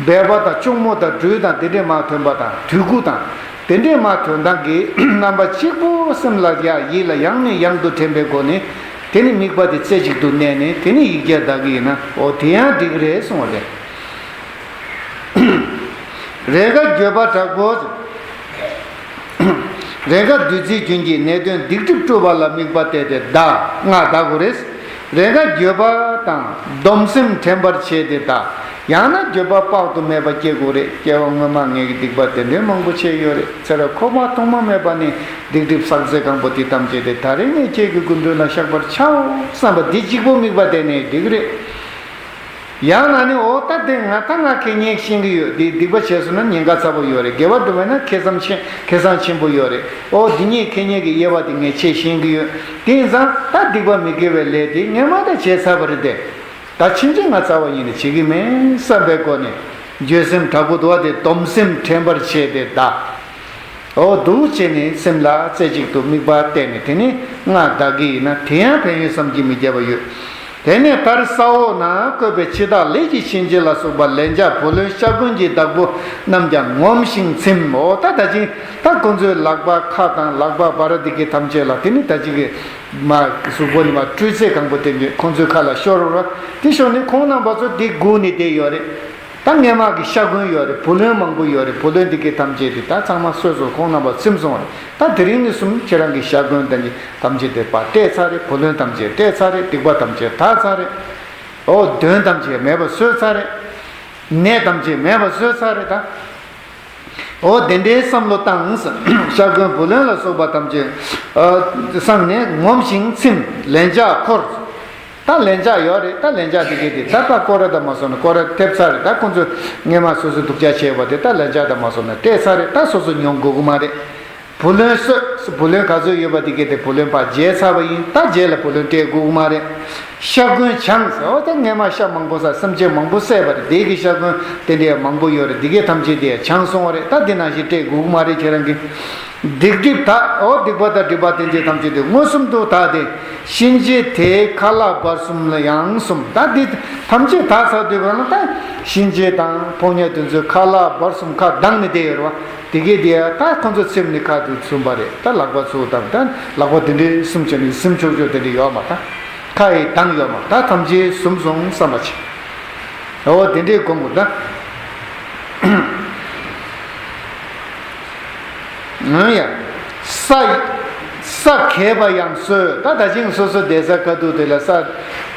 སྦལ་པ་དང་གཅུང་མོ་དང་སྦྲུལ་དང་དེ་འདྲས་མར་ཐོན་པ་དང་། དུད་ཁུ་དང་དེ་འདྲས་མར་ཐོན་སྟངས་ཀྱི་རྣམ་པ་གཅིག་པུ་སེམས་ལ་ཡ་ཡིད་ལ་ཡང་ནས་ཡང་དུ་དྲན་པའི་སྒོ་ནས་དེ་ནི་དམིགས་པ་དེ་རྩེ་གཅིག་ཏུ་གནས་ནས་དེ་ནི་ཡིག་བརྒྱ་བཟླ་གི་ཡིན་ན་འོ་དེ་ཡང་འགྲིག་གི་རེད་གསུངས་པ་རེད། རེས་འགའ་འགྱོད་པ་དྲག་པོ། རེས་འགའ་བདུད་རྩིའི་རྒྱུན་གྱིས་ནད་གདོན་སྡིག་སྒྲིབ་བཀྲུ་བ་ལ་དམིགས་པ་གཏད་དེ་གདའ། སྔགས་བཟླ་དགོས་རེད། རེས་འགའ་འགྱོད་པ་དང་སྡོམ་སེམས་དྲན་པར་བྱས་ཏེ་གདའ། ཡང་ན་འགྱོད་པ་དཔག་ཏུ་མེད་པ་སྐྱེ་དགོས་རེད། སྐྱེ་བ་སྔོན་མ་ངེད་ཀྱི་སྡིག་པ་དེ་འདྲའི་མང་པོ་བྱས་ཡོད་རེད། ཚེ་རབས་འཁོར་བ་ཐོག་མ་མེད་པ་ནས་སྡིག་སྒྲིབ་བསགས་ཚད་གང་པོ་དེ་ཐམས་ཅད་དེ་ད་རེས་ངས་ཁྱེད་ཀྱི་སྐུ་མདུན་ལ་བཤགས་པར་བྱའོ་བསམ་པ་འདི་གཅིག་པོ་དམིགས་པ་དེ་ནས་འགྲིག་གི་རེད། ཡང་ན་ནི་འོ་ད་དེ་ང་ད་ང་ཁེ་ཉེན་ཤེས་ཀྱི་ཡོད། དེ་སྡིག་པ་བྱས་སོང་ན་ཉེན་ཁ་ཚ་པོ་ཡོད་རེད། དགེ་བ་སྒྲུབ་པ་ན་ཁེ་བཟང་ཆེ་ཁེ་བཟང་ཆེན་པོ་ཡོད་རེད། འོ་འདི་གཉིས་ཁེ་ཉེན་གྱི་དབྱེ་བ་དེ་ངས་ཆེས་ཤེས་ཀྱི་ཡོད། དེ་ཡིན་ཙང་ད་སྡིག་པ་མི་དགེ་བའི་ལས་དེ་ངས་མ་ད་བྱས་ཚར་བ་རེད་དེ། ད་ཕྱིན་ཆད་ང་རྩ་བ་ཉིད་ནས་བྱེད་ཀྱི་མིན་བསམ་པའི་སྒོ་ནས་འགྱོད་སེམས་དྲག་པོ་འདུག་བ་དེ་སྡོམ་སེམས་དྲན་པར་བྱས་ཏེ་གདའ། འོ་འདུག་བྱས་ནས་སེམས་ལ་རྩེ་གཅིག་ཏུ་དམིགས་པ་གཏད་ནས་དེ་ནི་སྔགས་བཟླ་གི་ཡིན་ན་དེ་ཡང་ཕན་ཡོན་བསམ་གྱིས་མི་ཁྱབ་པ་ཡོད། དེ་ནས་མཐར་ས་འོག་ན་བཀོད་པའི་འཆི་བདག་ལས་ཀྱི་གཤིན་རྗེ་ལ་སོགས་པ་ལན་ཆགས་བུ་ལོན་ཤ་འཁོན་གྱི་བདག་པོ་རྣམས་ཀྱང་ངོམས་ཤིང་ཚིམ། འོ་ད་ད་ཅིང་ད་ཁོ་ཚོའི་ལག་པ་ཁ་དང་ལག་པ་བར་འདི་གའི་ཐམས་ཅད་ལ་དེ་ནི་ད་ཅིག་གི་མ་གཟུགས་པོ་ནི་མ་སྤྲུལ་ཚད་གང་པོ་དེ་ཁོང་ཚོའི་ཁ་ལ་ཤོར་རོ། དེ་ཤོར་ནས་ཁོང་རྣམ་པ་ཚོ་དེ་སྒུག་ནས་བསྡད་ཡོད་རེད། ད་སྔས་མ་གི་ཤ་འཁོན་ཡོད་རེད། བུ་ལོན་མང་པོ་ཡོད་རེད། བུ་ལོན་དེ་གའི་ཐམས་ཅད་དེ་ད་ཚང་མ་སོ་སོ་ཁོང་རྣམ་པ་ཚིམ་སོང་བ་རེད། ད་དེ་རིང་ནས་བཟུང་ཁྱེད་རང་གི་ཤ་འཁོན་དེ་གའི་ཐམས་ཅད་དེ་ཕར་སྤྲད་ཚར་རེད། བུ་ལོན་ཐམས་ཅད་སྤྲད་ཚར་རེད། སྡིག་པ་ཐམས་ཅད་དག་ཚར་རེད། འོ་གདོན་ཐམས་ཅད་མེད་པ་བཟོས་ཚར་རེད། ནད་ཐམས་ཅད་མེད་པ་བཟོས་ཚར་རེད་ད། འོ་དེ་འདྲའི་བསམ་བློ་བཏང་། ཤ་འཁོན་བུ་ལོན་ལ་སོགས་པ་ཐམས་ཅད་བསམས་ནས་ངོམས་ཤིང་ཚིམ། ལན་ཆགས་འཁོར། ད་ལན་ཆགས་ཡོད་རེད། ད་ལན་ཆགས་དེ་གའི་དེ་ད་ལྟ་སྐོར་ར་ད་མ་སོང་ན་སྐོར་ར་ཐེབས་ཚར་རེད། ད་ཁོང་ཚོས་སྔས་མ་སོ་སོའི་སྡུག་ཅག་བྱས་པ་དེ་ད་ལན་ཆགས་ད་མ་སོང་ན་སྤྲད་ཚར་རེད། ད་སོ་སོ་མྱོང་དགོས་ཀྱི་མ་རེད། བུ་ལོན་གསོས། བུ་ལོན་ག་ཚོད་ཡོད་པ་དེ་གའི་དེ་བུ་ལོན་ཕར་འཇལ་ཚར་བ་ཡིན། ད་རྗེས་ལ་བུ་ལོན་སྤྲད་དགོས་ཀྱི་མ་རེད། ཤ་འཁོན་བྱང་ཟེར་བ་དེ་སྔས་མ་ཤ་མང་པོ་ཟ་སེམས་ཅན་མང་པོ་བསད་པ་རེད། དེ་གི་ཤ་འཁོན་དེ་འདྲའི་མང་པོ་ཡོད་རེད། དེ་གའི་ཐམས་ཅད་དེ་བྱང་སོང་བ་རེད། ད་དེ་ནང་བཞིན་སྤྲད་དགོས་ཀྱི་མ་རེད། ཁྱེད་རང་གི་སྡིག་སྒྲིབ་དག། འོ་སྡིག་པ་དང་སྒྲིབ་པ་དེ་འདྲའི་ཐམས་ཅད་དེ་མངོན་སུམ་དུ་དག་སྟེ་གཤིན་རྗེ་དེའི་ཁ་ལག་བར་གསུམ་ལ་ཡང་གསུམ། ད་འདི་ཐམས་ཅད་དག་ཚར་དུས་གང་ལ་ད་གཤིན་རྗེ་དང་ཕོ་ཉ་དེ་ཚོའི་ཁ་ལག་བར་གསུམ་ཁ་གདངས་ནས་བསྡད་ཡོད་རེད་བ། དེ་གས་དེ་ད་ཁོ་ཚོ་ཚེམས་ནི་ཁ་དུ་ཚུམ་པ་རེད། ད་ལག་པ་ཚུགས་དང་ད་ལག་པ་དེ་འདྲའི་གསུམ་བྱས་ནས་གསུམ་ཆོག་ཆོག་དེ་འདྲ་ཡོད་མ་ད། ཁ་ཡི་གདངས་ཡོད་མ་ད། ཐམས་ཅད་གསུམ་སོང་བསམ་པ་བྱེད། འོ་དེ་འདྲའི་སྒོམ་དགོས་ད། ཡང་ས་ས་གས་པ་ཡང་གསོས། ད་ད་ཅིང་སོ་སོ་བསྡད་ས་ཁ་ཐུག་དེ་ལ་ས་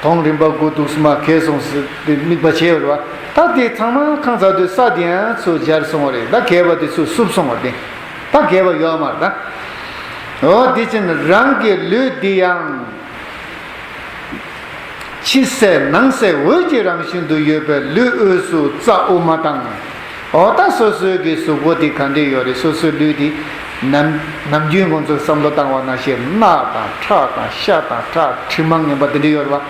དོང་རིམ་པ་དགུ་འདུག་སེ་མར་གས་སོང་ཟེར་དེ་དམིགས་པ་བྱས་ཡོད་རེད་བ། ད་དེ་ཚང་མ་ཁང་ཚ་དུས་ས་དེ་ཡང་ཚུར་སྦྱར་སོང་བ་རེད། ད་གས་པ་དེ་ཚུར་བསུབས་སོང་བ་རེད། ད་གས་པ་ཡོད་མ་རེད་ད། འོ་དེ་ཕྱིར་རང་གི་ལུས་འདི་ཡང་། ཕྱི་གསལ་ནང་གསལ་འོད་ཀྱི་རང་བཞིན་དུ་ཡོད་པའི་ལུས་དབུས་སུ་རྩ་དབུ་མ་དང་། འོ་ད་སོ་སོའི་གི་གཟུགས་པོ་འདི་ག་འདྲ་ཡོད་རེད། སོ་སོའི་ལུས་འདི་ནམ་ནམ་རྒྱུན་ང་ཚོས་བསམ་བློ་བཏང་བ་ནང་བཞིན་རྣག་དང་ཁྲག་དང་ཤ་དང་ཁྲག་དྲི་མ་ངན་པ་འདི་འདྲ་ཡོད་རེད་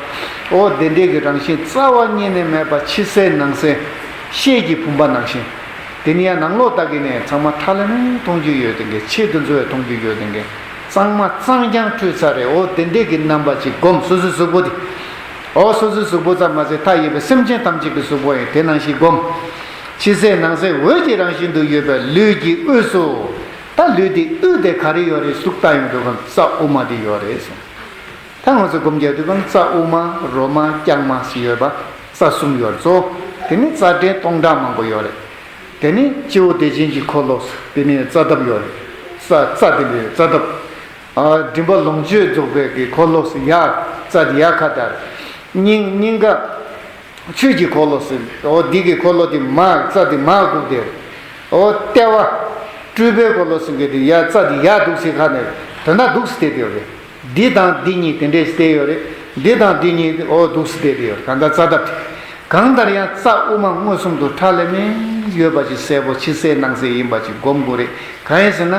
བ། འོ་འདི་འདྲའི་གི་རང་བཞིན་རྩ་བ་ཉིད་ནས་མེད་པ་ཕྱི་གསལ་ནང་གསལ་ཤེལ་གྱི་བུམ་པ་ནང་བཞིན། དེ་ནི་ཡང་ནང་ལོགས་ལྟ་གི་ནས་ཚང་མ་ཁྲ་ལམ་མེ་མཐོང་རྒྱུ་ཡོད་དེ་འགའི་ཕྱི་དུ་འཛུལ་བའི་མཐོང་རྒྱུ་ཡོད་དེ་འགའི་གཙང་མ་གཙང་རྐྱང་འཁྲུད་ཚར་རེད། འོ་དེ་འདྲས་ཀྱི་རྣམ་པ་ཅིག་སྒོམ། སོ་སོའི་གཟུགས་པོ་དེ། འོ་སོ་སོའི་གཟུགས་པོ་ཙམ་མ་ཟད་མཐའ་ཡས་པའི་སེམས་ཅན་ཐམས་ཅད་ཀྱི་གཟུགས་པོ་ཡང་དེ་ནང་བཞིན་སྒོམ། ཕྱི་གསལ་ནང་གསལ་འོད་ཀྱི་རང་བཞིན་དུ་ཡོད་པའི་ལུས་ཀྱི་དབུས་སུ། ད་ལུས་དེ་དབུས་དེ་ག་རེ་ཡོད་རེད་གཟུགས་ལྟ་ཡོང་དུས་གང་རྩ་དབུ་མ་དེ་ཡོད་རེད་གསུངས། ད་ང་ཚོ་སྒོམ་རྒྱག་དུས་གང་རྩ་དབུ་མ་རོ་མ་རྐྱང་མ་ཟེར་ཡོད་པ་རྩ་གསུམ་ཡོད་རེད། གཙོ་བོ་དེ་ནི་རྩ་ཕྲན་སྟོང་ཕྲག་མང་པོ་ཡོད་རེད། དེ་ནི་སྤྱི་བོ་བདེ་ཆེན་གྱི་འཁོར་ལོ་ཟེར་དེ་ནི་རྩ་འདབ་ཡོད་རེད། རྩ་རྩ་དེ་ནི་རྩ་འདབ། ཨ་མགྲིན་པ་ལོངས་སྤྱོད་རྫོགས་པའི་གི་འཁོར་ལོ་ཟེར་ཡ་རྩ་དེ་ཡ་ཁ་དར། སྙིང་སྙིང་ག་ཆོས་ཀྱི་འཁོར་ལོ་ཟེར། འོ་འདི་གི་འཁོར་ལོ་དེ་མར་རྩ་དེ་མར་སྒུག་སྟེ། འོ་ལྟེ་བ་སྤྲུལ་པའི་འཁོར་ལོ་ཟེར་མཁན་དེ་ཡ་རྩ་དེ་ཡ་འདུག་སེ་ཁ་ནས་དོན་དག་འདུག་སེ་བསྡད་དེ་ཡོད་རེད། འདི་དང་འདི་གཉིས་དེ་འདྲས་བསྡད་ཡོད་རེད། འདི་དང་འདི་གཉིས་འོ་འདུག་སེ་བསྡད་དེ་ཡོད་རེད། གང་ལྟར་རྩ་འདབ་དེ་གང་ལྟར་ཡང་རྩ་དབུ་མ་མངོན་སུམ་དུ་ཁྲ་ལམ་མེ་ཡོད་པ་ཅིག་གསལ་པོ་ཕྱི་གསལ་ནང་གསལ་ཡིན་པ་ཅིག་སྒོམ་དགོས་རེད། གང་ཡིན་ཟེར་ན།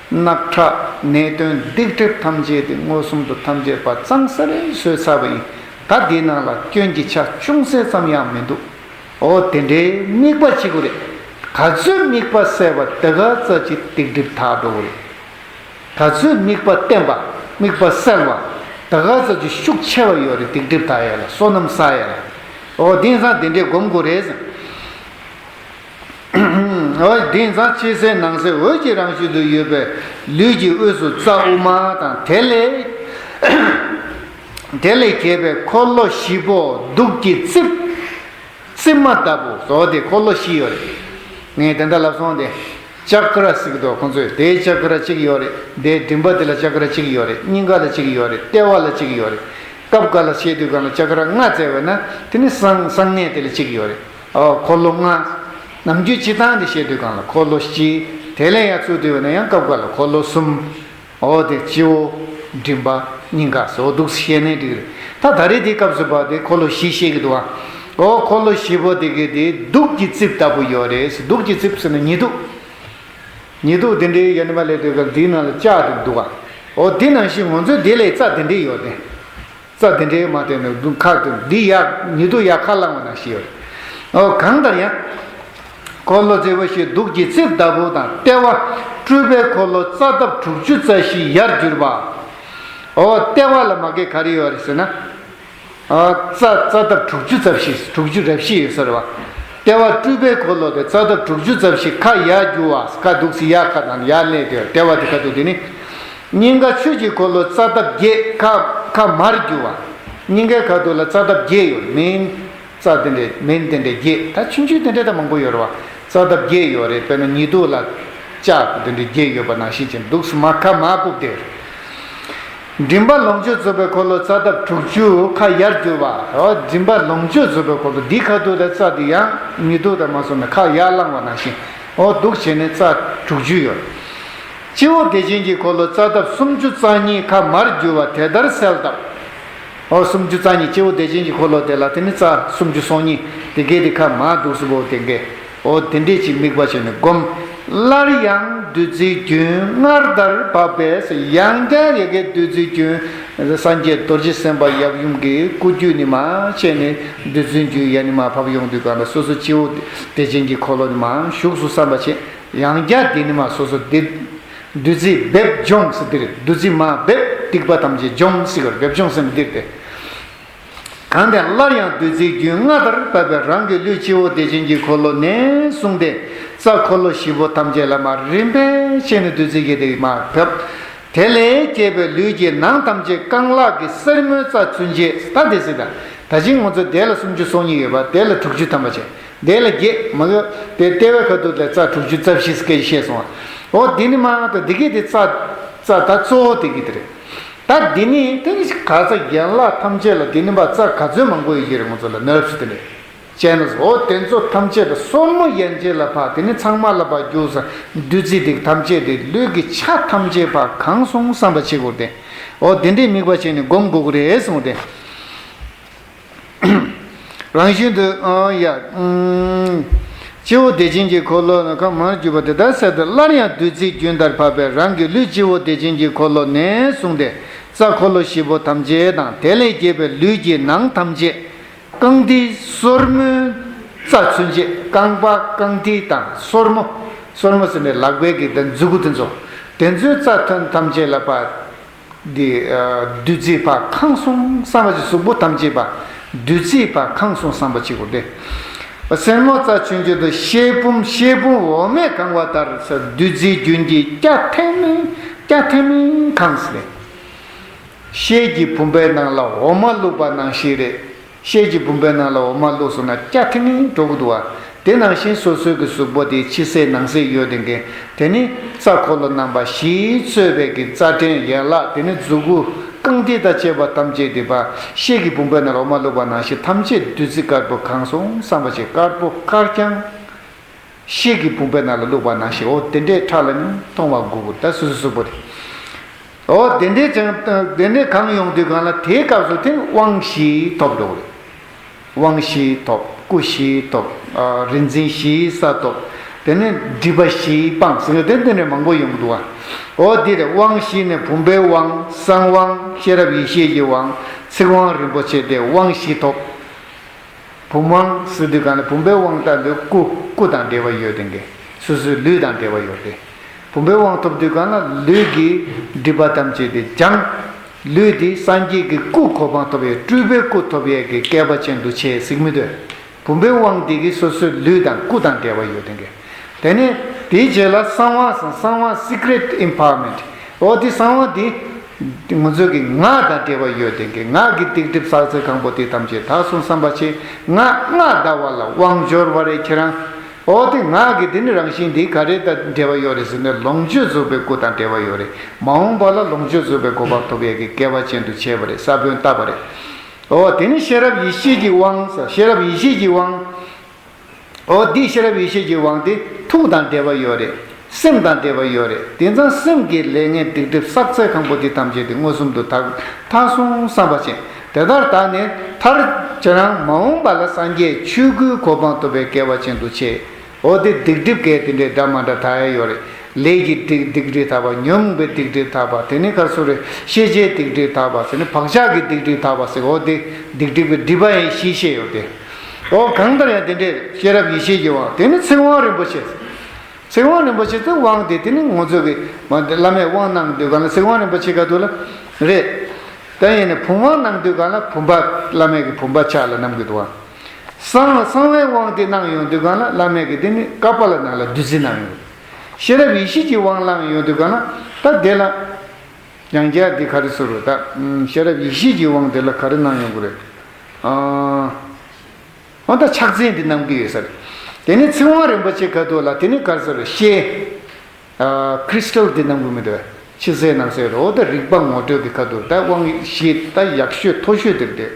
རྣག་ཁྲག་ནད་གདོན་སྡིག་སྒྲིབ་ཐམས་ཅད་དེ་མངོན་སུམ་དུ་ཐམས་ཅད་པ་གཙང་སེ་རེ་བཟོས་ཚར་བ་ཡིན། ད་འདིའི་ནང་ལ་སྐྱོན་གྱི་ཆ་ཅུང་ཟད་ཙམ་ཡང་མི་འདུག་འོ་དེ་འདྲའི་དམིགས་པ་བྱེད་དགོས་རེད། ག་ཚོད་དམིགས་པ་གསལ་བ་དེ་ག་ཙམ་གྱིས་སྡིག་སྒྲིབ་དག་འགྲོ་གི་རེད། ག་ཚོད་དམིགས་པ་བརྟན་པ་དམིགས་པ་གསལ་བ་དེ་ག་ཙམ་གྱིས་ཤུགས་ཆེ་བ་ཡོད་རེད། སྡིག་སྒྲིབ་དག་ཡ་ལ་བསོད་ནམས་བསགས་ཡ་ལ། འོ་དེང་སང་དེ་འདྲའི་སྒོམ་དགོས་རེད་ཟེར། འོ་དེང་སང་ཕྱི་གསལ་ནང་གསལ་འོད་ཀྱི་རང་བཞིན་དུ་ཡོད་པའི་ལུས་ཀྱི་དབུས་སུ་རྩ་དབུ་མ་དང་དེ་ལས་དེ་ལས་གྱེས་པའི་འཁོར་ལོ་བཞི་པོ་གདུགས་ཀྱི་རྩིབས་རྩིབས་མ་ལྟ་བུ་བཟོ་སྟེ་འཁོར་ལོ་བཞི་ཡོད་རེད། ངས་དེ་འདྲ་ལབ་སོང་སྟེ། ཅ་ཀ་ར་ཟེར་གྱི་འདུག་ཁོང་ཚོས་དེའི་ཅ་ཀ་ར་གཅིག་ཡོད་རེད། དེའི་མགྲིན་པ་དེ་ལ་ཅ་ཀ་ར་གཅིག་ཡོད་རེད། སྙིང་ག་ལ་གཅིག་ཡོད་རེད། ལྟེ་བ་ལ་གཅིག་ཡོད་རེད། སྐབས་འགའ་ལ་བཤད་དུས་སྒང་ལ་ཅ་ཀ་ར་ལྔ་བཙལ་བས་ན་དེ་ནི་གསང་གསང་གནས་དེ་ལ་གཅིག་ཡོད་རེད། ཨོ་འཁོར་ལོ་ལྔ། ནམ་རྒྱུན་སྤྱིར་བཏང་དེ་བཤད་དུས་སྒང་ལ་འཁོར་ལོ་བཞི། དེ་ལས་ཡང་ཚུར་བསྡུས་པ་ན་ཡང་སྐབས་འགའ་ལ་འཁོར་ལོ་གསུམ། ཨོ་དེ་སྤྱི་བོ། མགྲིན་པ། སྙིང་ག་སོགས་འདུག་སེ་བཤད་ནའི་འགྲིག་རེད། ད་ད་རེས་དེའི་སྐབས་སུ་བབ་སྟེ་འཁོར་ལོ་བཞི་བཤད་ཀྱི་འདུག་ཨ། ཨོ་འཁོར་ལོ་བཞི་པོ་དེ་གའི་དེ་གདུགས་ཀྱི་རྩིབས་ལྟ་བུ་ཡོད་རེད། གདུགས་ཀྱི་རྩིབས་ཟེར་ན་ཉི་གདུགས། ཉི་གདུགས་དེ་འདྲའི་ཡོད་ནི་མ་ལས་དེ་ག་འདིའི་ནང་ལ་ལྕགས་དེ་འདུག་ཨ། ཨོ་དེ་ནང་བཞིན་ང་ཚོའི་དེ་ལས་རྩ་དེ་འདྲའི་ཡོད་དེ། རྩ་དེ་འདྲའི་མ་བསྟན་ནས་གདུགས་ཁ་དེ་འདི་ཡར་ཉི་གདུགས་ཡར་ཁ་ལངས་པ་ནང་བཞིན་ཡོད་རེད། ཨོ་གང་ལྟར་ཡང་། འཁོར་ལོ་བཞི་པོ་ཞེས་གདུགས་ཀྱི་རྩིབས་ལྟ་བུ་དང་ལྟེ་བ་སྤྲུལ་པའི་འཁོར་ལོ་རྩ་འདབ་དྲུག་ཅུ་རྩ་བཞི་ཡར་གྱུར་པ། ཨོ་ལྟེ་བ་ལ་མ་གི་ག་རེ་ཡོད་རེད་ཟེར་ན། ཨ་རྩ་རྩ་འདབ་དྲུག་ཅུ་རྩ་བཞི། དྲུག་ཅུ་རེ་བཞི་ཡོད་ས་རེད་བ། ལྟེ་བ་སྤྲུལ་པའི་འཁོར་ལོ་དེ་རྩ་འདབ་དྲུག་ཅུ་རྩ་བཞི་ཁ་ཡར་རྒྱུ་བ། ཁ་འདུག་སེ་ཡར་ཁ་དང་ཡར་སླེབས་དེ་ལྟེ་བ་དེ་ཁ་ཐུག་དེ་ནི། སྙིང་ག་ཆོས་ཀྱི་འཁོར་ལོ་རྩ་འདབ་བརྒྱད་ཁ་ཁ་མར་རྒྱུ་བ། སྙིང་གའི་ཁ་ཐུག་ལ་རྩ་འདབ་བརྒྱད་ཡོད་མིན། རྩ་དེ་འདྲས་མིན་དེ་འདྲས་བརྒྱད། ད་ཆུང་ཆུང་དེ་འདྲས་ད་མང་པོ་ཡོད་རེད་བ། རྩ་འདབ་བརྒྱད་ཡོད་རེད། དཔེར་ན་ཉི་གདུགས་ལ་ལྕགས་དེ་འདྲས་བརྒྱད་ཡོད་པ་ནང་བཞིན་ཅན་འདུག་སེ་མར་ཁ་མར་སྤུབས་དེ། མགྲིན་པ་ལོངས་སྤྱོད་རྫོགས་པའི་འཁོར་ལོ་རྩ་འདབ་དྲུག་ཅུ་ཁ་ཡར་གྱུར་པ། འོ་མགྲིན་པ་ལོངས་སྤྱོད་རྫོགས་པའི་འཁོར་ལོ་འདི་ཁ་ཐུག་ལ་རྩ་འདི་ཡང་ཉི་གདུགས་དང་མ་སོང་ནས་ཁ་ཡར་ལངས་པ་ནང་བཞིན། འོ་འདུག་བྱས་ནས་རྩ་དྲུག་ཅུ་ཡོད། སྤྱི་བོ་བདེ་ཆེན་གྱི་འཁོར་ལོ་རྩ་འདབ་སུམ་ཅུ་རྩ་གཉིས་ཁ་མར་གྱུར་པ་དེ་ལྟར་གསལ་བཏབ། འོ་སུམ་ཅུ་རྩ་གཉིས་སྤྱི་བོ་བདེ་ཆེན་གྱི་འཁོར་ལོ་དེ་ལ་དེ་ནི་རྩ་སུམ་ཅུ་སོ་གཉིས་དེ་གའི་དེ་ཁ་མར་འདུག་སེ་བོ་དེ་གའི། འོ་དེ་འདྲས་ཅིག་དམིགས་པ་བྱས་ནས་བསྒོམ། སླར་ཡང་བདུད་རྩིའི་རྒྱུན་སྔར་ལྟར་བབས་པས། ཡང་བསྐྱར་ཡ་གི་བདུད་རྩིའི་རྒྱུན། སངས་རྒྱས་རྡོ་རྗེ་སེམས་དཔའ་ཡབ་ཡུམ་གྱི་སྐུ་རྒྱུད་ནས་མར་བྱས་ནས་བདུད་རྩིའི་རྒྱུན་ཡར་ནས་མར་བབས་ཡོང་དུས་སྒང་ལ་སོ་སོ་སྤྱི་བོ་བདེ་ཆེན་གྱི་འཁོར་ལོ་ནས་མར་ཞུགས་སོང་བསམ་པ་བྱས། ཡང་བསྐྱར་དེ་ནས་མར་སོ་སོ་བདེ་བདུད་རྩི་འབེབས་སྦྱོང་ཟེར་འདི་རེད། བདུད་རྩི་མར་འབེབས་སྡིག་པ་ཐམས་ཅད་སྦྱོང་ཟེར་གི་རེད། འབེབས་སྦྱོང་ཟེར་ན་འདི་རེད་དེ། གང་དེ་སླར་ཡང་བདུད་རྩིའི་རྒྱུན་སྔར་ལྟར་བབས་པས་རང་གི་ལུས་སྤྱི་བོ་བདེ་ཆེན་གྱི་འཁོར་ལོ་ནས་བཟུང་སྟེ་རྩ་འཁོར་ལོ་བཞི་པོ་ཐམས་ཅད་ལ་མར་རིམ་པས་བྱས་ནས་བདུད་རྩི་གི་དེ་མར་བབས། དེ་ལས་སྐྱེས་པའི་ལུས་ཀྱི་ནང་ཐམས་ཅད་རྐང་ལག་གི་སེན་མོའི་རྩ་ཚུན་ཆད། ད་དེ་སྲིད་ད་ད་ཅིང་ང་ཚོ་དེ་ལ་སུམ་ཅུ་སོ་གཉིས་ཡོད་པ་དེ་ལ་དྲུག་ཅུ་ཐམ་པ་བྱས། དེ་ལ་བརྒྱད་མ་གི་དེ་ལྟེ་བའི་ཁ་ཐུག་ལ་རྩ་དྲུག་ཅུ་རྩ་བཞི་སྐད་བཤད་སོང་བ། འོ་དེ་ནི་མ་ད་དེ་གི་དེ་རྩ་རྩ་ད་གཙོ་བོ་དེ་གི་དེ་རེད། ད་འདི་ནི་དེ་ནི་ག་རྩ་རྒན་ལགས་ཐམས་ཅད་ལ་འདི་ནི་མ་རྩ་ག་ཚོད་མང་པོ་ཡོད་ཀྱི་རེད། ང་ཚོ་ལ་ནར་བསི་དེ་ནི་ཅེ་ནལ་འོ་དེ་ཚོ་ཐམས་ཅད་ལ་སོར་མོ་ཡན་ཆད་ལ་ཕར་དེ་ནི་ཚང་མ་ལ་ཕར་རྒྱུགས་ས་བདུད་རྩི་དེ་ཐམས་ཅད་དེ་ལུས་ཀྱི་ཆ་ཐམས་ཅད་ཕར་གང་སོང་བསམ་པ་བྱེད་དགོས་ཏེ། འོ་དེ་འདྲའི་དམིགས་པ་བྱས་ནས་སྒོམ་དགོས་ཀྱི་རེད་གསུངས་ཏེ། རང་བཞིན་དུ་ཨ་ཡ། སྤྱི་བོ་བདེ་ཆེན་གྱི་འཁོར་ལོ་ནི་ཁ་མར་གྱུར་པ་དེ་ལྟར་གསལ་ཏེ། སླར་ཡང་བདུད་རྩིའི་རྒྱུན་ལྟར་བབས་པས་རང་གི་ལུས་སྤྱི་བོ་བདེ་ཆེན་གྱི་འཁོར་ལོ་ནས་བཟུང་སྟེ་རྩ་འཁོར་ལོ་བཞི་པོ་ཐམས་ཅད་དང་དེ་ལས་སྐྱེས་པའི་ལུས་ཀྱི་ནང་ཐམས་ཅད་རྐང་མཐིལ་སོར་མོའི་རྩ་ཚུན་ཆད། རྐང་པ་རྐང་མཐིལ་དང་སོར་མོ། སོར་མོ་ཟེར་ནས་ལག་པའི་གི་དེ་མཛུ་གུ་དེ་ཚོ། དེ་ཚོའི་རྩ་ཐམས་ཅད་ལ་ཕར། འདི་བདུད་རྩི་ཕར་གང་སོང་བསམ་པ་ཅིག་གཟུགས་པོ་ཐམས་ཅད་ཕར་བདུད་རྩི་ཕར་གང་སོང་བསམ་པ་ཅིག་གོ་དེ། སེན་མོ་རྩ་ཆུང་ཆུང་དུ་ཤེལ་བུམ་ཤེལ་བུམ་འོ་མས་གང་བ་ལྟར་བདུད་རྩིའི་རྒྱུན་གྱིས་སྐྱ་ཐེངས་མེད་སྐྱ་ཐེངས་མེད་གང་ཟེར། ཤེལ་གྱི་བུམ་པའི་ནང་ལ་འོ་མ་བླུགས་པ་ནང་བཞིན་རེད། ཤེལ་གྱི་བུམ་པའི་ནང་ལ་འོ་མ་བླུགས་སོང་ན་སྐྱ་ཐེངས་ནི་འགྲོ་གི་འདུག་བ། དེ་ནང་བཞིན་སོ་སོའི་གི་གཟུགས་པོ་དེ་ཕྱི་གསལ་ནང་གསལ་ཡོད་དེ་འགན་དེ་ནི་རྩ་འཁོར་ལོ་རྣམ་པ་བཞིའི་གཙོས་པའི་གི་རྩ་ཕྲན་ཡན་ལག་དེ་ནི་མཛུ་གུ་རྐང་མཐིལ་དང་བཅས་པ་ཐམས་ཅད་དེ་པ་ཤེལ་གྱི་བུམ་པའི་ནང་ལ་འོ་མ་བླུགས་པ་ནང་བཞིན་ཐམས་ཅད་བདུད་རྩི་དཀར་པོ་གང་སོང་བསམ་པ་ཞིག་དཀར་པོ་དཀར་རྐྱང་། ཤེལ་གྱི་བུམ་པའི་ནང་ལ་བླུགས་པ་ནང་བཞིན་འོ་དེ་འདྲའི་ཁྲག་ལ་ནི་མཐོང་བ་དགོས་དགོས་ད་སོ་སོ་གཟུགས་པོ་དེ། འོ་དེ་འདྲའི་ཅང་དེ་འདྲའི་གང་ཡོང་དུས་གང་ལ་དེའི་སྐབས་སུ་དེ་དབང་བཞི་ཐོབ་འགྲོ་གི་རེད། དབང་བཞི་ཐོབ། སྐུ་བཞི་ཐོབ། ཨ་རིག་འཛིན་བཞིའི་ས་ཐོབ། དེ་ནས་སྒྲིབ་པ་བཞི་སྤངས་ཟེར་ནས་དེ་འདི་འདྲའི་མང་པོ་ཡོང་གི་འདུག་བ། འོ་དེ་རེད། དབང་བཞི་ནས་བུམ་པའི་དབང་། གསང་དབང་། ཤེས་རབ་ཡེ་ཤེས་ཀྱི་དབང་། ཚིག་དབང་རིན་པོ་ཆེ་དེ་དབང་བཞི་ཐོབ། བུམ་དབང་ཟེར་དུས་གང་ལ་བུམ་པའི་དབང་ལྟ་འདོད་སྐུ་སྐུ་དང་འབྲེལ་བ་ཡོད་དེ་འགའི་སོ་སོའི་ལུས་དང་འབྲེལ་བ་ཡོད་དེ། བུམ་པའི་དབང་ཐོབ་དུས་གང་ལ་ལུས་ཀྱི་སྒྲིབ་པ་ཐམས་ཅད་དེ་སྦྱངས། ལུས་དེ་སངས་རྒྱས་ཀྱི་སྐུ་གོ་འཕང་ཐོབ་ཡས་སྤྲུལ་པའི་སྐུ་ཐོབ་ཡས་ཀྱི་སྐལ་པ་ཅན་དུ་བྱས་ཟིག་མི་འདོད། བུམ་པའི་དབང་དེ་གིས་སོ་སོའི་ལུས་དང་སྐུ་དང་འབྲེལ་བ་ཡོད་དེ་འགའི། དེ་ནས་དེའི་རྗེས་ལ་གསང་དབང་སང་གསང་དབང་secret empowerment། འོ་དེ་གསང་དབང་དེ་ང་ཚོ་གི་ངག་དང་འབྲེལ་བ་ཡོད་དེ་གི་ངག་གི་སྡིག་སྒྲིབ་བསགས་ཚད་གང་པོ་དེ་ཐམས་ཅད་དག་སོང་བསམ་པ་ཆེ། ངག་ངག་བཟླ་བ་ལ་དབང་འབྱོར་བ་རེད་ཁྱེད་རང་། འོ་དེ་ངག་གི་དེ་ནི་རང་བཞིན་དེ་ག་རེ་དང་འབྲེལ་བ་ཡོད་རེད་ཟེར་ན་ལོངས་སྤྱོད་རྫོགས་པའི་སྐུ་དང་འབྲེལ་བ་ཡོད་རེད། མ་འོངས་པ་ལ་ལོངས་སྤྱོད་རྫོགས་པའི་གོ་འཕང་ཐོབ་ཡས་ཀྱི་སྐལ་བ་ཅན་དུ་བྱས་པ་རེད། ས་བོན་བཏབ་པ་རེད། འོ་དེ་ནི་ཤེས་རབ་ཡེ་ཤེས་ཀྱི་དབང་ཟེར། ཤེས་རབ་ཡེ་ཤེས་ཀྱི་དབང་། འོ་འདི་ཤེས་རབ་ཡེ་ཤེས་ཀྱི་དབང་དེ་ཐུགས་དང་འབྲེལ་བ་ཡོད་རེད། སེམས་དང་འབྲེལ་བ་ཡོད་རེད། དེང་སང་སེམས་ཀྱི་ལས་ངན་སྡིག་སྒྲིབ་བསགས་ཚད་ཁང་པོ་འདི་ཐམས་ཅད་དེ་མངོན་སུམ་དུ་དག་མཐར་སོང་བསམ་པ་ཅན། དེ་ལྟར་དག་ནས་མཐར་ཁྱེད་རང་མ་འོངས་པ་ལ་སངས་རྒྱས་ཆོས་སྐུའི་གོ་འཕང་ཐོབ་པའི་སྐལ་བ་ཅན་དུ་ཆེ། འོ་དེ་སྡིག་སྒྲིབ་སྐད་དེ་འདྲའི་འདྲ་མ་འདྲ་དག་ཡ་ཡོད་རེད། ལས་ཀྱི་སྡིག་སྡིག་སྒྲིབ་དག་པ། ཉོན་མོངས་པའི་སྡིག་སྒྲིབ་དག་པ། དེ་ནས་ག་རེ་ཟེར་རེད། ཤེས་བྱའི་སྡིག་སྒྲིབ་དག་པ་ཟེར་ནས་བག་ཆགས་ཀྱི་སྡིག་སྒྲིབ་དག་པ་ཟེར། འོ་དེ་སྡིག་སྒྲིབ་ཀྱི་སྒྲིབ་པ་ཡང་བཞི་བཤད་ཡོད་དེ། འོ་གང་ལྟར་ཡང་དེ་འདྲའི་ཤེས་རབ་ཡེ་ཤེས་ཀྱི་དབང་། དེ་ནི་ཚིག་དབང་རིན་པོ་ཆེ། ཚིག་དབང་རིན་པོ་ཆེ་ཚིག་དབང་དེ་དེ་ནི་ང་ཚོ་གི་མ་བླ་མས་དབང་གནང་དུས་གང་ལ་ཚིག་དབང་རིན་པོ་ཆེ་ག་དུས་ལ་རེད། ད་ཡིན་ནས་བུམ་དབང་གནང་དུས་གང་ལ་བུམ་པ་བླ་མས་ཀྱི་བུམ་པ་ཕྱག་ལ་བསྣམས་ཀྱི་འདུག་བ། གསང་གསང་བའི་དབང་དེ་གནང་ཡོང་དུས་གང་ལ་བླ་མས་ཀྱི་དེ་ནི་ཀ་པཱ་ལ་ནང་ལ་བདུད་རྩི་གནང་ཡོང་། ཤེས་རབ་ཡེ་ཤེས་ཀྱི་དབང་བླངས་ཡོང་དུས་གང་ལ་ད་དེ་ལ་ཡང་བསྐྱར་འདི་ག་རེ་ཟེར་རོ། ད་ཤེས་རབ་ཡེ་ཤེས་ཀྱི་དབང་དེ་ལ་ག་རེ་གནང་ཡོང་གི་རེད། ཨ། འོ་ད་ཕྱག་མཚན་འདི་གནང་གི་ཡོད་ས་རེད། དེ་ནས་ཚིག་དབང་རིན་པོ་ཆེ་ཁ་ཐུག་ལ་དེ་ནས་ག་རེ་ཟེར་རེད། ཤེལ། ཨ། ཀྲི་སི་ཊལ་འདི་གནང་གི་མི་འདུག་ཕྱི་གསལ་ནང་གསལ་རེད། འོ་ད་རིག་པ་ངོ་སྤྲོད་ཀྱི་ཁ་ཐུག་ད་དབང་ཤེས་ད་ཡག་ཤོས་མཐོ་ཤོས་དེ་རེད།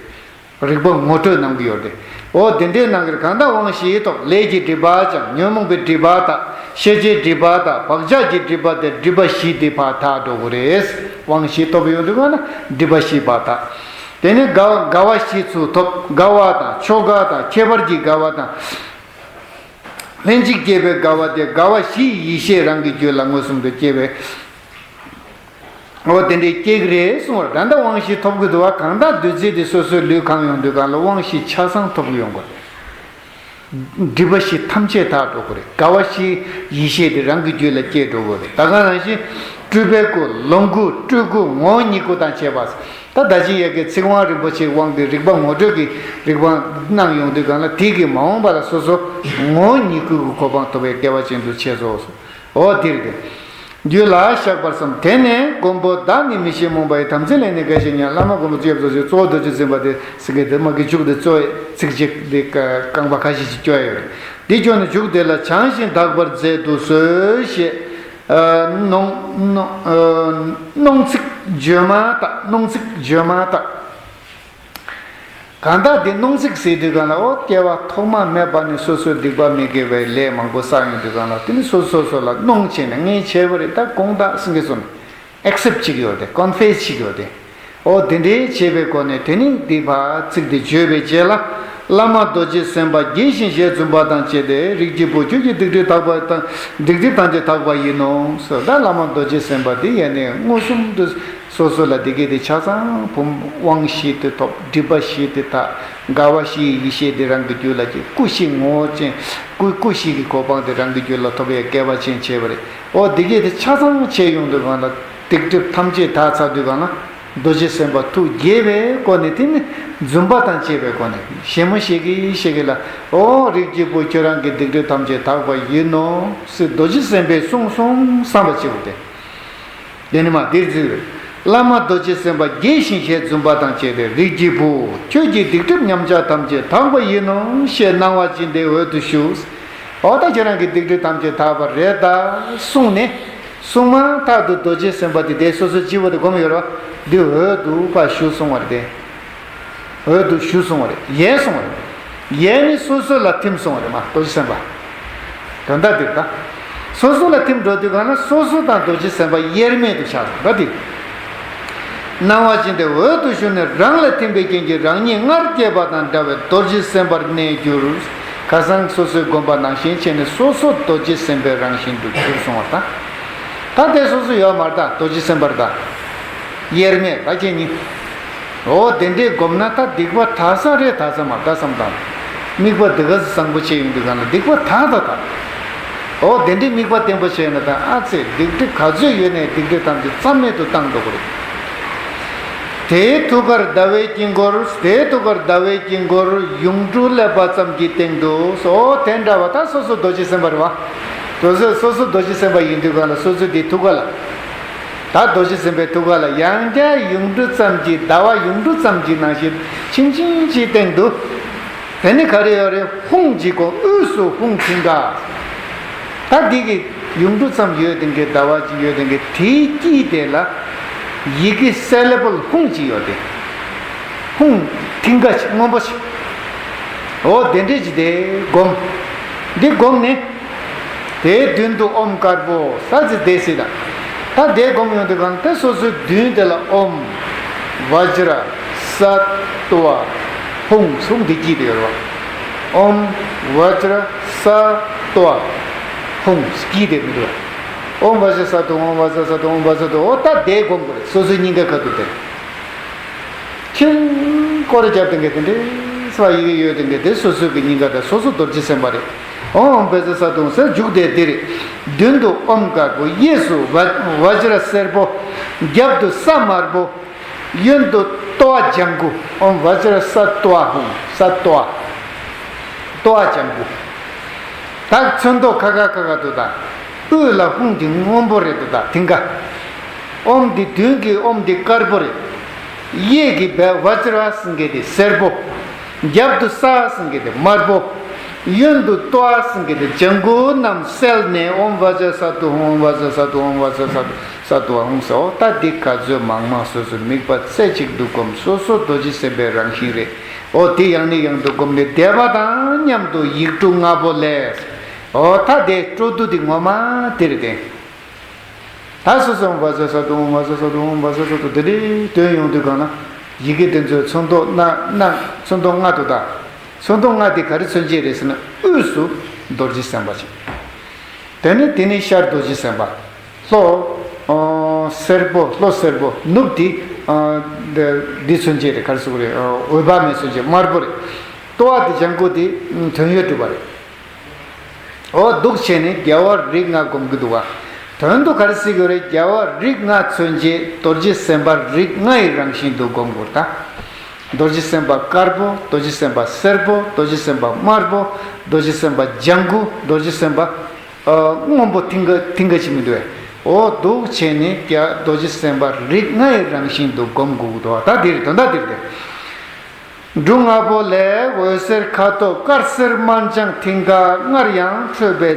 རིག་པ་ངོ་སྤྲོད་གནང་གི་ཡོད་རེད། འོ་དེ་འདྲའི་གནང་གི་རེད། གང་ལྟར་དབང་བཞིའི་ཐོབ། ལས་ཀྱི་སྒྲིབ་པ་དང་། ཉོན་མོངས་པའི་སྒྲིབ་པ་དང་། ཤེས་བྱའི་སྒྲིབ་པ་དང་། བག་ཆགས་ཀྱི་སྒྲིབ་པ་སྟེ་སྒྲིབ་པ་བཞི་དེ་ཕར་དག་འགྲོ་གི་རེད། དབང་བཞི་ཐོབ་ཡོང་དུས་གང་ན་སྒྲིབ་པ་བཞི་ཕར་དག་དེ་ནས་དགའ་དགའ་བ་བཞི་ཚུར་ཐོབ། དགའ་བ་དང་ཆོས་དགའ་དང་ཁྱད་པར་གྱི་དགའ་བ་དང་། ལྷན་ཅིག་སྐྱེས་པའི་དགའ་བ་སྟེ་དགའ་བ་བཞིའི་ཡེ་ཤེས་རང་གི་རྒྱུད་ལ་མངོན་སུམ་དུ་སྐྱེ་བས། འོ་དེ་འདྲའི་སྐྱེ་གི་རེད་གསུངས་པ་རེད། ད་ལྟ་དབང་བཞི་ཐོབ་ཀྱི་འདུག་བ། གང་ལྟར་བདུད་རྩི་དེ་སོ་སོའི་ལུས་གང་ཡོང་དུས་གང་ལ་དབང་བཞི་ཆ་ཚང་ཐོབ་ཀྱི་ཡོང་གི་རེད། སྒྲིབ་པ་བཞི་ཐམས་ཅད་དག་འགྲོ་གི་རེད། དགའ་བ་བཞིའི་ཡེ་ཤེས་དེ་རང་གི་རྒྱུད་ལ་སྐྱེ་འགྲོ་གི་རེད། ད་ག་ནང་བཞིན་སྤྲུལ་པའི་སྐུ། ལོངས་སྐུ། སྤྲུལ་སྐུ། ངོ་བོ་ཉིད་སྐུ་དང་བཅས་པ། ད་ད་ཅི་ཡ་གི་ཚིག་དབང་རིན་པོ་ཆེའི་དབང་དེ་རིག་པ་ངོ་སྤྲོད་ཀྱི་རིག་པ་གནང་ཡོང་དུས་གང་ལ་དེ་གི་མ་འོངས་པ་ལ་སོ་སོ་ངོ་བོ་ཉིད་སྐུ་གི་གོ་འཕང་ཐོབ་པའི་སྐལ་བ་ཅན་དུ་ཆེ་སོ། འོ་དེ་རེད། རྒྱུད་ལ་བཞག་པར་བསམ། དེ་ནས་མགོན་པོ་བདག་ནི་མི་ཤེས་རྨོངས་པ་ཡི། དམ་ཚིག་ལས་ནི་འགལ་ཞིང་ཉོན། བླ་མ་མགོན་པོ་ཅེས་སོ་ཞེས་གཙོ་བོ་རྡོ་རྗེ་སེམས་དཔའ་དེ་ཟེར་གི་དེ་མ་གི་མཇུག་དེ་གཙོ་བོའི་ཚིག་གཅིག་དེ་རྐང་པ་ཁ་ཤས་ཤིག་སྐྱོར་ཡོད་རེད། འདི་སྐྱོར་ནས་མཇུག་དེ་ལ་བྱང་ཞིང་དག་པར་མཛད་དུ་གསོལ་ཞེས། ཨ། གནོང་གནོང་ཨ། གནོང་ཚིག་བརྗོད་མ་ཐག་གནོང་ཚིག་བརྗོད་མ་ཐག་གང་ལྟར་འདི་གནོང་ཚིག་ཟེར་དུས་གང་ལ་འོ་སྐྱེ་བ་ཐོག་མ་མེད་པ་ནས་སོ་སོའི་སྡིག་པ་མི་དགེ་བའི་ལས་མང་པོ་བསགས་ཡོང་དུས་གང་ལ་དེ་ནི་སོ་སོ་སོ་ལ་གནོང་བྱས་ནས་ངས་བྱས་པ་རེད། ད་དགོངས་དག་ཟེར་གི་སོང་ནས་ཨེག་སེབ་བྱེད་ཀྱི་ཡོད་དེ། ཀོན་ཕེ་སི་བྱེད་ཀྱི་ཡོད་དེ། འོ་དེ་འདྲའི་བྱས་པའི་སྒོ་ནས་དེ་ནི་འདི་བར་ཚིག་དེ་བརྗོད་པའི་རྗེས་ལ། བླ་མ་རྡོ་རྗེ་སེམས་དཔའ་དགྱེས་ཤིང་ཞལ་འཛུམ་པ་དང་བཅས་ཏེ། རིགས་ཀྱི་བུ་ཁྱོད་ཀྱི་སྡིག་སྒྲིབ་དག་པ་དང་། སྡིག་སྒྲིབ་ཐམས་ཅད་དག་པ་ཡིན་ནོ་ཟེར། ད་བླ་མ་རྡོ་རྗེ་སེམས་དཔའ་དེ་ཡང་ནས་མངོན་སུམ་དུ་སོ་སོ་ལ་དེ་སྐད་དེ་ཆ་ཚང་བུམ་དབང་བཞི་དེ་ཐོབ། སྒྲིབ་པ་བཞི་དེ་དག་དགའ་བ་བཞིའི་ཡེ་ཤེས་དེ་རང་གི་རྒྱུད་ལ་སྐྱེ། སྐུ་བཞི་ངོ་བོ་ཅན། སྐུ་སྐུ་བཞི་གི་གོ་འཕང་དེ་རང་གི་རྒྱུད་ལ་ཐོབ་པའི་སྐལ་བ་ཅན་བྱས་པ་རེད། འོ་དེ་སྐད་དེ་ཆ་ཚང་བྱས་ཡོང་དུས་གང་ལ་སྡིག་སྒྲིབ་ཐམས་ཅད་དག་ཚར་དུས་གང་ལ་རྡོ་རྗེ་སེམས་དཔའ་ཐུགས་དགྱེས་པའི་སྒོ་ནས་དེ་ནི་འཛུམ་པ་དང་བཅས་པའི་སྒོ་ནས་བཞད་མོ་བཞད་ཀྱི་བཞད་ཀྱི་ལ། འོ་རིགས་ཀྱི་བུ་ཁྱོད་རང་གི་སྡིག་སྒྲིབ་ཐམས་ཅད་དག་པ་ཡིན་ནོ་ཟེར་རྡོ་རྗེ་སེམས་དཔས་གསུངས་སོང་བསམ་པ་བྱེད་དགོས་ཏེ། དེ་ནི་མ་འདིར་འཛིན་བླ་མ་རྡོ་རྗེ་སེམས་དཔའ་དགྱེས་ཤིང་ཞལ་འཛུམ་པ་དང་བཅས་ཏེ། རིགས་ཀྱི་བུ་ཁྱོད་ཀྱི་སྡིག་སྒྲིབ་ཉམས་ཆག་ཐམས་ཅད་དག་པ་ཡིན་ནོ་ཞེས་གནང་བ་ཅི་འདི་འོད་དུ་ཞུ། འོ་ད་ཁྱེད་རང་གི་སྡིག་སྒྲིབ་ཐམས་ཅད་དག་པ་རེད་ད་གསུངས་ནས། གསུངས་མ་ཐག་ཏུ་རྡོ་རྗེ་སེམས་དཔའ་དེ་དེ་སོ་སོའི་སྤྱི་བོ་དེ་བསྒོམས་ཡོད་རེད་བ། འདི་འོད་དུ་ཕར་ཞུ་གསུང་བ་རེད་དེ། འོད་དུ་ཞུ་གསུང་བ་རེད། ཡལ་གསུང་བ་རེད། ཡལ་ནི་སོ་སོ་ལ་ཐིམ་གསུང་བ་རེད་མ་རྡོ་རྗེ་སེམས་དཔའ། དོན་དག་འདིར་ད། སོ་སོ་ལ་ཐིམ་འགྲོ་དུས་གང་ན་སོ་སོ་དང་རྡོ་རྗེ་སེམས་དཔའ་དབྱེར་མེད་དུ་ཆགས་སོང་ད་འདིར། སྣང་བ་ཅན་དེ་འོད་དུ་ཞུ་ནས་རང་ལ་ཐིམ་པའི་རྐྱེན་གྱིས་རང་ཉིད་སྔར་སྐྱེས་པ་དང་འདྲ་བའི་རྡོ་རྗེ་སེམས་དཔར་གནས་འགྱུར། ཁ་སང་སོ་སོའི་བསྒོམ་པ་ནང་བཞིན་བྱས་ནས་སོ་སོ་རྡོ་རྗེ་སེམས་དཔའི་རང་བཞིན་དུ་གྱུར་སོང་བ་དང་། ད་དེ་སོ་སོ་ཡོད་མ་རེད་ད་རྡོ་རྗེ་སེམས་དཔར་ད། དབྱེར་མེད་ད་ཁྱེད་ཉིད། འོ་དེ་འདྲའི་སྒོམ་ན་ད་སྡིག་པ་དག་ས་རེད་དག་ས་མ་དག་བསམ་དང་། དམིགས་པ་འདི་ག་ཚོད་བཟང་པོ་བྱས་ཡོང་དུས་གང་ལ་སྡིག་པ་དག་ད་དག་འོ་དེ་འདྲའི་དམིགས་པ་བརྟན་པོ་བྱས་ན་ད་ཨ་ཙི་སྡིག་སྒྲིབ་ག་ཚོད་ཡོད་ནའི་སྡིག་སྒྲིབ་ཐམས་ཅད་རྩ་མེད་དུ་བཏང་འགྲོ་གི་རེད། དེའི་ཐུགས་ཀར་ཟླ་བའི་དཀྱིལ་འཁོར། དེའི་ཐུགས་ཀར་ཟླ་བའི་དཀྱིལ་འཁོར་ཡུངས་འབྲུ་སླེབས་པ་ཙམ་གྱི་སྟེང་དུ་སོ་དེ་འདྲ་བ་ད་སོ་སོ་རྡོ་རྗེ་སེམས་དཔའ་རེད་བ། སོ་སོ་སོ་སོ་རྡོ་རྗེ་སེམས་དཔའ་ཡིན་དུས་གང་ལ་སོ་སོ་དེའི་ཐུགས་ཀ་ལ། ད་རྡོ་རྗེ་སེམས་དཔའི་ཐུགས་ཀ་ལ་ཡང་བསྐྱར་ཡུངས་འབྲུ་ཙམ་གྱི་ཟླ་བ་ཡུངས་འབྲུ་ཙམ་གྱི་ནང་བཞིན་ཆིང་ཆིང་གཅིག་སྟེང་དུ། དེ་ནི་ག་རེ་ཡོད་རེད། ཧཱུྃ་གཅིག་གོ་དབུས་སུ་ཧཱུྃ་མཐིང་ག། ད་འདི་གི་ཡུངས་འབྲུ་ཙམ་ཡོད་དེ་གི་ཟླ་བ་གཅིག་ཡོད་དེ་གི་དེའི་དཀྱིལ་དེ་ལ་ཡི་གེ་སི་ལེ་བལ་ཧཱུྃ་གཅིག་ཡོད་དེ། ཧཱུྃ་མཐིང་ག་གཅིག་སྔོན་པོ་གཅིག་འོ་དེ་འདྲས་ཀྱི་དེ་སྒོམ། འདི་བསྒོམས་ནས། དེའི་མདུན་དུ་ཨོཾ་དཀར་པོ་ས་ཅི་དེ་སྲིད་ད། ད་དེ་བསྒོམས་ཡོང་དུས་གང་དེ་སོ་སོའི་མདུན་དེ་ལ་ཨོཾ་བཛྲ་སཏྭ་ཧཱུྃ་གསུངས་འདི་སྐྱིད་དེ་ཡོད་རེད་བ། ཨོཾ་བཛྲ་སཏྭ་ཧཱུྃ་སྐྱིད་དེ་མི་འདུག་ཨོཾ་བཛྲ་སཏྭ་ཧཱུྃ་ཨོཾ་བཛྲ་སཏྭ་ཧཱུྃ་ཨོཾ་བཛྲ་སཏྭ་ཧཱུྃ་ཨོ་ད་དེ་བསྒོམ་དགོས་རེད། སོ་སོའི་སྙིང་ག་ཁ་ཐུག་དེ། ཁྱེད་སྐོར་རྒྱབ་དེ་འགའ་དེ་འདྲའི་ས་ཡི་གེ་ཡོད་དེ་འགའ་དེ་སོ་སོ་གི་སྙིང་ག་དང་སོ་སོ་རྡོ་རྗེ་སེམས་དཔའ་རེད། ཨོཾ་བཛྲ་སཏྭ་ཧཱུྃ་ཟེར་འཇུག་དེ་འདི་རེད། མདུན་དུ་ཨོཾ་དཀར་པོ། གཡས་སུ་བཛྲ་སེར་པོ། རྒྱབ་ཏུ་ས་དམར་པོ། གཡོན་དུ་ཏོ་བ་ལྗང་གུ། ཨོཾ་བཛྲ་སཏྭ་ཧཱུྃ་ས་ཏོ་བ། ཏོ་བ་ལྗང་གུ། ད་ཚོན་མདོག་ཁ་ཁ་ཁ་ཁ་འདུག་ད། དབུས་ལ་ཧཱུྃ་གི་སྔོན་པོ་རེད་འདུག་ད་དེང་ག་ཨོཾ་འདི་མདུན་གྱི་ཨོཾ་འདི་དཀར་པོ་རེད། གཡས་ཀྱི་བཛྲ་ཟེར་མཁན་དེ་སེར་པོ། རྒྱབ་ཏུ་ས་ཟེར་མཁན་དེ་དམར་པོ། གཡོན་དུ་ཏོ་བ་ཟེར་མཁན་དེ་ལྗང་གུ་རྣམས་བསལ་ནས་ཨོཾ་བཛྲ་སཏྭ་ཧཱུྃ་ཨོཾ་བཛྲ་སཏྭ་ཧཱུྃ་ཨོཾ་བཛྲ་སཏྭ་ཧཱུྃ་ས་ཏོ་བ་ཧཱུྃ་ཟེར། ཨོ་ད་འདི་ག་ཚོད་མང་མང་སོ་སོ་དམིགས་པ་རྩེ་གཅིག་ཏུ་བསྒོམ། སོ་སོ་རྡོ་རྗེ་སེམས་དཔའི་རང་བཞིན་རེད། ཨོ་དེ་ཡང་ནས་ཡང་དུ་བསྒོམས་ནས་བཟླས་པ་དང་མཉམ་དུ་ཡིག་འབྲུ་ལྔ་པོ་ལས། ཨོ་ད་དེ་སྤྲོ་བསྡུ་དེ་ངོ་མ་དེ་རེད་དེ། ད་སོ་སོ་ཨོཾ་བཛྲ་སཏྭ་ཧཱུྃ་ཨོཾ་བཛྲ་སཏྭ་ཧཱུྃ་ཨོཾ་བཛྲ་སཏྭ་ཧཱུྃ་དེ་འདྲའི་དོན་ཡོང་དུས་གང་ན། ཡི་གེ་དེ་ཚོའི་ཚོན་མདོག་སྣ་སྣ་ཚོན་མདོག་ལྔ་འདུག་ད། ཚོན་མདོག་ལྔ་དེ་ག་རེ་མཚོན་བྱེད་རེད་ཟེར་ན་དབུས་སུ་རྡོ་རྗེ་སེམས་དཔའ་ཅིག་དེ་ནས་དེ་ནས་ཤར་རྡོ་རྗེ་སེམས་དཔའ། ལྷོ། ཨ། སེར་པོ་ལྷོ་སེར་པོ་ནུབ་དེ། ཨ། འདི་འདི་མཚོན་བྱེད་རེད། ག་རེ་ཟེར་དགོས་རེད། ཨ། འོད་དཔག་མེད་མཚོན་བྱེད་དམར་པོ་རེད། ལྟོ་བ་དེ་ལྗང་གུ་དེ་དོན་ཡོད་གྲུབ་པ་རེད། འོ་འདུག་བྱས་ནས་རྒྱལ་བ་རིགས་ལྔ་བསྒོམ་གྱི་འདུག་བ། དོན་དུ་ག་རེ་ཟེར་དགོས་རེད། རྒྱལ་བ་རིགས་ལྔ་མཚོན་བྱེད་རྡོ་རྗེ་སེམས་དཔའ་རིགས་ལྔ་ཡི་རང་བཞིན་དུ་བསྒོམ་དགོས་ད། རྡོ་རྗེ་སེམས་དཔའ་དཀར་པོ། རྡོ་རྗེ་སེམས་དཔའ་སེར་པོ། རྡོ་རྗེ་སེམས་དཔའ་དམར་པོ། རྡོ་རྗེ་སེམས་དཔའ་ལྗང་གུ། རྡོ་རྗེ་སེམས་དཔའ། ཨ། སྔོན་པོ་མཐིང་ག་མཐིང་ག་ཅིག་མི་འདུག་བས། འོ་འདུག་བྱས་ནས་ཀྱང་རྡོ་རྗེ་སེམས་དཔའ་རིགས་ལྔ་ཡི་རང་བཞིན་དུ་བསྒོམ་དགོས་ཀྱི་འདུག་ད་འདིར་དོན་དག་འདིར་ཏེ། འབྲུ་ལྔ་པོ་ལས་འོད་ཟེར་ཁ་དོག་དཀར་སེར་དམར་ལྗང་མཐིང་ག་སྔར་ཡང་འཕྲོས་པའི་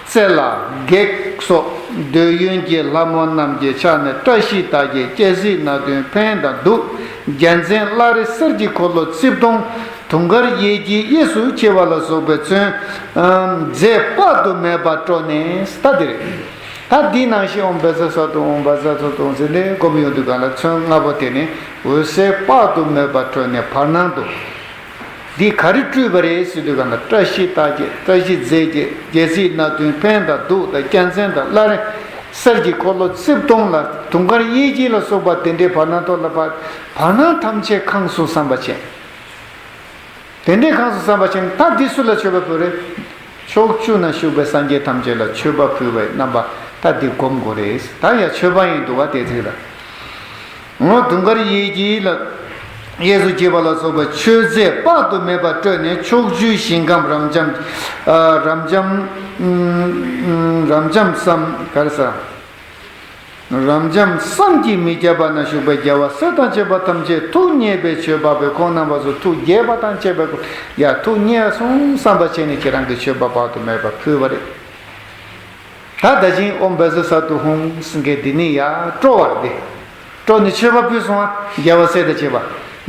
རྩེ་ལ་བགེགས་སོགས་འདོད་ཡོན་གྱི་ལྷ་མོ་རྣམས་ཀྱི་ཕྱག་ནས་བཀྲ་ཤིས་རྟགས་བརྒྱད་སྤྱན་གཟིགས་སྣ་བདུན་འཕན་དང་གདུགས་རྒྱལ་མཚན་བླ་རེ་གསེར་གྱི་འཁོར་ལོ་རྩིབས་སྟོང་། དུང་དཀར་གཡས་འཁྱིལ་གཡས་སུ་འཁྱིལ་བ་ལ་སོགས་པའི་ཚོན་རྫས་དཔག་ཏུ་མེད་པ་སྤྲོས་ནས་ད་འདིར། ད་འདི་ནང་བཞིན་ཨོཾ་བཛྲ་སཏྭ་ཧཱུྃ་ཨོཾ་བཛྲ་སཏྭ་ཧཱུྃ་ཟེར་ནས་བསྒོམ་ཡོང་དུས་གང་ལ་ཚོན་ལྔ་པོ་དེ་ནི་འོད་ཟེར་དཔག་ཏུ་མེད་པ་སྤྲོས་ནས་བར་སྣང་དུ། འདི་ག་རེ་སྤྲུལ་པ་རེད་ཟེར་དུས་གང་ལ་བཀྲ་ཤིས་རྟགས་བརྒྱད། བཀྲ་ཤིས་རྫས་བརྒྱད། རྒྱལ་སྲིད་སྣ་བདུན། འཕན་དང་གདུགས་དང་རྒྱལ་མཚན་དང་བླ་རེ་གསེར་གྱི་འཁོར་ལོ་རྩིབས་སྟོང་ལ་དུང་དཀར་གཡས་འཁྱིལ་ལ་སོགས་པ་དེ་འདྲའི་བར་སྣང་ཐོག་ལ་བར་སྣང་ཐམས་ཅད་གང་སོང་བསམ་པ་བྱས། དེ་འདྲའི་གང་སོང་བསམ་པ་བྱས་ནས་ད་འདི་སུ་ལ་མཆོད་པ་ཕུལ་རེད། ཕྱོགས་བཅུ་ན་བཞུགས་པའི་སངས་རྒྱས་ཐམས་ཅད་ལ་མཆོད་པ་ཕུལ་བའི་རྣམ་པ་ད་འདི་སྒོམ་དགོས་རེད། ད་ཡ་མཆོད་པ་ཡིན་འདུག་བ་དེ་ཚིག་ལ། འོ་དུང་དཀར་གཡས་འཁྱིལ་ལ་གཡས་སུ་འཁྱིལ་བ་ལ་སོགས་པའི་མཆོད་རྫས་དཔག་ཏུ་མེད་པ་སྤྲོས་ནས་ཕྱོགས་བཅུའི་ཞིང་ཁམས་རབ་འབྱམས། ཨ། རབ་འབྱམས། ཨུམ། རབ་འབྱམས་སམ་ག་རེ་ཟེར། རབ་འབྱམས་བསམ་གྱིས་མི་ཁྱབ་པ་ན་བཞུགས་པའི་རྒྱལ་བ་སྲས་དང་བཅས་པ་ཐམས་ཅད་ཐུགས་མཉེས་པའི་མཆོད་པ་ཕུལ། ཁོང་རྣམ་པ་ཚོ་ཐུགས་དགྱེས་པ་དང་བཅས་པའི་སྒོ་ཡ་ཐུགས་མཉེས་སོང་བསམ་པ་བྱས་ནས་ཁྱེད་རང་གི་མཆོད་པ་དཔག་ཏུ་མེད་པ་ཕུལ་བ་རེད། ད་ད་ཅིང་ཨོཾ་བཛྲ་སཏྭ་ཧཱུྃ་ཟེར་མཁན་འདི་ནི་ཡ་སྤྲོ་བ་རེད། སྤྲོ་ནས་མཆོད་པ་ཕུལ་སོང་ང་། རྒྱལ་བ་སྲས་དང་བཅས་པ།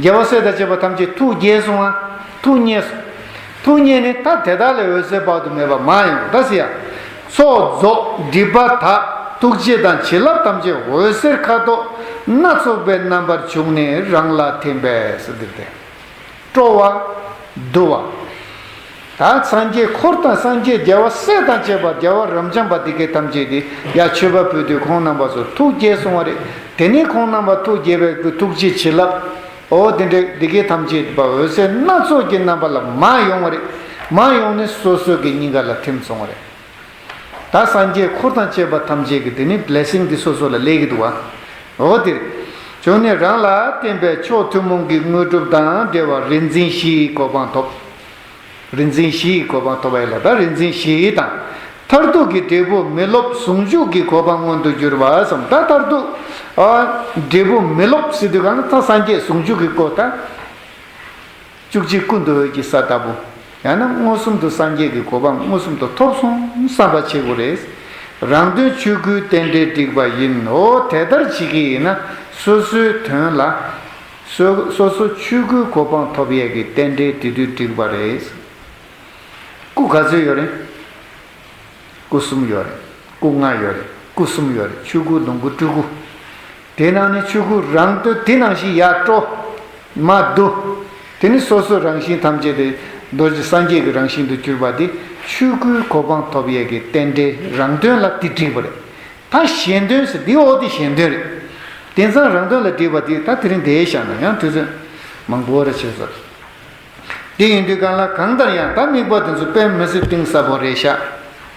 རྒྱལ་བ་སྲས་དང་བཅས་པ་ཐམས་ཅད་ཐུགས་དགྱེས་སོང་ང་། ཐུགས་མཉེས་སོང་། ཐུགས་མཉེས་ནས་ད་དེ་དག་ལས་འོད་ཟེར་དཔག་ཏུ་མེད་པ་མར་ཡོང་ད་ཟེར་ཡ། ཚོགས་རྫོགས་སྒྲིབ་པ་དག་ཐུགས་རྗེ་དང་བྱིན་རླབས་ཐམས་ཅད་འོད་ཟེར་ཁ་དོག་སྣ་ཚོགས་པའི་རྣམ་པར་བྱུང་ནས་རང་ལ་ཐིམ་པས་ཟེར་འདིར་ཏེ། སྤྲོ་བ། བསྡུ་བ། ད་སངས་རྒྱས་འཁོར་དང་སངས་རྒྱས་རྒྱལ་བ་སྲས་དང་བཅས་པ་རྒྱལ་བ་རབ་འབྱམས་པ་འདི་གའི་ཐམས་ཅད་དེ་ཡ་མཆོད་པ་ཕུལ་དུས་ཁོང་རྣམ་པ་ཚོ་ཐུགས་དགྱེས་སོང་བ་རེད། དེ་ནས་ཁོང་རྣམ་པ་ཐུགས་དགྱེས་པའི་ཐུགས་རྗེ་བྱིན་རླབས། འོ་དེ་འདྲའི་འདི་གའི་ཐམས་ཅད་པ་འོད་ཟེར་སྣ་ཚོགས་ཀྱི་རྣམ་པ་ལ་མར་ཡོང་བ་རེད། མར་ཡོང་ནས་སོ་སོ་གི་སྙིང་ག་ལ་ཐིམ་སོང་བ་རེད། ད་སངས་རྒྱས་འཁོར་དང་བཅས་པ་ཐམས་ཅད་ཀྱི་དེ་ནི་བླེ་སིང་འདི་སོ་སོ་ལ་སླེབས་ཀྱི་འདུག་བ། འོ་དེར། བྱུང་ནས་རང་ལ་བརྟེན་པའི་མཆོག་ཐུན་མོང་གི་དངོས་གྲུབ་དང་འབྲེལ་བ་རིག་འཛིན་བཞི་ཡི་གོ་འཕང་ཐོབ། རིག་འཛིན་བཞི་ཡི་གོ་འཕང་ཐོབ་པ་ཡིན་ལ་ད་རིག་འཛིན་བཞི་དང་། མཐར་ཐུག་གི་འབྲས་བུ་མི་སློབ་ཟུང་འཇུག་གི་གོ་འཕང་མངོན་དུ་གྱུར་པ་སམ། ད་མཐར་ཐུག་ཨ། འབྲས་བུ་མི་སློབ་ཟེར་དུས་གང་ལ་ད་སངས་རྒྱས་ཟུང་འཇུག་གི་སྐོར་ད། བཅུ་གཅིག་ཀུན་ཏུ་འོད་ཀྱི་ས་ལྟ་བུ། ཡང་ན་མངོན་སུམ་དུ་སངས་རྒྱས་ཀྱི་གོ་འཕང་མངོན་སུམ་དུ་ཐོབ་སོང་བསམ་པ་བྱེད་དགོས་རེད། རང་དོན་ཆོས་སྐུའི་རྟེན་འབྲེལ་བསྒྲིགས་པ་ཡིན། འོ་དེ་ལྟར་བྱེད་ཀྱི་ཡིན་ན་སོ་སོའི་དོན་ལ། སོ་སོ་སོ་ཆོས་སྐུའི་གོ་འཕང་ཐོབ་ཡས་ཀྱི་རྟེན་འབྲེལ་དེ་དུས་བསྒྲིགས་པ་རེད། སྐུ་ག་ཚོད་ཡོད་རེད། སྐུ་གསུམ་ཡོད་རེད། སྐུ་ལྔ་ཡོད་རེད། སྐུ་གསུམ་ཡོད་རེད། ཆོས་སྐུ་གདུང་སྐུ་སྤྲུལ་སྐུ། དེ་ནང་ནས་ཆོས་སྐུ་རང་དོན་དེ་ནང་བཞིན་ཡར་སྤྲོ། མར་བསྡུ། དེ་ནི་སོ་སོའི་རང་བཞིན་ཐམས་ཅད་དེ་རྡོ་རྗེ་སངས་རྒྱས་ཀྱི་རང་བཞིན་དུ་གྱུར་པ་དེ་ཆོས་སྐུའི་གོ་འཕང་ཐོབ་ཡས་ཀྱི་རྟེན་འབྲེལ་རང་དོན་ལ་དེ་འགྲིག་པ་རེད། ད་གཞན་དོན་ཟེར་འདི་འོ་དེ་གཞན་དོན་རེད། དེང་སང་རང་དོན་ལ་འགྲིག་པ་དེ་ད་དེ་རིང་འདིར་བཞག་ན་ཡང་དུས་ཚོད་མང་པོ་རེ་བྱས་སོང་། དེ་ཡིན་དུས་གང་ལ་གང་ལྟར་ཡང་ད་དམིགས་པ་དེ་ཚོ་དཔེ་མི་སྲིད་གཏིང་ཟབ་པོ་རེད་ཤག་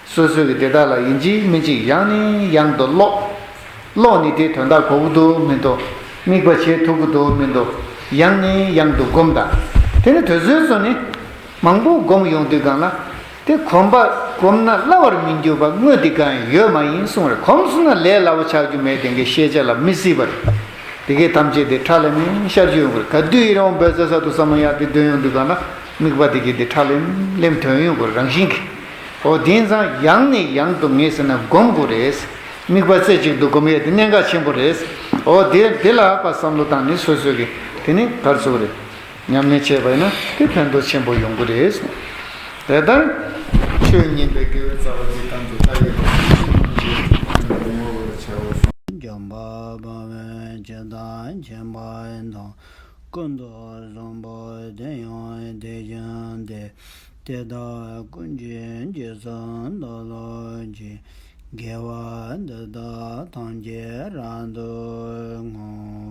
སོ་སོ་གི་དེ་དག་ལ་ཡིན་གཅིག་མིན་གཅིག་ཡང་ནས་ཡང་དུ་ཀློག་ཀློག་ནས་དེའི་དོན་དག་གོ་གི་འདུག་མི་འདུག་དམིགས་པ་བྱེད་ཐུབ་ཀྱི་འདུག་མི་འདུག་ཡང་ནས་ཡང་དུ་སྒོམ་དང་། དེ་ནི་དུས་ཚོད་སོང་ནས་མང་པོ་སྒོམ་ཡོང་དུས་གང་ལ། དེ་གོམས་པ་གོམས་ན་སླ་བར་མི་འགྱུར་བ་དངོས་དེ་གང་ཡང་ཡོད་མ་ཡིན་གསུངས་རེད། གོམས་སོང་ན་ལས་སླ་བོ་ཆགས་རྒྱུ་མེད་དེ་འགའི་ཤེས་བྱ་ལ་མི་སྲིད་པ་རེད། དེ་གའི་ཐམས་ཅད་དེ་ཁྲ་ལམ་ལམ་ཤར་རྒྱུ་ཡོང་གི་རེད། ག་དུས་ཡིན་རུང་བོད་ཟེར་ས་དུ་ས་མ་ཡ་དེ་འདོན་ཡོང་དུས་གང་ལ་དམིགས་པ་དེ་གའི་དེ་ཁྲ་ལམ་ལམ་དོན་ཡོང་གི་རེད་རང་བཞིན་གྱིས། འོ་དེང་སང་ཡང་ནས་ཡང་དུ་ངེས་ཟེར་ན་སྒོམ་དགོས་རེད། དམིགས་པ་རྩེ་གཅིག་ཏུ་སྒོམ་ཡས་དེ་གནད་འགག་ཆེན་པོ་རེད། འོ་དེ་དེ་ལ་ཕར་བསམ་བློ་བཏང་ནས་སོ་སོ་གི་དེ་ནི་གར་ཚུགས་རེད། ཉམས་ལེན་བྱས་པ་ཡིན་ན་དེ་ཕན་ཐོགས་ཆེན་པོ་ཡོང་གི་རེད། དེ་ལྟར་ཆོས་ཉན་པའི་དགེ་བའི་རྩ་བ་འདི་དང་དུ་ལྟ་ཡོད་པ་ཞིག་ཡོང་བར་བྱའོ། འཇམ་དཔལ་དཔའ་བོས་ཇི་ལྟར་མཁྱེན་པ་དང་། ཀུན་ཏུ་བཟང་པོ་དེ་ཡང་དེ་བཞིན་ཏེ། དེ་དག་ཀུན་གྱི་རྗེས་སུ་བདག་སློབ་ཅིང་། དགེ་བ་འདི་དག་ཐམས་ཅད་རབ་ཏུ་བསྔོ།